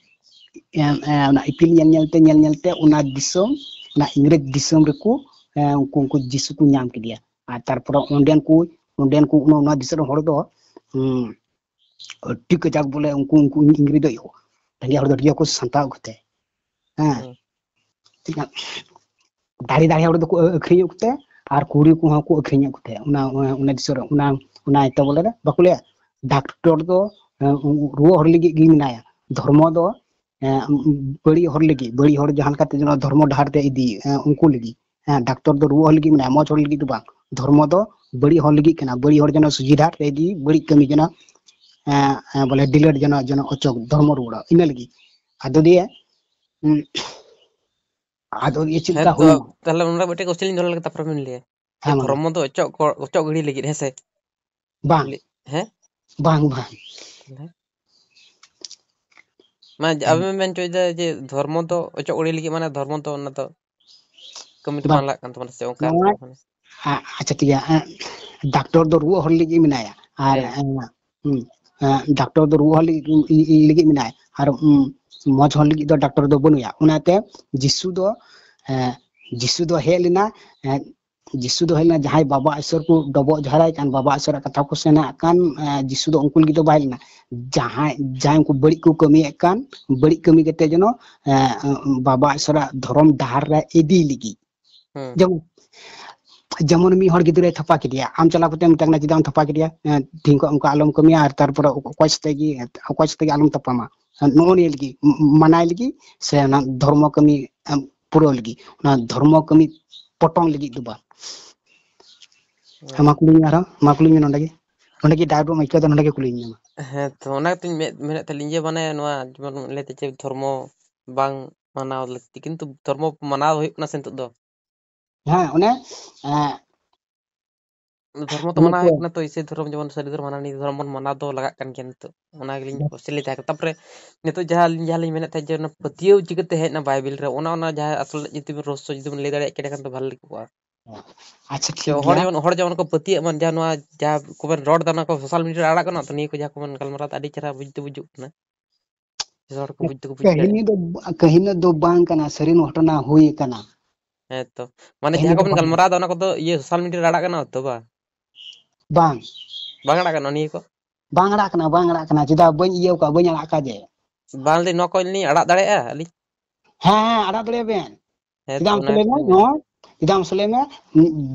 ᱮ, ᱮ, ᱚᱱᱟ ᱤᱯᱤᱞ ᱧᱮᱞ ᱧᱮᱞ ᱛᱮ, ᱧᱮᱞ ᱧᱮᱞ ᱛᱮ ᱚᱱᱟ ᱫᱤᱥᱚᱢ, ᱚᱱᱟ ᱤᱝᱨᱮᱡᱽ ᱫᱤᱥᱚᱢ ᱨᱮᱠᱚ, ᱮ, ᱩᱱᱠᱩ, ᱩᱱᱠᱩ ᱡᱤᱥᱩ ᱠᱚ ᱧᱟᱢ ᱠᱮᱫᱮᱭᱟ᱾ ᱟᱨ ᱛᱟᱨᱯᱚᱨᱮ ᱚᱸᱰᱮᱱ ᱠᱚ, ᱚᱸᱰᱮᱱ ᱠᱚ, ᱚᱱᱟ, ᱚᱱᱟ ᱫᱤᱥᱚᱢ ᱨᱮᱱ ᱦᱚᱲ ᱫᱚ, ᱦᱩᱸ, ᱟᱹᱰᱤ ᱠᱟᱡᱟᱠ ᱵᱚᱞᱮ ᱩᱱᱠᱩ, ᱩᱱᱠᱩ ᱤᱝᱨᱮᱡᱽ ᱫᱚ ᱨᱮᱸᱜᱮᱡ ᱦᱚᱲ ᱫᱚ ᱟᱹᱰᱤ ᱠᱚ ᱥᱟᱱᱛᱟᱣ ᱠᱚᱛᱮ᱾ ᱦᱮᱸ᱾ ᱦᱩᱸ᱾ ᱫᱟᱲᱮ, ᱫᱟᱲᱮ ᱦᱚᱲ ᱫᱚᱠᱚ ᱟᱹᱠᱷᱨᱤᱧᱮᱫ ᱠᱚᱛᱮ, ᱟᱨ ᱠᱩᱲᱤ ᱠᱚᱦᱚᱸ ᱠᱚ ᱟᱹᱠᱷᱨᱤᱧᱮᱫ ᱠᱚᱛᱮ᱾ ᱚᱱᱟ, ᱚᱱᱟ, ᱚᱱᱟ ᱫᱤᱥᱚᱢ ᱨᱮ, ᱚᱱᱟ, ᱚᱱᱟ ᱤᱭᱟᱹᱛᱮ ᱵᱚᱞᱮ ᱵᱟᱠᱚ ᱞᱟᱹᱭᱟ, ᱰᱟᱠᱛᱚᱨ ᱫᱚ, ᱮ, ᱨᱩᱣᱟᱹ ᱦᱚᱲ ᱞᱟᱹᱜᱤᱫ ᱜᱮ ᱢᱮᱱᱟᱭᱟ᱾ ᱫᱷᱚᱨᱢᱚ ᱫᱚ, ᱮ, ᱵᱟᱹᱲᱤᱡ ᱦᱚᱲ ᱞᱟᱹᱜᱤᱫ, ᱵᱟᱹᱲᱤᱡ ᱦᱚᱲ ᱡᱟᱦᱟᱸ ᱞᱮᱠᱟᱛᱮ ᱡᱮᱱᱚ ᱫᱷᱚᱨᱢᱚ ᱰᱟᱦᱟᱨ ᱛᱮ ᱤᱫᱤ, ᱮ, ᱩᱱᱠᱩ ᱞᱟᱹᱜᱤᱫ᱾ ᱦᱮᱸ, ᱰᱟᱠᱛᱚᱨ ᱫᱚ ᱨᱩᱣᱟᱹ ᱦᱚᱲ ᱞᱟᱹᱜᱤᱫ ᱢᱮᱱᱟᱭᱟ, ᱢᱚᱡᱽ ᱦᱚᱲ ᱞᱟᱹᱜᱤᱫ ᱫᱚ ᱵᱟᱝ᱾ ᱫᱷᱚᱨᱢᱚ ᱫᱚ ᱵᱟᱹᱲᱤᱡ ᱦᱚᱲ ᱞᱟᱹᱜᱤᱫ ᱠᱟᱱᱟ, ᱵᱟᱹᱲᱤᱡ ᱦᱚᱲ ᱡᱮᱱᱚ ᱥᱚᱡᱷᱮ ᱰᱟᱦᱟᱨ ᱛᱮ ᱤᱫᱤ, ᱵᱟᱹᱲᱤᱡ ᱠᱟᱹᱢᱤ ᱡᱮᱱᱚ, ᱮ, ᱮ, ᱵᱚᱞᱮ ᱰᱤᱞᱮᱴ ᱡᱮᱱᱚ, ᱡᱮᱱᱚ ᱚᱪᱚᱜ, ᱫᱷᱚᱨᱢᱚ ᱨᱩᱣᱟᱹᱲᱚᱜ, ᱤᱱᱟᱹ ᱞᱟᱹᱜᱤᱫ᱾ ᱟᱫᱚ ᱫᱤᱭᱮ, ᱩᱸ, ᱟᱫᱚ ᱫᱤᱭᱮ ᱪᱮᱫ ᱦᱮᱸ ᱞᱮᱠᱟ ᱛᱚ, ᱦᱩᱭᱱᱟ? ᱛᱟᱦᱞᱮ ᱱᱚᱰᱮ ᱢᱤᱫᱴᱮᱡ question ᱤᱧ ᱫᱚᱦᱚ ᱞᱮᱜᱮ, ᱛᱟᱨᱯᱚᱨᱮ ᱵᱤᱱ ᱞᱟᱹᱭᱟ᱾ ᱡᱮ ᱦᱮᱸ, ᱢᱟ ᱞᱟᱹᱭ᱾ ᱫᱷᱚᱨᱢᱚ ᱫᱚ ᱚᱪᱚᱜ ᱠᱚ, ᱚᱪᱚᱜ ᱜᱤᱰᱤ ᱞᱟᱹᱜᱤᱫ, ᱦᱮᱸ ᱥᱮ? ᱵᱟᱝ᱾ ᱞᱟᱹᱭ-, ᱦᱮᱸ? ᱵᱟᱝ, ᱵᱟᱝ᱾ ᱛᱟᱦᱞᱮ? ᱢᱟᱱᱮ ᱦᱮᱸ᱾ ᱟᱵᱮᱱ ᱵᱮᱱ ᱢᱮᱱ ᱦᱚᱪᱚᱭᱮᱫᱟ ᱡᱮ ᱫᱷᱚᱨᱢᱚ ᱫᱚ ᱚᱪᱚᱜ ᱜᱤᱰᱤ ᱞᱟᱹᱜᱤᱫ, ᱢᱟᱱᱮ ᱫᱷᱚᱨᱢᱚ ᱫᱚ ᱚᱱᱟ ᱫᱚ ᱠᱟᱹᱢᱤ ᱫᱚ ᱵᱟᱝ᱾ ᱵᱟᱝ ᱞᱟᱜᱟᱜ ᱠᱟᱱ ᱛᱟᱵᱚᱱᱟ ᱥᱮ ᱚᱱᱠᱟ ᱱᱚᱣᱟ ᱢᱟᱱᱮ? ᱟ-, ᱟᱪᱪᱷᱟ, ᱴᱷᱤᱠ ᱜᱮᱭᱟ᱾ ᱮᱸ, ᱰᱟᱠᱛᱚᱨ ᱫᱚ ᱨᱩᱣᱟᱹᱜ ᱦᱚᱲ ᱞᱟᱹᱜᱤᱫ ᱢᱮᱱᱟᱭᱟ᱾ ᱟᱨ, ᱦᱮᱸ᱾ ᱮᱸ, ᱦᱩᱸ, ᱮᱸ, ᱰᱟᱠᱛᱚᱨ ᱫᱚ ᱨᱩᱣᱟᱹᱜ ᱦᱚᱲ ᱞᱟᱹᱜᱤᱫ, ᱞᱟᱹᱜᱤᱫ ᱢᱮᱱᱟᱭᱟ᱾ ᱟᱨ, ᱩᱸ, ᱢᱚᱡᱽ ᱦᱚᱲ ᱞᱟᱹᱜᱤᱫ ᱫᱚ ᱰᱟᱠᱛᱚᱨ ᱫᱚ ᱵᱟᱹᱱᱩᱭᱟ᱾ ᱚᱱᱟᱛᱮ ᱡᱤᱥᱩ ᱫᱚ, ᱮᱸ, ᱡᱤᱥᱩ ᱫᱚ ᱦᱮᱡ ᱞᱮᱱᱟ, ᱮᱸ, ᱡᱤᱥᱩ ᱫᱚ ᱦᱮᱡ ᱞᱮᱱᱟ ᱡᱟᱦᱟᱸᱭ ᱵᱟᱵᱟ ᱤᱥᱚᱨ ᱠᱚ ᱰᱚᱵᱚᱜ ᱡᱚᱦᱟᱨᱟᱭ ᱠᱟᱱ, ᱵᱟᱵᱟ ᱤᱥᱚᱨᱟᱜ ᱠᱟᱛᱷᱟ ᱠᱚ ᱥᱮᱬᱟᱜ ᱠᱟᱱ, ᱮᱸ, ᱡᱤᱥᱩ ᱫᱚ ᱩᱱᱠᱩ ᱞᱟᱹᱜᱤᱫ ᱫᱚ ᱵᱟᱭ ᱦᱮᱡ ᱞᱮᱱᱟ᱾ ᱡᱟᱦᱟᱸᱭ, ᱡᱟᱦᱟᱸᱭ ᱩᱱᱠᱩ ᱵᱟᱹᱲᱤᱡ ᱠᱚ ᱠᱟᱹᱢᱤᱭᱮᱫ ᱠᱟᱱ, ᱵᱟᱹᱲᱤᱡ ᱠᱟᱹᱢᱤ ᱠᱟᱛᱮ ᱡᱮᱱᱚ, ᱮᱸ, ᱵᱟᱵᱟ ᱤᱥᱚᱨᱟᱜ ᱫᱷᱚᱨᱚᱢ ᱰᱟᱦᱟᱨ ᱨᱮ ᱤᱫᱤ ᱞᱟᱹᱜᱤᱫ᱾ ᱦᱩᱸ᱾ ᱡᱮᱢᱚᱱ, ᱡᱮᱢᱚᱱ ᱢᱤᱫ ᱦᱚᱲ ᱜᱤᱫᱽᱨᱟᱹᱭ ᱛᱷᱟᱯᱟ ᱠᱮᱫᱮᱭᱟ, ᱟᱢ ᱪᱟᱞᱟᱣ ᱠᱟᱛᱮ ᱢᱮᱛᱟᱭ ᱠᱟᱱᱟ, "ᱪᱮᱫᱟᱜ ᱮᱢ ᱛᱷᱟᱯᱟ ᱠᱮᱫᱮᱭᱟ? ᱮᱸ, ᱛᱤᱦᱤᱧ ᱠᱷᱚᱱ ᱚᱱᱠᱟ ᱟᱞᱚᱢ ᱠᱟᱹᱢᱤᱭᱟ, ᱟᱨ ᱛᱟᱨᱯᱚᱨᱮ ᱚᱠᱚᱭ ᱥᱟᱛᱮ ᱜᱮ, ᱚᱠᱚᱭ ᱥᱟᱛᱮ ᱜᱮ ᱟᱞᱚᱢ ᱛᱟᱯᱟᱢᱟ᱾" ᱱᱚᱜᱼᱚ ᱱᱤᱭᱟᱹ ᱞᱟᱹᱜᱤᱫ, ᱢ-, ᱢᱟᱱᱟᱭ ᱞᱟᱹᱜᱤᱫ ᱥᱮ ᱚᱱᱟ ᱫᱷᱚᱨᱢᱚ ᱠᱟᱹᱢᱤ, ᱮᱸ, ᱯᱩᱨᱟᱹᱣ ᱞᱟᱹᱜᱤᱫ, ᱚᱱᱟ ᱫᱷᱚᱨᱢᱚ ᱠᱟᱹᱢᱤ ᱯᱚᱴᱚᱢ ᱞᱟᱹᱜᱤᱫ ᱫᱚ ᱵᱟᱝ᱾ ᱦᱮᱸ, ᱢᱟ ᱠᱩᱞᱤᱧ ᱢᱮ ᱟᱨᱦᱚᱸ, ᱢᱟ ᱠᱩᱞᱤᱧ ᱢᱮ ᱱᱚᱸᱰᱮ ᱜᱮ᱾ ᱱᱚᱸᱰᱮ ᱜᱮ ᱰᱟᱭᱨᱮᱠᱴ ᱮᱢ ᱟᱹᱭᱠᱟᱹᱣ ᱫᱟ, ᱱᱚᱸᱰᱮ ᱜᱮ ᱠᱩᱞᱤᱧ ᱢᱮ ᱢᱟ᱾ ᱦᱮᱸ, ᱛᱚ ᱚᱱᱟ ᱜᱮᱛᱚᱧ ᱢᱮ-, ᱢᱮᱱᱮᱫ ᱛᱟᱦᱮᱸᱫ ᱤᱧ ᱡᱮ ᱢᱟᱱᱮ ᱱᱚᱣᱟ ᱡᱮᱢᱚᱱ ᱞᱟᱹᱭ ᱛᱮ ᱪᱮᱫ ᱫᱷᱚᱨᱢᱚ ᱵᱟᱝ ᱢᱟᱱᱟᱣ ᱞᱟᱹᱠᱛᱤ, ᱠᱤᱱᱛᱩ ᱫᱷᱚᱨᱢᱚ ᱢᱟᱱᱟᱣ ᱦᱩᱭᱩᱜ ᱠᱟᱱᱟ ᱥᱮ ᱱᱤᱛᱚᱜ ᱫᱚ? ᱦᱮᱸ, ᱚᱱᱮ, ᱮᱸ, ᱫᱷᱚᱨᱢᱚ ᱛᱚ ᱤᱭᱟᱹ ᱢᱟᱱᱟᱣ ᱠᱚ ᱦᱩᱭᱩᱜ ᱠᱟᱱᱟ ᱛᱚ, ᱤᱥᱟᱹᱭ ᱫᱷᱚᱨᱚᱢ ᱡᱮᱢᱚᱱ ᱥᱟᱹᱨᱤ ᱫᱷᱚᱨᱚᱢ ᱦᱟᱱᱟ ᱱᱤᱭᱟᱹ ᱫᱷᱚᱨᱚᱢ ᱵᱚᱱ ᱢᱟᱱᱟᱣ ᱫᱚ ᱞᱟᱜᱟᱜ ᱠᱟᱱ ᱜᱮᱭᱟ ᱱᱤᱛᱚᱜ᱾ ᱚᱱᱟ ᱜᱮᱞᱤᱧ ᱫᱷᱚᱨ- ᱠᱚᱥᱪᱮᱱ ᱞᱤᱧ ᱛᱟᱦᱮᱸ ᱠᱟᱱᱟ᱾ ᱛᱟᱯᱚᱨᱮ ᱱᱤᱛᱚᱜ ᱡᱟᱦᱟᱸ ᱟᱹᱞᱤᱧ ᱡᱟᱦᱟᱸ ᱞᱤᱧ ᱢᱮᱱᱮᱫ ᱛᱟᱦᱮᱸᱫ ᱡᱮ ᱚᱱᱟ ᱯᱟᱹᱛᱭᱟᱹᱣ ᱪᱤᱠᱟᱹᱛᱮ ᱦᱮᱡ ᱮᱱᱟ ᱵᱟᱭᱵᱮᱞ ᱨᱮ, ᱚᱱᱟ, ᱚᱱᱟ ᱡᱟᱦᱟᱸ ᱟᱥᱚᱞ ᱡᱩᱫᱤ ᱵᱚᱱ ᱨᱚᱦᱚᱥᱥᱚ ᱡᱩᱫᱤ ᱵᱚᱱ ᱞᱟᱹᱭ ᱫᱟᱲᱮᱭᱟᱜ ᱠᱮᱭᱟ ᱮᱸᱰᱮᱠᱷᱟᱱ ᱫᱚ ᱵᱷᱟᱞᱮ ᱠᱚᱜᱼᱟ᱾ ᱟᱪᱪᱷᱟ, ᱡᱮ ᱴᱷᱤᱠ ᱦᱚᱲ ᱜᱮᱭᱟ᱾ ᱡᱮᱢᱚᱱ, ᱦᱚᱲ ᱡᱮᱢᱚᱱ ᱠᱚ ᱯᱟᱹᱛᱭᱟᱹᱜ ᱢᱟ, ᱡᱟᱦᱟᱸ ᱱᱚᱣᱟ ᱡᱟᱦᱟᱸ ᱠᱚᱵᱚᱱ ᱨᱚᱲ ᱮᱫᱟ, ᱚᱱᱟ ᱠᱚ ᱥᱳᱥᱟᱞ ᱢᱤᱰᱤᱭᱟ ᱨᱮ ᱟᱲᱟᱜ ᱜᱟᱱᱚᱜᱼᱟ ᱛᱚ, ᱱᱤᱭᱟᱹ ᱠᱚ ᱡᱟᱦᱟᱸ ᱠᱚᱵᱚᱱ ᱜᱟᱞᱢᱟᱨᱟᱣ ᱮᱫᱟ, ᱟᱹᱰᱤ ᱪᱮᱦᱨᱟ ᱵᱩᱡᱽ ᱫᱚ ᱵᱩᱡᱩᱜ ᱠᱟᱱᱟ᱾ ᱡᱚᱛᱚ ᱦᱚᱲ ᱠᱚ ᱵᱩᱡᱽ ᱫᱚᱠᱚ ᱵᱩᱡᱽ ᱠᱟᱹᱦᱱᱤ ᱫᱟᱲᱮᱭᱟᱜᱼᱟ᱾ ᱫᱚ, ᱠᱟᱹᱦᱱᱤ ᱫᱚ ᱵᱟᱝ ᱠᱟᱱᱟ, ᱥᱟᱹᱨᱤᱱ ᱜᱷᱚᱴᱚᱱᱟ ᱦᱩᱭ ᱟᱠᱟᱱᱟ᱾ ᱦᱮᱸ ᱛᱚ, ᱢᱟᱱᱮ ᱠᱟᱹᱦᱱᱤ ᱡᱟᱦᱟᱸ ᱫᱚ ᱠᱚᱵᱚᱱ ᱵᱟᱝ᱾ ᱜᱟᱞᱢᱟᱨᱟᱣ ᱮᱫᱟ, ᱚᱱᱟ ᱠᱚᱫᱚ ᱤᱭᱟᱹ ᱥᱳᱥᱟᱞ ᱢᱤᱰᱤᱭᱟ ᱨᱮ ᱟᱲᱟᱜ ᱜᱟᱱᱚᱜᱼᱟ ᱛᱚ, ᱵᱟᱝ? ᱵᱟᱝ᱾ ᱵᱟᱝ ᱟᱲᱟᱜ ᱜᱟᱱᱚᱜᱼᱟ ᱱᱤᱭᱟᱹ ᱠᱚ? ᱵᱟᱝ ᱟᱲᱟᱜ ᱠᱟᱱᱟ, ᱵᱟᱝ ᱟᱲᱟᱜ ᱠᱟᱱᱟ᱾ ᱪᱮᱫᱟᱜ ᱵᱟᱹᱧ ᱤᱭᱟᱹ ᱠᱟᱜᱼᱟ, ᱵᱟᱹᱧ ᱟᱲᱟᱜ ᱠᱟᱜᱼᱟ ᱡᱮ? ᱵᱟᱝ, ᱞᱟᱹᱭ ᱱᱚᱣᱟ ᱠᱚ ᱞᱤᱧ ᱟᱲᱟᱜ ᱫᱟᱲᱮᱭᱟᱜᱼᱟ ᱟᱹᱞᱤᱧ? ᱦᱮᱸ, ᱦᱮᱸ, ᱟᱲᱟᱜ ᱫᱟᱲᱮᱭᱟᱜ ᱵᱮᱱ᱾ ᱦᱮᱸ ᱪᱮᱫᱟᱜ ᱛᱚ, ᱮᱢ ᱚᱱᱟ ᱥᱮᱞᱟᱭ ᱜᱮᱛᱚ ᱢᱮ? ᱞᱤᱧ ᱢᱮᱱᱫᱟ᱾ ᱦᱚᱸ, ᱪᱮᱫᱟᱜ ᱮᱢ ᱥᱮᱞᱟᱭ ᱢᱮ?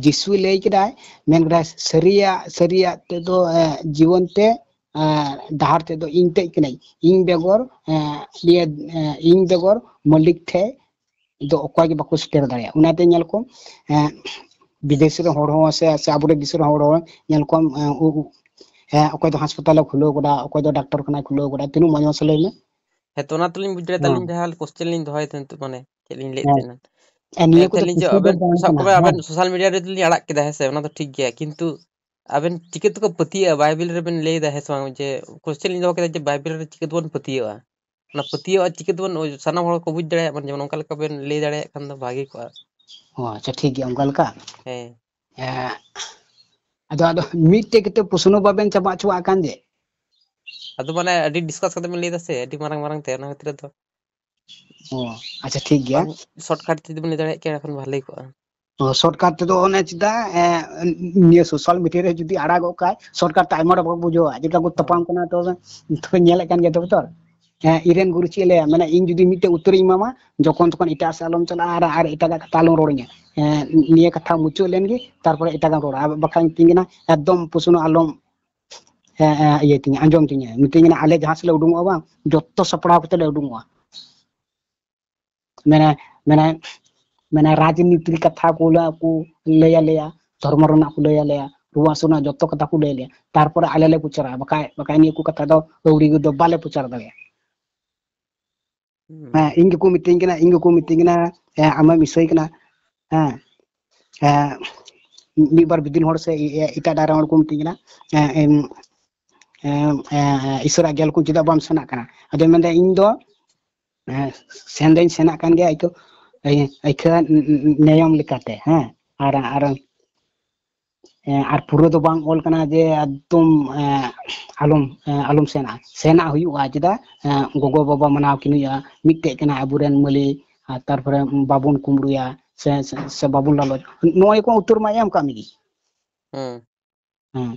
ᱡᱤᱥᱩᱭ ᱞᱟᱹᱭ ᱠᱮᱫᱟᱭ, ᱢᱮᱱ ᱠᱮᱫᱟᱭ, "ᱥᱟᱹᱨᱤᱭᱟᱜ, ᱥᱟᱹᱨᱤᱭᱟᱜ ᱛᱮᱫᱚ, ᱮ, ᱡᱤᱵᱚᱱ ᱛᱮ, ᱮ, ᱰᱟᱦᱟᱨ ᱛᱮᱫᱚ ᱤᱧ ᱛᱮᱫ ᱠᱟᱹᱱᱟᱹᱧ᱾ ᱤᱧ ᱵᱮᱜᱚᱨ, ᱮ, ᱱᱤᱭᱟᱹ, ᱮ, ᱤᱧ ᱵᱮᱜᱚᱨ ᱢᱟᱹᱞᱤᱠ ᱴᱷᱮᱡ ᱫᱚ ᱚᱠᱚᱭ ᱜᱮ ᱵᱟᱠᱚ ᱥᱮᱴᱮᱨ ᱫᱟᱲᱮᱭᱟᱜᱼᱟ᱾" ᱚᱱᱟᱛᱮ ᱧᱮᱞ ᱠᱚᱢ, ᱮ, ᱵᱤᱫᱮᱥᱤ ᱨᱮᱱ ᱦᱚᱲ ᱦᱚᱸ ᱥᱮ, ᱥᱮ ᱟᱵᱚᱨᱮᱱ ᱫᱤᱥᱚᱢ ᱨᱮᱱ ᱦᱚᱲ ᱦᱚᱸ ᱧᱮᱞ ᱠᱚᱢ, ᱮ, ᱩ-, ᱩ-, ᱮ, ᱚᱠᱚᱭ ᱫᱚ ᱦᱟᱥᱯᱟᱛᱟᱞᱮ ᱠᱷᱩᱞᱟᱹᱣ ᱠᱟᱫᱟ, ᱚᱠᱚᱭ ᱫᱚ ᱰᱟᱠᱛᱚᱨ ᱠᱷᱟᱱᱟᱭ ᱠᱷᱩᱞᱟᱹᱣ ᱠᱟᱫᱟ, ᱛᱤᱱᱟᱹᱜ ᱢᱚᱡᱽ ᱢᱚᱡᱽ ᱞᱟᱹᱭ ᱢᱮ᱾ ᱦᱮᱸ, ᱛᱚ ᱚᱱᱟ ᱛᱮᱞᱤᱧ ᱵᱩᱡᱽ ᱫᱟᱲᱮᱭᱟᱜ ᱦᱮᱸ᱾ ᱛᱟᱹᱞᱤᱧ ᱡᱟᱦᱟᱸ ᱠᱚᱥᱪᱮᱱ ᱞᱤᱧ ᱫᱚᱦᱚᱭ ᱛᱟᱦᱮᱸᱫ, ᱢᱟᱱᱮ ᱪᱮᱫ ᱞᱤᱧ ᱞᱟᱹᱭᱮᱫ ᱦᱮᱸ᱾ ᱛᱟᱦᱮᱱᱟ᱾ ᱮ, ᱱᱤᱭᱟᱹ ᱮ, ᱠᱚᱫᱚ ᱛᱟᱦᱞᱮᱧ ᱠᱩᱥᱤ ᱡᱚ-, ᱫᱚ ᱟᱵᱮᱱ ᱵᱟᱝ ᱥᱟᱵ ᱠᱟᱱᱟ, ᱠᱟᱜ ᱵᱮᱱ, ᱦᱮᱸ᱾ ᱟᱵᱮᱱ ᱥᱳᱥᱟᱞ ᱢᱤᱰᱤᱭᱟ ᱨᱮ ᱞᱤᱧ ᱟᱲᱟᱜ ᱠᱮᱫᱟ, ᱦᱮᱸ ᱥᱮ, ᱚᱱᱟ ᱫᱚ ᱴᱷᱤᱠ ᱜᱮᱭᱟ, ᱠᱤᱱᱛᱩ ᱟᱵᱮᱱ ᱪᱤᱠᱟᱹ ᱛᱮᱠᱚ ᱯᱟᱹᱛᱭᱟᱹᱜᱼᱟ ᱵᱟᱭᱵᱮᱞ ᱨᱮᱵᱮᱱ ᱞᱟᱹᱭ ᱮᱫᱟ, ᱦᱮᱸ ᱥᱮ ᱵᱟᱝ, ᱡᱮ ᱠᱚᱥᱪᱮᱱ ᱞᱤᱧ ᱫᱚᱦᱚ ᱠᱮᱫᱟ ᱡᱮ ᱵᱟᱭᱵᱮᱞ ᱨᱮ ᱪᱤᱠᱟᱹ ᱛᱮᱵᱚᱱ ᱯᱟᱹᱛᱭᱟᱹᱜᱼᱟ? ᱚᱱᱟ ᱯᱟᱹᱛᱭᱟᱹᱣ ᱟᱨ ᱪᱤᱠᱟᱹ ᱛᱮᱵᱚᱱ ᱥᱟᱱᱟᱢ ᱦᱚᱲ ᱠᱚ ᱵᱩᱡᱽ ᱫᱟᱲᱮᱭᱟᱜ ᱢᱟ, ᱡᱮᱢᱚᱱ ᱚᱱᱠᱟ ᱞᱮᱠᱟ ᱵᱮᱱ ᱞᱟᱹᱭ ᱫᱟᱲᱮᱭᱟᱜ ᱠᱷᱟᱱ ᱫᱚ ᱵᱷᱟᱜᱮ ᱠᱚᱜᱼᱟ᱾ ᱚ, ᱟᱪᱪᱷᱟ, ᱴᱷᱤᱠ ᱜᱮᱭᱟ, ᱚᱱᱠᱟ ᱞᱮᱠᱟ᱾ ᱦᱮᱸ᱾ ᱮᱸ, ᱟᱫᱚ, ᱟᱫᱚ ᱢᱤᱫᱴᱮᱡ ᱠᱟᱛᱮ ᱯᱨᱚᱥᱱᱚ ᱵᱟᱵᱮᱱ ᱪᱟᱵᱟ ᱦᱚᱪᱚᱣᱟᱜ ᱠᱟᱱ ᱡᱮ᱾ ᱟᱫᱚ ᱢᱟᱱᱮ ᱟᱹᱰᱤ discuss ᱠᱟᱛᱮ ᱵᱮᱱ ᱞᱟᱹᱭ ᱫᱟ ᱥᱮ, ᱟᱹᱰᱤ ᱢᱟᱨᱟᱝ ᱢᱟᱨᱟᱝ ᱛᱮ, ᱚᱱᱟ ᱠᱷᱟᱹᱛᱤᱨ ᱟᱫᱚ ᱚ, ᱟᱪᱪᱷᱟ, ᱴᱷᱤᱠ ᱜᱮᱭᱟ᱾ ᱵᱟᱝ, shortcut ᱛᱮ ᱡᱩᱫᱤ ᱵᱮᱱ ᱞᱟᱹᱭ ᱫᱟᱲᱮᱭᱟᱜ ᱠᱮᱭᱟ, ᱮᱱᱠᱷᱟᱱ ᱵᱷᱟᱞᱮ ᱠᱚᱜᱼᱟ᱾ ᱚ, shortcut ᱛᱮᱫᱚ ᱚᱱᱮ ᱪᱮᱫᱟᱜ, ᱮ, ᱱᱤᱭᱟᱹ social media ᱨᱮ ᱡᱩᱫᱤ ᱟᱲᱟᱜᱚᱜ ᱠᱷᱟᱡ, shortcut ᱛᱮ ᱟᱭᱢᱟ ᱦᱚᱲ ᱵᱟᱠᱚ ᱵᱩᱡᱷᱟᱹᱣᱟ᱾ ᱪᱮᱫ ᱞᱮᱠᱟ ᱠᱚ ᱦᱮᱸ᱾ ᱛᱟᱯᱟᱢ ᱠᱟᱱᱟ, ᱛᱚ, ᱛᱚ ᱧᱮᱞᱮᱫ ᱠᱟᱱ ᱜᱮᱭᱟ ᱛᱚ, ᱵᱚᱛᱚᱨ᱾ ᱦᱮᱸ, ᱤᱧ ᱨᱮᱱ ᱜᱩᱨᱩ ᱪᱮᱫ ᱮ ᱞᱟᱹᱭᱟ? ᱢᱮᱱᱟ, ᱤᱧ ᱡᱩᱫᱤ ᱢᱤᱫᱴᱮᱡ ᱩᱛᱛᱚᱨᱤᱧ ᱮᱢᱟᱢᱟ, ᱡᱚᱠᱷᱚᱱ ᱛᱚᱠᱷᱚᱱ ᱮᱴᱟᱜ ᱥᱮᱫ ᱟᱞᱚᱢ ᱪᱟᱞᱟᱜᱼᱟ ᱟᱨ, ᱟᱨ ᱮᱴᱟᱜᱟᱜ ᱠᱟᱛᱷᱟ ᱟᱞᱚᱢ ᱨᱚᱲ ᱤᱧᱟ᱾ ᱦᱮᱸ, ᱱᱤᱭᱟᱹ ᱠᱟᱛᱷᱟ ᱢᱩᱪᱟᱹᱫ ᱞᱮᱱ ᱜᱮ, ᱛᱟᱨᱯᱚᱨᱮ ᱮᱴᱟᱜᱟᱜ ᱮᱢ ᱨᱚᱲᱟ᱾ ᱟᱨ ᱵᱟᱠᱷᱟᱡ ᱢᱤᱛᱟᱹᱧ ᱠᱟᱱᱟ, ᱮᱠᱫᱚᱢ ᱯᱨᱚᱥᱱᱚ ᱟᱞᱚᱢ, ᱦᱮᱸ, ᱦᱮᱸ, ᱤᱭᱟᱹ ᱛᱤᱧᱟ, ᱟᱸᱡᱚᱢ ᱛᱤᱧᱟ᱾ ᱢᱤᱛᱟᱹᱧ ᱠᱟᱱᱟ, ᱟᱞᱮ ᱡᱟᱦᱟᱸ ᱥᱮᱫ ᱞᱮ ᱩᱰᱩᱝᱚᱜᱼᱟ ᱵᱟᱝ, ᱡᱚᱛᱚ ᱥᱟᱯᱲᱟᱣ ᱠᱟᱛᱮ ᱞᱮ ᱩᱰᱩᱝᱚᱜᱼᱟ᱾ ᱢᱟᱱᱮ, ᱢᱟᱱᱮ, ᱢᱟᱱᱮ ᱨᱟᱡᱽᱱᱤᱛᱤ ᱠᱟᱛᱷᱟ ᱠᱚ ᱞᱟ-, ᱠᱚ ᱞᱟᱹᱭ ᱟᱞᱮᱭᱟ, ᱫᱷᱚᱨᱢᱚ ᱨᱮᱱᱟᱜ ᱠᱚ ᱞᱟᱹᱭ ᱟᱞᱮᱭᱟ, ᱨᱩᱣᱟᱹ ᱦᱟᱹᱥᱩ ᱨᱮᱱᱟᱜ ᱡᱚᱛᱚ ᱠᱟᱛᱷᱟ ᱠᱚ ᱞᱟᱹᱭ ᱟᱞᱮᱭᱟ, ᱛᱟᱨᱯᱚᱨᱮ ᱟᱞᱮ ᱞᱮ ᱯᱨᱚᱪᱟᱨᱟ᱾ ᱵᱟᱠᱷᱟᱡ, ᱵᱟᱠᱷᱟᱡ ᱱᱤᱭᱟᱹ ᱠᱚ ᱠᱟᱛᱷᱟ ᱫᱚ ᱟᱹᱣᱲᱤ ᱫᱚ ᱵᱟᱞᱮ ᱯᱨᱚᱪᱟᱨ ᱫᱟᱲᱮᱭᱟᱜᱼᱟ᱾ ᱦᱩᱸ᱾ ᱦᱮᱸ, ᱤᱧ ᱜᱮᱠᱚ ᱢᱤᱛᱟᱹᱧ ᱠᱟᱱᱟ, ᱤᱧ ᱜᱮᱠᱚ ᱢᱤᱛᱟᱹᱧ ᱠᱟᱱᱟ, ᱦᱮᱸ, ᱟᱢᱮᱢ ᱤᱥᱟᱹᱭ ᱠᱟᱱᱟ᱾ ᱦᱮᱸ, ᱦᱮᱸ, ᱢᱤᱫ ᱵᱟᱨ ᱵᱤᱫᱤᱱ ᱦᱚᱲ ᱥᱮ ᱮ-, ᱮᱴᱟᱜ ᱰᱟᱦᱟᱨ ᱨᱮᱱ ᱦᱚᱲ ᱠᱚ ᱢᱤᱛᱟᱹᱧ ᱠᱟᱱᱟ, ᱦᱮᱸ, ᱮᱢ, ᱮᱸ, ᱮᱸ, ᱮᱸ, ᱤᱥᱚᱨᱟᱜ ᱜᱮᱞ ᱠᱚ ᱪᱮᱫᱟᱜ ᱵᱟᱢ ᱥᱮᱱᱚᱜ ᱠᱟᱱᱟ? ᱟᱫᱚᱧ ᱢᱮᱱᱫᱟ, ᱤᱧ ᱫᱚ, ᱮᱸ, ᱥᱮᱱ ᱫᱚᱧ ᱥᱮᱱᱚᱜ ᱠᱟᱱ ᱜᱮᱭᱟ, ᱟᱹᱭᱠᱟᱹ-, ᱟᱹᱭ-, ᱟᱹᱭᱠᱟᱹᱣ ᱱᱤᱭᱚᱢ ᱞᱮᱠᱟᱛᱮ, ᱦᱮᱸ, ᱟᱨ, ᱟᱨ, ᱮᱸ, ᱟᱨ ᱯᱩᱨᱟᱹ ᱫᱚ ᱵᱟᱝ ᱚᱞ ᱠᱟᱱᱟ ᱡᱮ ᱮᱠᱫᱚᱢ, ᱮᱸ, ᱟᱞᱚᱢ, ᱮᱸ, ᱟᱞᱚᱢ ᱥᱮᱱᱚᱜᱼᱟ, ᱥᱮᱱᱚᱜ ᱦᱩᱭᱩᱜᱼᱟ᱾ ᱪᱮᱫᱟᱜ? ᱮᱸ, ᱜᱚᱜᱚ ᱵᱟᱵᱟ ᱢᱟᱱᱟᱣ ᱠᱤᱱ ᱦᱩᱭᱩᱜᱼᱟ, ᱢᱤᱫᱴᱮᱡ ᱠᱟᱱᱟ ᱟᱵᱚᱨᱮᱱ ᱢᱟᱹᱞᱤᱠ, ᱟᱨ ᱛᱟᱨᱯᱚᱨᱮ ᱵᱟᱵᱚᱱ ᱠᱩᱢᱵᱽᱲᱩᱭᱟ, ᱥᱮ, ᱥᱮ, ᱥᱮ ᱵᱟᱵᱚᱱ ᱞᱟᱞᱚᱪ, ᱱᱚᱜᱼᱚᱭ ᱠᱚ ᱩᱛᱛᱚᱨ ᱢᱟ ᱮᱢ ᱠᱟᱜ ᱢᱮᱜᱮ᱾ ᱦᱮᱸ᱾ ᱦᱮᱸ,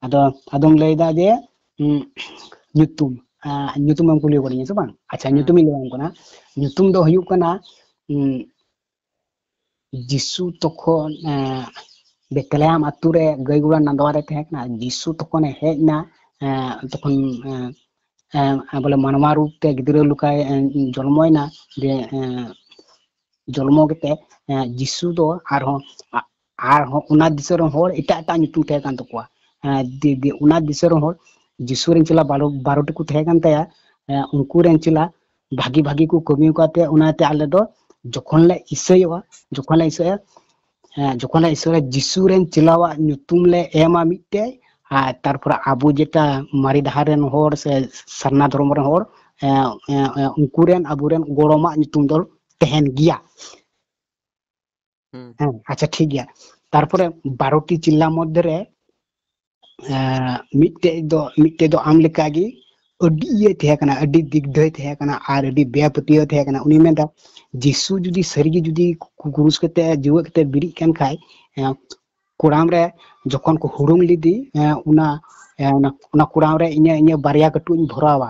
ᱟᱫᱚ, ᱟᱫᱚᱢ ᱞᱟᱹᱭᱫᱟ ᱡᱮ, ᱩᱸ, ᱧᱩᱛᱩᱢ, ᱟᱸ, ᱧᱩᱛᱩᱢ ᱮᱢ ᱠᱩᱞᱤ ᱟᱠᱟᱫᱤᱧᱟ ᱥᱮ ᱵᱟᱝ? ᱟᱪᱪᱷᱟ, ᱦᱮᱸ᱾ ᱧᱩᱛᱩᱢᱤᱧ ᱞᱟᱹᱭᱟᱢ ᱠᱟᱱᱟ᱾ ᱧᱩᱛᱩᱢ ᱫᱚ ᱦᱩᱭᱩᱜ ᱠᱟᱱᱟ, ᱩᱸ, ᱡᱤᱥᱩ ᱛᱚᱠᱷᱚᱱ, ᱮᱸ, ᱵᱮᱛᱞᱮᱦᱮᱢ ᱟᱛᱳ ᱨᱮ ᱜᱟᱹᱭ ᱜᱚᱲᱟ ᱱᱟᱫᱣᱟ ᱨᱮ ᱛᱟᱦᱮᱸ ᱠᱟᱱᱟ᱾ ᱡᱤᱥᱩ ᱛᱚᱠᱷᱚᱱᱮ ᱦᱮᱡ ᱮᱱᱟ, ᱮᱸ, ᱛᱚᱠᱷᱚᱱ, ᱮᱸ, ᱮᱸ, ᱵᱚᱞᱮ ᱢᱟᱱᱣᱟ ᱨᱩᱯ ᱛᱮ ᱜᱤᱫᱽᱨᱟᱹ ᱞᱮᱠᱟᱭ, ᱮᱸ, ᱡᱚᱱᱢᱚᱭᱮᱱᱟ᱾ ᱡᱮ, ᱮᱸ, ᱡᱚᱱᱢᱚ ᱠᱟᱛᱮ, ᱮᱸ, ᱡᱤᱥᱩ ᱫᱚ ᱟᱨᱦᱚᱸ, ᱟ-, ᱟᱨᱦᱚᱸ ᱚᱱᱟ ᱫᱤᱥᱚᱢ ᱨᱮᱱ ᱦᱚᱲ ᱮᱴᱟᱜ ᱮᱴᱟᱜ ᱧᱩᱛᱩᱢ ᱛᱟᱦᱮᱸ ᱠᱟᱱ ᱛᱟᱠᱚᱣᱟ᱾ ᱮᱸ, ᱫᱤ-, ᱫᱤ-, ᱚᱱᱟ ᱫᱤᱥᱚᱢ ᱨᱮᱱ ᱦᱚᱲ, ᱡᱤᱥᱩ ᱨᱮᱱ ᱪᱮᱞᱟ ᱵᱟᱨᱚ, ᱵᱟᱨᱚ ᱴᱤ ᱠᱚ ᱛᱟᱦᱮᱸ ᱠᱟᱱ ᱛᱟᱭᱟ᱾ ᱮᱸ, ᱩᱱᱠᱩ ᱨᱮᱱ ᱪᱮᱞᱟ ᱵᱷᱟᱜᱤ ᱵᱷᱟᱜᱤ ᱠᱚ ᱠᱟᱹᱢᱤ ᱟᱠᱟᱫ ᱛᱮ, ᱚᱱᱟᱛᱮ ᱟᱞᱮ ᱫᱚ ᱡᱚᱠᱷᱚᱱ ᱞᱮ ᱤᱥᱟᱹᱭᱚᱜᱼᱟ, ᱡᱚᱠᱷᱚᱱ ᱞᱮ ᱤᱥᱟᱹᱭᱟ, ᱮᱸ, ᱡᱚᱠᱷᱚᱱ ᱞᱮ ᱤᱥᱟᱹᱭᱟ, ᱡᱤᱥᱩ ᱨᱮᱱ ᱪᱮᱞᱟᱣᱟᱜ ᱧᱩᱛᱩᱢ ᱞᱮ ᱮᱢᱟ ᱢᱤᱫᱴᱮᱡ, ᱟᱨ ᱛᱟᱨᱯᱚᱨᱮ ᱟᱵᱚ ᱡᱮᱴᱟ ᱢᱟᱨᱮ ᱰᱟᱦᱟᱨ ᱨᱮᱱ ᱦᱚᱲ ᱥᱮ ᱥᱟᱨᱱᱟ ᱫᱷᱚᱨᱚᱢ ᱨᱮᱱ ᱦᱚᱲ, ᱮ, ᱮ, ᱮ, ᱩᱱᱠᱩ ᱨᱮᱱ, ᱟᱵᱚᱨᱮᱱ ᱜᱚᱲᱚᱢᱟᱜ ᱧᱩᱛᱩᱢ ᱫᱚ ᱛᱟᱦᱮᱱ ᱜᱮᱭᱟ᱾ ᱦᱩᱸ᱾ ᱦᱮᱸ, ᱟᱪᱪᱷᱟ, ᱴᱷᱤᱠ ᱜᱮᱭᱟ᱾ ᱛᱟᱨᱯᱚᱨᱮ ᱵᱟᱨᱚᱴᱤ ᱪᱤᱞᱞᱟ ᱢᱚᱫᱽᱫᱷᱮ ᱨᱮ, ᱮ, ᱢᱤᱫᱴᱮᱡ ᱫᱚ, ᱢᱤᱫᱴᱮᱡ ᱫᱚ ᱟᱢ ᱞᱮᱠᱟᱜᱮ ᱟᱹᱰᱤ ᱤᱭᱟᱹ ᱛᱟᱦᱮᱸ ᱠᱟᱱᱟ, ᱟᱹᱰᱤ ᱫᱤᱜᱽᱫᱷᱟᱹᱭ ᱛᱟᱦᱮᱸ ᱠᱟᱱᱟ ᱟᱨ ᱟᱹᱰᱤ ᱵᱮᱯᱟᱹᱛᱭᱟᱹᱣ ᱛᱟᱦᱮᱸ ᱠᱟᱱᱟ᱾ ᱩᱱᱤ ᱢᱮᱱᱫᱟ, ᱡᱤᱥᱩ ᱡᱩᱫᱤ ᱥᱟᱹᱨᱤᱜᱮ ᱡᱩᱫᱤ ᱠᱩ-, ᱠᱩᱨᱩᱥ ᱠᱟᱛᱮ, ᱡᱤᱣᱮᱫ ᱠᱟᱛᱮ ᱵᱮᱨᱮᱫ ᱠᱟᱱ ᱠᱷᱟᱡ, ᱮ, ᱠᱩᱲᱟᱢ ᱨᱮ ᱡᱚᱠᱷᱚᱱ ᱠᱚ ᱦᱩᱲᱩᱝ ᱞᱮᱫᱮ, ᱮ, ᱚᱱᱟ, ᱮ, ᱚᱱᱟ, ᱚᱱᱟ ᱠᱩᱲᱟᱢ ᱨᱮ ᱤᱧᱟᱹᱜ, ᱤᱧᱟᱹᱜ ᱵᱟᱨᱭᱟ ᱠᱟᱹᱴᱩᱵ ᱤᱧ ᱵᱷᱚᱨᱟᱣᱟ,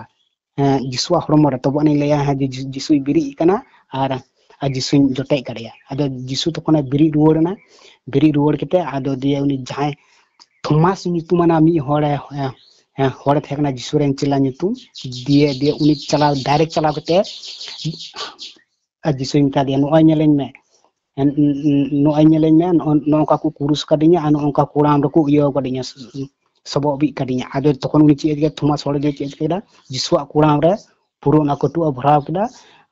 ᱮ, ᱡᱤᱥᱩᱣᱟᱜ ᱦᱚᱲᱢᱚ ᱨᱮ, ᱛᱚᱵᱮ ᱟᱹᱱᱤᱡ ᱞᱟᱹᱭᱟ, ᱦᱮᱸ, ᱡᱮ ᱡᱤ-, ᱡᱤᱥᱩᱭ ᱵᱮᱨᱮᱫ ᱠᱟᱱᱟ ᱟᱨ, ᱟᱨ ᱡᱤᱥᱩᱧ ᱡᱚᱴᱮᱫ ᱠᱟᱫᱮᱭᱟ᱾ ᱟᱫᱚ ᱡᱤᱥᱩ ᱛᱚᱠᱷᱚᱱᱮ ᱵᱮᱨᱮᱫ ᱨᱩᱣᱟᱹᱲ ᱮᱱᱟ᱾ ᱵᱮᱨᱮᱫ ᱨᱩᱣᱟᱹᱲ ᱠᱟᱛᱮ ᱟᱫᱚ ᱫᱤᱭᱮ ᱩᱱᱤ ᱡᱟᱦᱟᱸᱭ ᱛᱷᱚᱢᱟᱥ ᱧᱩᱛᱩᱢᱟᱱᱟ ᱢᱤᱫ ᱦᱚᱲᱮ, ᱮ, ᱮ, ᱦᱚᱲᱮ ᱛᱟᱦᱮᱸ ᱠᱟᱱᱟ, ᱡᱤᱥᱩ ᱨᱮᱱ ᱪᱮᱞᱟ ᱧᱩᱛᱩᱢ, ᱫᱤᱭᱮ, ᱫᱤᱭᱮ ᱩᱱᱤ ᱪᱟᱞᱟᱣ, direct ᱪᱟᱞᱟᱣ ᱠᱟᱛᱮ ᱟᱨ ᱡᱤᱥᱩᱭ ᱢᱮᱛᱟ ᱫᱮᱭᱟ, "ᱱᱚᱜᱼᱚᱭ ᱧᱮᱞᱤᱧ ᱢᱮ, ᱱᱚᱜᱼᱚᱭ ᱧᱮᱞᱤᱧ ᱢᱮ, ᱱᱚᱜᱼᱚ ᱱᱚᱝᱠᱟ ᱠᱚ ᱠᱩᱨᱩᱥ ᱠᱟᱫᱤᱧᱟ ᱟᱨ ᱱᱚᱜᱼᱚ ᱱᱚᱝᱠᱟ ᱠᱩᱲᱟᱢ ᱨᱮᱠᱚ ᱤᱭᱟᱹ ᱠᱟᱫᱤᱧᱟ, ᱥᱚᱵᱚᱜ ᱵᱤᱫ ᱠᱟᱫᱤᱧᱟ᱾" ᱟᱫᱚ ᱛᱚᱠᱷᱚᱱ ᱩᱱᱤ ᱪᱮᱫ ᱮ ᱪᱤᱠᱟᱹ, ᱛᱷᱚᱢᱟᱥ ᱦᱚᱲ ᱫᱚᱭ ᱪᱮᱫ ᱮ ᱪᱤᱠᱟᱹ ᱠᱮᱫᱟ? ᱡᱤᱥᱩᱣᱟᱜ ᱠᱩᱲᱟᱢ ᱨᱮ ᱯᱩᱨᱟᱹ ᱚᱱᱟ ᱠᱟᱹᱴᱩᱵ ᱮ ᱵᱷᱚᱨᱟᱣ ᱠᱮᱫᱟ᱾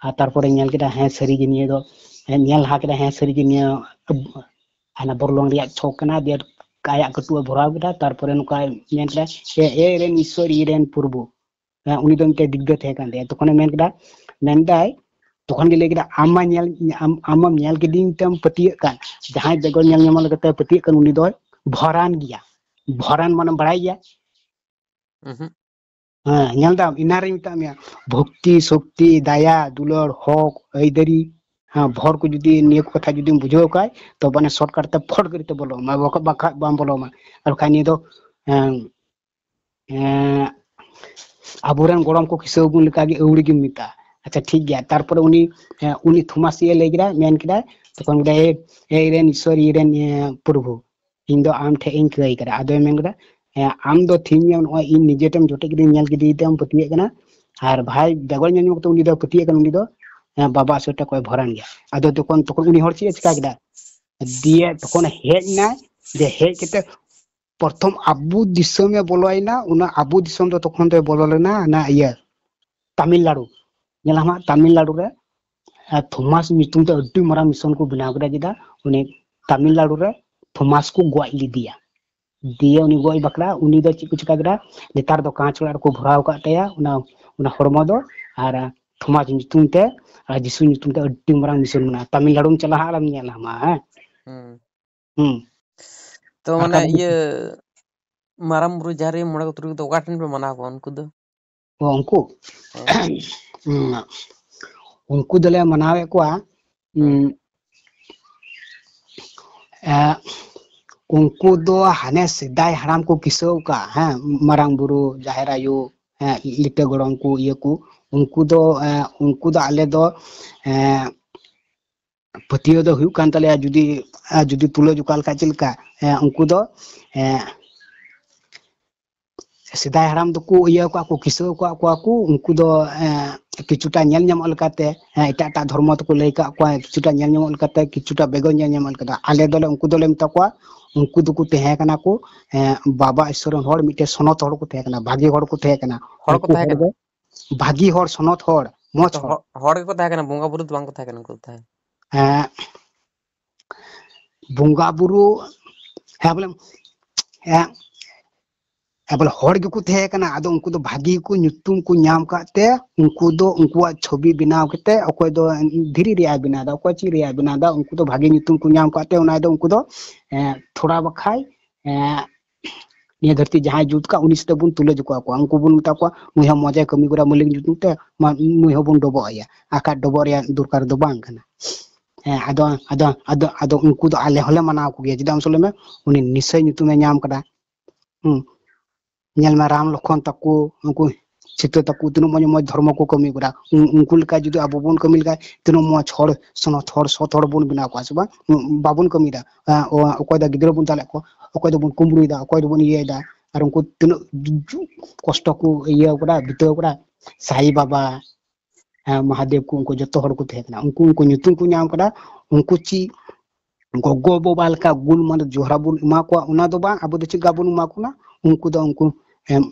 ᱟᱨ ᱛᱟᱨᱯᱚᱨᱮ ᱧᱮᱞ ᱠᱮᱫᱟ, ᱦᱮᱸ, ᱥᱟᱹᱨᱤᱜᱮ ᱱᱤᱭᱟᱹ ᱫᱚ, ᱦᱮᱸ, ᱧᱮᱞ ᱞᱟᱦᱟ ᱠᱮᱫᱟ, ᱦᱮᱸ, ᱥᱟᱹᱨᱤᱜᱮ ᱱᱤᱭᱟᱹ ᱦᱟᱱᱟ ᱵᱚᱨᱞᱚᱝ ᱨᱮᱭᱟᱜ ᱪᱷᱚᱠ ᱠᱟᱱᱟ᱾ ᱫᱤᱭᱮ ᱟᱭᱟᱜ ᱠᱟᱹᱴᱩᱵ ᱮ ᱵᱷᱚᱨᱟᱣ ᱠᱮᱫᱟ᱾ ᱛᱟᱨᱯᱚᱨᱮ ᱱᱚᱝᱠᱟ ᱢᱮᱱ ᱠᱮᱫᱟ, "ᱮ, ᱮ ᱨᱮᱱ ᱤᱥᱥᱚᱨ, ᱤ ᱨᱮᱱ ᱯᱨᱚᱵᱷᱩ᱾" ᱦᱮᱸ, ᱩᱱᱤ ᱫᱚ ᱢᱤᱫᱴᱮᱡ ᱫᱤᱜᱽᱫᱷᱟᱹ ᱛᱟᱦᱮᱸ ᱠᱟᱱ ᱛᱟᱭᱟ᱾ ᱛᱚᱠᱷᱚᱱᱮ ᱢᱮᱱ ᱠᱮᱫᱟ, ᱢᱮᱱᱫᱟᱭ, ᱛᱚᱠᱷᱚᱱ ᱜᱮ ᱞᱟᱹᱭ ᱠᱮᱫᱟ, "ᱟᱢ ᱢᱟ ᱧᱮᱞ, ᱟᱢ, ᱟᱢ ᱢᱟᱢ ᱧᱮᱞ ᱠᱤᱫᱤᱧ ᱛᱮᱢ ᱯᱟᱹᱛᱭᱟᱹᱜ ᱠᱟᱱ, ᱡᱟᱦᱟᱸᱭ ᱵᱮᱜᱚᱨ ᱧᱮᱞ ᱧᱟᱢᱚᱜ ᱞᱮᱠᱟᱛᱮ ᱯᱟᱹᱛᱭᱟᱹᱜ ᱠᱟᱱ, ᱩᱱᱤ ᱫᱚᱭ ᱵᱷᱚᱨᱟᱱ ᱜᱮᱭᱟ᱾" ᱵᱷᱚᱨᱟᱱ ᱢᱟᱱᱮᱢ ᱵᱟᱲᱟᱭ ᱜᱮᱭᱟ? ᱩᱦᱩᱸ᱾ ᱦᱮᱸ, ᱧᱮᱞ ᱫᱟᱢ, ᱮᱱᱟᱱ ᱨᱤᱧ ᱢᱮᱛᱟᱜ ᱢᱮᱭᱟ, ᱵᱷᱚᱠᱛᱤ, ᱥᱚᱠᱛᱤ, ᱫᱟᱭᱟ, ᱫᱩᱞᱟᱹᱲ, ᱦᱚᱠ, ᱟᱹᱭᱫᱟᱹᱨᱤ, ᱦᱮᱸ, ᱵᱷᱚᱨ ᱠᱚ ᱡᱩᱫᱤ ᱱᱤᱭᱟᱹ ᱠᱚ ᱠᱟᱛᱷᱟ ᱡᱩᱫᱤᱢ ᱵᱩᱡᱷᱟᱹᱣ ᱠᱷᱟᱡ, ᱛᱚ ᱢᱟᱱᱮ shortcut ᱛᱮ ᱯᱷᱚᱴ ᱠᱟᱛᱮ ᱵᱚᱞᱚ ᱟᱢᱟ, ᱵᱟᱠᱷᱟᱡ, ᱵᱟᱠᱷᱟᱡ ᱵᱟᱢ ᱵᱚᱞᱚ ᱟᱢᱟ᱾ ᱟᱨ ᱵᱟᱠᱷᱟᱡ ᱱᱤᱭᱟᱹ ᱫᱚ, ᱦᱮᱸ, ᱮᱸ, ᱟᱵᱚᱨᱮᱱ ᱜᱚᱲᱚᱢ ᱠᱚ ᱠᱤᱥᱟᱹ ᱵᱚᱱ ᱞᱮᱠᱟᱜᱮ ᱟᱹᱣᱲᱤ ᱜᱮᱢ ᱢᱮᱛᱟᱜᱼᱟ᱾ ᱟᱪᱪᱷᱟ, ᱴᱷᱤᱠ ᱜᱮᱭᱟ᱾ ᱛᱟᱨᱯᱚᱨᱮ ᱩᱱᱤ, ᱮᱸ, ᱩᱱᱤ ᱛᱷᱚᱢᱟᱥ ᱤᱭᱟᱹ ᱞᱟᱹᱭ ᱠᱮᱫᱟ, ᱢᱮᱱ ᱠᱮᱫᱟᱭ, ᱛᱚᱠᱷᱚᱱ ᱠᱮᱫᱟᱭ, "ᱮ, ᱮ ᱨᱮᱱ ᱤᱥᱥᱚᱨ, ᱤ ᱨᱮᱱ, ᱮ, ᱯᱨᱚᱵᱷᱩ, ᱤᱧ ᱫᱚ ᱟᱢ ᱴᱷᱮᱡ ᱤᱧ ᱠᱟᱹᱭ ᱠᱟᱫᱟ᱾" ᱟᱫᱚᱭ ᱢᱮᱱ ᱠᱮᱫᱟ, ᱮᱸ, "ᱟᱢ ᱫᱚ ᱛᱷᱤᱧ ᱢᱮ, ᱱᱚᱜᱼᱚᱭ ᱤᱧ ᱱᱤᱡᱮ ᱛᱮᱢ ᱡᱚᱴᱮᱫ ᱠᱤᱫᱤᱧ, ᱧᱮᱞ ᱠᱤᱫᱤᱧ ᱛᱮᱢ ᱯᱟᱹᱛᱭᱟᱹᱜ ᱠᱟᱱᱟ, ᱟᱨ ᱵᱷᱟᱭ ᱵᱮᱜᱚᱨ ᱧᱮᱞ ᱧᱟᱢ ᱠᱟᱛᱮ ᱩᱱᱤ ᱫᱚ ᱯᱟᱹᱛᱭᱟᱹᱜ ᱠᱟᱱᱟ, ᱩᱱᱤ ᱫᱚ, ᱮᱸ, ᱵᱟᱵᱟ ᱥᱩᱨ ᱛᱮ ᱠᱚᱭ ᱵᱷᱚᱨᱟᱱ ᱜᱮᱭᱟ᱾" ᱟᱫᱚ ᱛᱚᱠᱷᱚᱱ, ᱛᱚᱠᱷᱚᱱ ᱩᱱᱤ ᱦᱚᱲ ᱪᱮᱫ ᱮ ᱪᱤᱠᱟ ᱠᱮᱫᱟ? ᱫᱤᱭᱮ ᱛᱚᱠᱷᱚᱱ ᱦᱮᱡ ᱮᱱᱟᱭ, ᱡᱮ ᱦᱮᱡ ᱠᱟᱛᱮ ᱯᱨᱚᱛᱷᱚᱢ ᱟᱵᱚ ᱫᱤᱥᱚᱢᱮ ᱵᱚᱞᱚᱭᱮᱱᱟ, ᱚᱱᱟ ᱟᱵᱚ ᱫᱤᱥᱚᱢ ᱫᱚ ᱛᱚᱠᱷᱚᱱ ᱫᱚᱭ ᱵᱚᱞᱚ ᱞᱮᱱᱟ ᱚᱱᱟ ᱤᱭᱟᱹ ᱛᱟᱢᱤᱞᱱᱟᱲᱩ᱾ ᱧᱮᱞᱟᱢ ᱦᱟᱸᱜ ᱛᱟᱢᱤᱞᱱᱟᱲᱩ ᱨᱮ, ᱟᱨ ᱛᱷᱚᱢᱟᱥ ᱧᱩᱛᱩᱢ ᱛᱮ ᱟᱹᱰᱤ ᱢᱟᱨᱟᱝ ᱢᱤᱥᱚᱱ ᱠᱚ ᱵᱮᱱᱟᱣ ᱠᱮᱫᱟ᱾ ᱪᱮᱫᱟᱜ? ᱩᱱᱤ ᱛᱟᱢᱤᱞᱱᱟᱲᱩ ᱨᱮ ᱛᱷᱚᱢᱟᱥ ᱠᱚ ᱜᱚᱡ ᱞᱮᱫᱮᱭᱟ᱾ ᱫᱤᱭᱮ ᱩᱱᱤ ᱜᱚᱡ ᱵᱟᱠᱷᱨᱟ ᱩᱱᱤ ᱫᱚ ᱪᱮᱫ ᱠᱚ ᱪᱤᱠᱟ ᱠᱮᱫᱟ, ᱱᱮᱛᱟᱨ ᱫᱚ ᱠᱟᱸᱪ ᱚᱲᱟᱜ ᱨᱮᱠᱚ ᱵᱷᱚᱨᱟᱣ ᱟᱠᱟᱫ ᱛᱟᱭᱟ ᱚᱱᱟ, ᱚᱱᱟ ᱦᱚᱲᱢᱚ ᱫᱚ᱾ ᱟᱨ ᱛᱷᱚᱢᱟᱥ ᱧᱩᱛᱩᱢ ᱛᱮ, ᱟᱨ ᱡᱤᱥᱩ ᱧᱩᱛᱩᱢ ᱛᱮ ᱟᱹᱰᱤ ᱢᱟᱨᱟᱝ ᱢᱤᱥᱚᱱ ᱢᱮᱱᱟᱜᱼᱟ᱾ ᱛᱟᱢᱤᱞᱱᱟᱲᱩᱢ ᱪᱟᱞᱟᱜᱼᱟ, ᱟᱨᱮᱢ ᱧᱮᱞ ᱧᱟᱢᱟ᱾ ᱦᱮᱸ᱾ ᱦᱩᱸ᱾ ᱦᱩᱸ᱾ ᱛᱚ, ᱟᱨ ᱢᱟᱱᱮ, ᱠᱟᱨᱚᱱ ᱤᱭᱟᱹ, ᱢᱟᱨᱟᱝ ᱵᱩᱨᱩ, ᱡᱟᱦᱮᱨ ᱟᱭᱳ, ᱢᱚᱬᱮ ᱠᱚ ᱛᱩᱨᱩᱭ ᱠᱚᱫᱚ ᱚᱠᱟ ᱴᱷᱮᱱ ᱯᱮ ᱢᱟᱱᱟᱣ ᱠᱚᱣᱟ ᱩᱱᱠᱩ ᱫᱚ? ᱚ, ᱩᱱᱠᱩ? ᱦᱮᱸ᱾ ᱦᱩᱸ᱾ ᱩᱱᱠᱩ ᱫᱚᱞᱮ ᱢᱟᱱᱟᱣᱮᱫ ᱠᱚᱣᱟ᱾ ᱦᱮᱸ᱾ ᱩᱸ, ᱮ, ᱩᱱᱠᱩ ᱫᱚ ᱦᱟᱱᱮ ᱥᱮᱫᱟᱭ ᱦᱟᱲᱟᱢ ᱠᱚ ᱠᱤᱥᱟᱹᱣ ᱟᱠᱟᱫ, ᱦᱮᱸ, ᱢᱟᱨᱟᱝ ᱵᱩᱨᱩ, ᱡᱟᱦᱮᱨ ᱟᱭᱳ, ᱦᱮᱸ, ᱞᱤᱴᱟᱹ ᱜᱚᱲᱚᱢ ᱠᱚ, ᱤᱭᱟᱹ ᱠᱚ, ᱩᱱᱠᱩ ᱫᱚ, ᱮ, ᱩᱱᱠᱩ ᱫᱚ ᱟᱞᱮ ᱫᱚ, ᱮ, ᱯᱟᱹᱛᱭᱟᱹᱣ ᱫᱚ ᱦᱩᱭᱩᱜ ᱠᱟᱱ ᱛᱟᱞᱮᱭᱟ, ᱡᱩᱫᱤ, ᱮ, ᱡᱩᱫᱤ ᱛᱩᱞᱟᱹ ᱡᱚᱠᱷᱟ ᱞᱮᱠᱷᱟᱡ ᱪᱮᱫ ᱞᱮᱠᱟ, ᱮ, ᱩᱱᱠᱩ ᱫᱚ, ᱮ, ᱥᱮᱫᱟᱭ ᱦᱟᱲᱟᱢ ᱫᱚᱠᱚ ᱤᱭᱟᱹ ᱟᱠᱟᱫ ᱠᱚ, ᱠᱤᱥᱟᱹᱣ ᱟᱠᱟᱫ ᱠᱚᱣᱟ ᱠᱚ, ᱩᱱᱠᱩ ᱫᱚ, ᱮ, ᱠᱤᱪᱷᱩᱴᱟ ᱧᱮᱞ ᱧᱟᱢᱚᱜ ᱞᱮᱠᱟᱛᱮ, ᱦᱮᱸ, ᱮᱴᱟᱜ ᱮᱴᱟᱜ ᱫᱷᱚᱨᱢᱚ ᱛᱮᱠᱚ ᱞᱟᱹᱭ ᱟᱠᱟᱫ ᱠᱚᱣᱟ, ᱠᱤᱪᱷᱩᱴᱟ ᱧᱮᱞ ᱧᱟᱢᱚᱜ ᱞᱮᱠᱟᱛᱮ, ᱠᱤᱪᱷᱩᱴᱟ ᱵᱮᱜᱚᱨ ᱧᱮᱞ ᱧᱟᱢᱚᱜ ᱞᱮᱠᱟᱛᱮ᱾ ᱟᱞᱮ ᱫᱚᱞᱮ, ᱩᱱᱠᱩ ᱫᱚᱞᱮ ᱢᱮᱛᱟ ᱠᱚᱣᱟ, ᱩᱱᱠᱩ ᱫᱚᱠᱚ ᱛᱟᱦᱮᱸ ᱠᱟᱱᱟ ᱠᱚ, ᱮ, ᱵᱟᱵᱟ ᱤᱥᱥᱚᱨ ᱨᱮᱱ ᱦᱚᱲ, ᱢᱤᱫᱴᱮᱱ ᱥᱚᱱᱚᱛ ᱦᱚᱲ ᱠᱚ ᱛᱟᱦᱮᱸ ᱠᱟᱱᱟ, ᱵᱷᱟᱜᱤ ᱦᱚᱲ ᱠᱚ ᱛᱟᱦᱮᱸ ᱠᱟᱱᱟ᱾ ᱦᱚᱲ ᱠᱚ ᱩᱱᱠᱩ ᱛᱟᱦᱮᱸ ᱦᱚᱲ ᱠᱟᱱᱟ? ᱫᱚ ᱵᱷᱟᱜᱤ ᱦᱚᱲ, ᱥᱚᱱᱚᱛ ᱦᱚᱲ, ᱢᱚᱡᱽ ᱛᱚ ᱦᱚᱲ᱾ ᱦᱚ-, ᱦᱚᱲ ᱜᱮᱠᱚ ᱛᱟᱦᱮᱸ ᱠᱟᱱᱟ, ᱵᱚᱸᱜᱟ ᱵᱩᱨᱩ ᱫᱚ ᱵᱟᱝ ᱠᱚ ᱛᱟᱦᱮᱸ ᱠᱟᱱᱟ ᱩᱱᱠᱩ ᱫᱚ ᱛᱟᱦᱮᱸ᱾ ᱮᱸ, ᱵᱚᱸᱜᱟ ᱵᱩᱨᱩ, ᱦᱮᱸ, ᱵᱚᱞᱮ, ᱮᱸ, ᱦᱮᱸ, ᱵᱚᱞᱮ, ᱦᱚᱲ ᱜᱮᱠᱚ ᱛᱟᱦᱮᱸ ᱠᱟᱱᱟ᱾ ᱟᱫᱚ ᱩᱱᱠᱩ ᱫᱚ ᱵᱷᱟᱹᱜᱤ ᱠᱚ ᱧᱩᱛᱩᱢ ᱠᱚ ᱧᱟᱢ ᱠᱟᱫ ᱛᱮ, ᱩᱱᱠᱩ ᱫᱚ ᱩᱱᱠᱩᱣᱟᱜ ᱪᱷᱚᱵᱤ ᱵᱮᱱᱟᱣ ᱠᱟᱛᱮ, ᱚᱠᱚᱭ ᱫᱚ ᱫᱷᱤᱨᱤ ᱨᱮᱭᱟᱜ ᱵᱮᱱᱟᱣ ᱮᱫᱟ, ᱚᱠᱚᱭ ᱪᱮᱫ ᱨᱮᱭᱟᱜ ᱵᱮᱱᱟᱣ ᱮᱫᱟ, ᱩᱱᱠᱩ ᱫᱚ ᱵᱷᱟᱹᱜᱤ ᱧᱩᱛᱩᱢ ᱠᱚ ᱧᱟᱢ ᱠᱟᱫ ᱛᱮ, ᱚᱱᱟ ᱫᱚ ᱩᱱᱠᱩ ᱫᱚ, ᱮᱸ, ᱛᱷᱚᱲᱟ ᱵᱟᱠᱷᱟᱡ, ᱮᱸ, ᱱᱤᱭᱟᱹ ᱫᱷᱟᱹᱨᱛᱤ ᱡᱟᱦᱟᱸᱭ ᱡᱩᱛ ᱠᱟᱜ, ᱩᱱᱤ ᱥᱟᱛᱮ ᱵᱚᱱ ᱛᱩᱞᱟᱹ ᱡᱚᱠᱷᱟ ᱠᱚᱣᱟ᱾ ᱩᱱᱠᱩ ᱵᱚᱱ ᱢᱮᱛᱟ ᱠᱚᱣᱟ, "ᱱᱩᱭ ᱦᱚᱸ ᱢᱚᱡᱟᱭ ᱠᱟᱹᱢᱤ ᱠᱟᱫᱟ ᱢᱟᱹᱞᱤᱠ ᱧᱩᱛᱩᱢ ᱛᱮ, ᱢᱟ, ᱱᱩᱭ ᱦᱚᱸᱵᱚᱱ ᱰᱚᱵᱚᱜ ᱟᱭᱟ", ᱟᱨ ᱠᱷᱟᱡ ᱰᱚᱵᱚᱜ ᱨᱮᱭᱟᱜ ᱫᱚᱨᱠᱟᱨ ᱫᱚ ᱵᱟᱝ ᱠᱟᱱᱟ᱾ ᱦᱮᱸ, ᱟᱫᱚ, ᱟᱫᱚ, ᱟᱫᱚ, ᱟᱫᱚ ᱩᱱᱠᱩ ᱫᱚ ᱟᱞᱮ ᱦᱚᱸᱞᱮ ᱢᱟᱱᱟᱣ ᱠᱚᱜᱮᱭᱟ᱾ ᱪᱮᱫᱟᱜ ᱢᱟᱥᱮ ᱞᱟᱹᱭ ᱢᱮ? ᱩᱱᱤ ᱱᱤᱥᱟᱹᱭ ᱧᱩᱛᱩᱢᱮ ᱧᱟᱢ ᱠᱟᱫᱟ᱾ ᱦᱩᱸ᱾ ᱧᱮᱞ ᱢᱮ, ᱨᱟᱢ ᱞᱚᱠᱷᱚᱱ ᱛᱟᱠᱚ, ᱩᱱᱠᱩ ᱥᱤᱛᱟᱹ ᱛᱟᱠᱚ, ᱛᱤᱱᱟᱹᱜ ᱢᱚᱡᱽ ᱢᱚᱡᱽ ᱫᱷᱚᱨᱢᱚ ᱠᱚ ᱠᱟᱹᱢᱤ ᱠᱟᱫᱟ᱾ ᱩᱱ-, ᱩᱱᱠᱩ ᱞᱮᱠᱟ ᱡᱩᱫᱤ ᱟᱵᱚ ᱵᱚᱱ ᱠᱟᱹᱢᱤ ᱞᱮᱠᱷᱟᱡ, ᱛᱤᱱᱟᱹᱜ ᱢᱚᱡᱽ ᱦᱚᱲ, ᱥᱚᱱᱚᱛ ᱦᱚᱲ, ᱥᱚᱛ ᱦᱚᱲ ᱵᱚᱱ ᱵᱮᱱᱟᱣ ᱠᱚᱣᱟ, ᱥᱮ ᱵᱟᱝ? ᱩᱸ, ᱵᱟᱵᱚᱱ ᱠᱟᱹᱢᱤᱭᱮᱫᱟ᱾ ᱮᱸ, ᱚ-, ᱚᱠᱚᱭ ᱫᱚ ᱜᱤᱫᱽᱨᱟᱹ ᱵᱚᱱ ᱪᱟᱞᱮᱫ ᱠᱚᱣᱟ, ᱚᱠᱚᱭ ᱫᱚᱵᱚᱱ ᱠᱩᱢᱵᱽᱲᱩᱭᱮᱫᱟ, ᱚᱠᱚᱭ ᱫᱚᱵᱚᱱ ᱤᱭᱟᱹᱭᱮᱫᱟ᱾ ᱟᱨ ᱩᱱᱠᱩ ᱛᱤᱱᱟᱹᱜ ᱠᱚᱥᱴᱚ ᱠᱚ ᱤᱭᱟᱹ ᱠᱟᱫᱟ, ᱵᱤᱛᱟᱹᱣ ᱠᱟᱫᱟ᱾ ᱥᱟᱭ ᱵᱟᱵᱟ, ᱦᱮᱸ, ᱢᱚᱦᱟᱫᱮᱵ ᱠᱚ, ᱩᱱᱠᱩ ᱡᱚᱛᱚ ᱦᱚᱲ ᱠᱚ ᱛᱟᱦᱮᱸ ᱠᱟᱱᱟ᱾ ᱩᱱᱠᱩ, ᱩᱱᱠᱩ ᱧᱩᱛᱩᱢ ᱠᱚ ᱧᱟᱢ ᱠᱟᱫᱟ᱾ ᱩᱱᱠᱩ ᱪᱮᱫ ᱜᱚᱜᱚ ᱵᱟᱵᱟ ᱞᱮᱠᱟ ᱜᱩᱱ ᱢᱟᱱ ᱡᱚᱦᱨᱟ ᱵᱚᱱ ᱮᱢᱟ ᱠᱚᱣᱟ, ᱚᱱᱟ ᱫᱚ ᱵᱟᱝ, ᱟᱵᱚ ᱫᱚ ᱪᱮᱫ ᱞᱮᱠᱟ ᱵᱚᱱ ᱮᱢᱟ ᱠᱚ ᱠᱟᱱᱟ, ᱩᱱᱠᱩ ᱫᱚ ᱩᱱᱠᱩ, ᱮᱢ,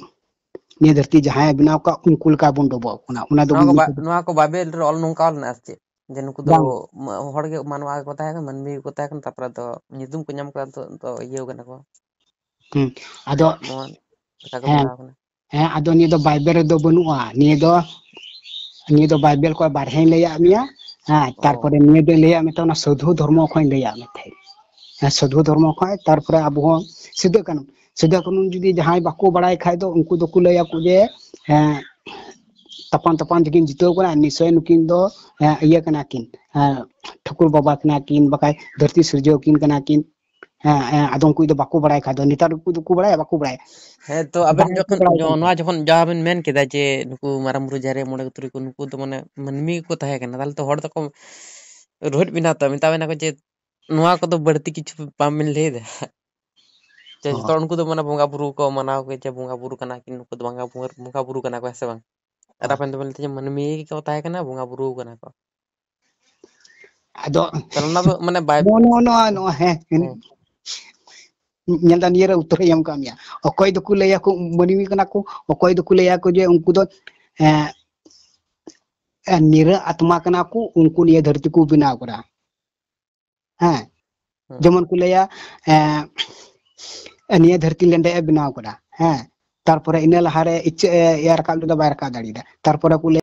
ᱱᱤᱭᱟᱹ ᱫᱷᱟᱹᱨᱛᱤ ᱡᱟᱦᱟᱸᱭ ᱵᱮᱱᱟᱣ ᱠᱟᱜ, ᱩᱱᱠᱩ ᱞᱮᱠᱟ ᱵᱚᱱ ᱰᱚᱵᱚᱜ ᱠᱟᱱᱟ᱾ ᱚᱱᱟ ᱫᱚ ᱱᱚᱣᱟ ᱠᱚ ᱢᱤᱫ ᱵᱟ-, ᱱᱚᱣᱟ ᱠᱚ ᱵᱟᱭᱵᱮᱞ ᱨᱮ ᱚᱞ ᱱᱚᱝᱠᱟ ᱚᱞ ᱢᱮᱱᱟᱜᱼᱟ ᱥᱮ ᱪᱮᱫ? ᱡᱮ ᱱᱩᱠᱩ ᱫᱚ ᱵᱟᱝ᱾ ᱢᱟ-, ᱦᱚᱲ ᱜᱮ ᱢᱟᱱᱣᱟ ᱜᱮᱠᱚ ᱛᱟᱦᱮᱸ ᱠᱟᱱᱟ, ᱢᱟᱹᱱᱢᱤ ᱜᱮᱠᱚ ᱛᱟᱦᱮᱸ ᱠᱟᱱᱟ, ᱛᱟᱨᱯᱚᱨᱮ ᱫᱚ ᱧᱩᱛᱩᱢ ᱠᱚ ᱧᱟᱢ ᱠᱟᱫᱟ, ᱱᱤᱛᱚᱜ ᱫᱚ ᱤᱭᱟᱹ ᱠᱟᱱᱟ ᱠᱚ᱾ ᱦᱩᱸ᱾ ᱟᱫᱚ ᱱᱚᱣᱟ ᱞᱮᱠᱟ ᱠᱚ ᱦᱮᱸ᱾ ᱵᱮᱱᱟᱣ ᱠᱟᱱᱟ᱾ ᱦᱮᱸ, ᱟᱫᱚ ᱱᱤᱭᱟᱹ ᱫᱚ ᱵᱟᱭᱵᱮᱞ ᱨᱮᱫᱚ ᱵᱟᱹᱱᱩᱜᱼᱟ᱾ ᱱᱤᱭᱟᱹ ᱫᱚ, ᱱᱤᱭᱟᱹ ᱫᱚ ᱵᱟᱭᱵᱮᱞ ᱠᱷᱚᱱ ᱵᱟᱨᱦᱮᱧ ᱞᱟᱹᱭᱟᱫ ᱢᱮᱭᱟ᱾ ᱦᱮᱸ, ᱚ᱾ ᱛᱟᱨᱯᱚᱨᱮ ᱱᱤᱭᱟᱹ ᱫᱚᱧ ᱞᱟᱹᱭᱟᱫ ᱢᱮ ᱛᱟᱦᱮᱸᱫ, ᱚᱱᱟ ᱥᱟᱹᱫᱷᱩ ᱫᱷᱚᱨᱢᱚ ᱠᱷᱚᱱ ᱞᱟᱹᱭᱟᱫ ᱢᱮ ᱛᱟᱦᱮᱸᱫ᱾ ᱦᱮᱸ, ᱥᱟᱹᱫᱷᱩ ᱫᱷᱚᱨᱢᱚ ᱠᱷᱚᱱ, ᱛᱟᱨᱯᱚᱨᱮ ᱟᱵᱚ ᱦᱚᱸ ᱥᱤᱫᱩ ᱠᱟᱹᱱᱦᱩ, ᱥᱤᱫᱩ ᱠᱟᱹᱱᱦᱩ ᱡᱩᱫᱤ ᱡᱟᱦᱟᱸᱭ ᱵᱟᱠᱚ ᱵᱟᱲᱟᱭ ᱠᱷᱟᱡ ᱫᱚ ᱩᱱᱠᱩ ᱫᱚᱠᱚ ᱞᱟᱹᱭᱟᱠᱚ ᱡᱮ, ᱦᱮᱸ, ᱛᱟᱯᱟᱢ ᱛᱟᱯᱟᱢ ᱛᱮᱠᱤᱱ ᱡᱤᱛᱟᱹᱣ ᱠᱟᱱᱟ, ᱱᱤᱥᱪᱚᱭ ᱱᱩᱠᱤᱱ ᱫᱚ, ᱦᱮᱸ, ᱤᱭᱟᱹ ᱠᱟᱱᱟ ᱠᱤᱱ, ᱦᱮᱸ, ᱴᱷᱟᱹᱠᱩᱨ ᱵᱟᱵᱟ ᱠᱟᱱᱟ ᱠᱤᱱ, ᱵᱟᱠᱷᱟᱡ ᱫᱷᱟᱹᱨᱛᱤ ᱥᱤᱨᱡᱟᱹᱣ ᱠᱤᱱ ᱠᱟᱱᱟ ᱠᱤᱱ᱾ ᱦᱮᱸ, ᱦᱮᱸ, ᱟᱫᱚ ᱩᱱᱠᱩ ᱫᱚ ᱵᱟᱠᱚ ᱵᱟᱲᱟᱭ ᱠᱷᱟᱡ ᱫᱚ, ᱱᱮᱛᱟᱨ ᱩᱱᱠᱩ ᱫᱚᱠᱚ ᱵᱟᱲᱟᱭᱟ, ᱵᱟᱠᱚ ᱵᱟᱲᱟᱭᱟ? ᱦᱮᱸ, ᱛᱚ ᱟᱵᱮᱱ ᱡᱟᱦᱟᱸᱭ ᱠᱚ ᱡᱚᱠᱷᱚᱱ ᱵᱟᱲᱟᱭ ᱡᱚ-, ᱠᱟᱱ ᱱᱚᱣᱟ ᱛᱟᱦᱮᱸᱫ᱾ ᱡᱚᱠᱷᱚᱱ ᱡᱟᱦᱟᱸ ᱵᱮᱱ ᱢᱮᱱ ᱠᱮᱫᱟ ᱡᱮ ᱱᱩᱠᱩ ᱢᱟᱨᱟᱝ ᱵᱩᱨᱩ, ᱡᱟᱦᱮᱨ ᱟᱭᱳ, ᱢᱚᱬᱮ ᱠᱚ ᱛᱩᱨᱩᱭ ᱠᱚ, ᱱᱩᱠᱩ ᱫᱚ ᱢᱟᱱᱮ ᱢᱟᱹᱱᱢᱤ ᱜᱮᱠᱚ ᱛᱟᱦᱮᱸ ᱠᱟᱱᱟ, ᱛᱟᱦᱞᱮ ᱛᱚ ᱦᱚᱲ ᱫᱚᱠᱚ ᱨᱳᱦᱮᱫ ᱵᱮᱱᱟ ᱛᱚ, ᱢᱮᱛᱟ ᱵᱮᱱᱟ ᱠᱚ ᱡᱮ ᱱᱚᱣᱟ ᱠᱚᱫᱚ ᱵᱟᱹᱲᱛᱤ ᱠᱤᱪᱷᱩ ᱵᱟᱢ ᱵᱮᱱ ᱞᱟᱹᱭ ᱮᱫᱟ᱾ ᱡᱮ ᱡᱚᱛᱚ ᱦᱚᱸ᱾ ᱦᱚᱲ ᱩᱱᱠᱩ ᱫᱚ ᱢᱟᱱᱮ ᱵᱚᱸᱜᱟ ᱵᱩᱨᱩ ᱠᱚ ᱢᱟᱱᱟᱣ ᱠᱚ, ᱡᱮ ᱵᱚᱸᱜᱟ ᱵᱩᱨᱩ ᱠᱟᱱᱟ ᱠᱤᱱ, ᱱᱩᱠᱩ ᱫᱚ ᱵᱚᱸᱜᱟ ᱵᱩᱨᱩ, ᱵᱚᱸᱜᱟ ᱵᱩᱨᱩ ᱠᱟᱱᱟ ᱠᱚ, ᱦᱮᱸ ᱥᱮ ᱵᱟᱝ? ᱟᱨ ᱦᱮᱸ᱾ ᱟᱵᱮᱱ ᱫᱚᱵᱮᱱ ᱞᱟᱹᱭ ᱫᱟ ᱡᱮ ᱢᱟᱹᱱᱢᱤ ᱜᱮᱠᱚ ᱛᱟᱦᱮᱸ ᱠᱟᱱᱟ, ᱵᱚᱸᱜᱟ ᱵᱩᱨᱩ ᱠᱟᱱᱟ ᱠᱚ᱾ ᱟᱫᱚ ᱛᱟᱦᱞᱮ ᱚᱱᱟ ᱫᱚ ᱢᱟᱱᱮ ᱵᱟᱭ ᱱᱚᱜᱼᱚ ᱱᱚᱣᱟ, ᱱᱚᱣᱟ, ᱱᱚᱣᱟ, ᱦᱮᱸ, ᱦᱮᱸ᱾ ᱧᱮᱞ ᱫᱟ, ᱱᱤᱭᱟᱹ ᱨᱮ ᱩᱛᱛᱚᱨ ᱤᱧ ᱮᱢ ᱠᱟᱜ ᱢᱮᱭᱟ᱾ ᱚᱠᱚᱭ ᱫᱚᱠᱚ ᱞᱟᱹᱭᱟ ᱠᱚ ᱢᱟᱹᱱᱢᱤ ᱠᱟᱱᱟ ᱠᱚ, ᱚᱠᱚᱭ ᱫᱚᱠᱚ ᱞᱟᱹᱭᱟ ᱠᱚ ᱡᱮ ᱩᱱᱠᱩ ᱫᱚ, ᱮᱸ, ᱮᱸ, ᱱᱤᱨᱟᱹ ᱟᱛᱢᱟ ᱠᱟᱱᱟ ᱠᱚ, ᱩᱱᱠᱩ ᱱᱤᱭᱟᱹ ᱫᱷᱟᱹᱨᱛᱤ ᱠᱚ ᱵᱮᱱᱟᱣ ᱠᱟᱫᱟ᱾ ᱦᱮᱸ, ᱦᱮᱸ᱾ ᱡᱮᱢᱚᱱ ᱠᱚ ᱞᱟᱹᱭᱟ, ᱮᱸ, ᱱᱤᱭᱟᱹ ᱫᱷᱟᱹᱨᱛᱤ ᱞᱮᱸᱰᱮᱡ ᱮ ᱵᱮᱱᱟᱣ ᱠᱟᱫᱟ᱾ ᱦᱮᱸ, ᱛᱟᱨᱯᱚᱨᱮ ᱤᱱᱟᱹ ᱞᱟᱦᱟᱨᱮ ᱤᱪᱟᱹᱜ ᱮ, ᱮ ᱨᱟᱠᱟᱵ ᱞᱮᱫᱟ, ᱵᱟᱭ ᱨᱟᱠᱟᱵ ᱫᱟᱲᱮᱭᱟᱫᱟ᱾ ᱛᱟᱨᱯᱚᱨᱮ ᱠᱚ ᱞᱟᱹᱭᱟ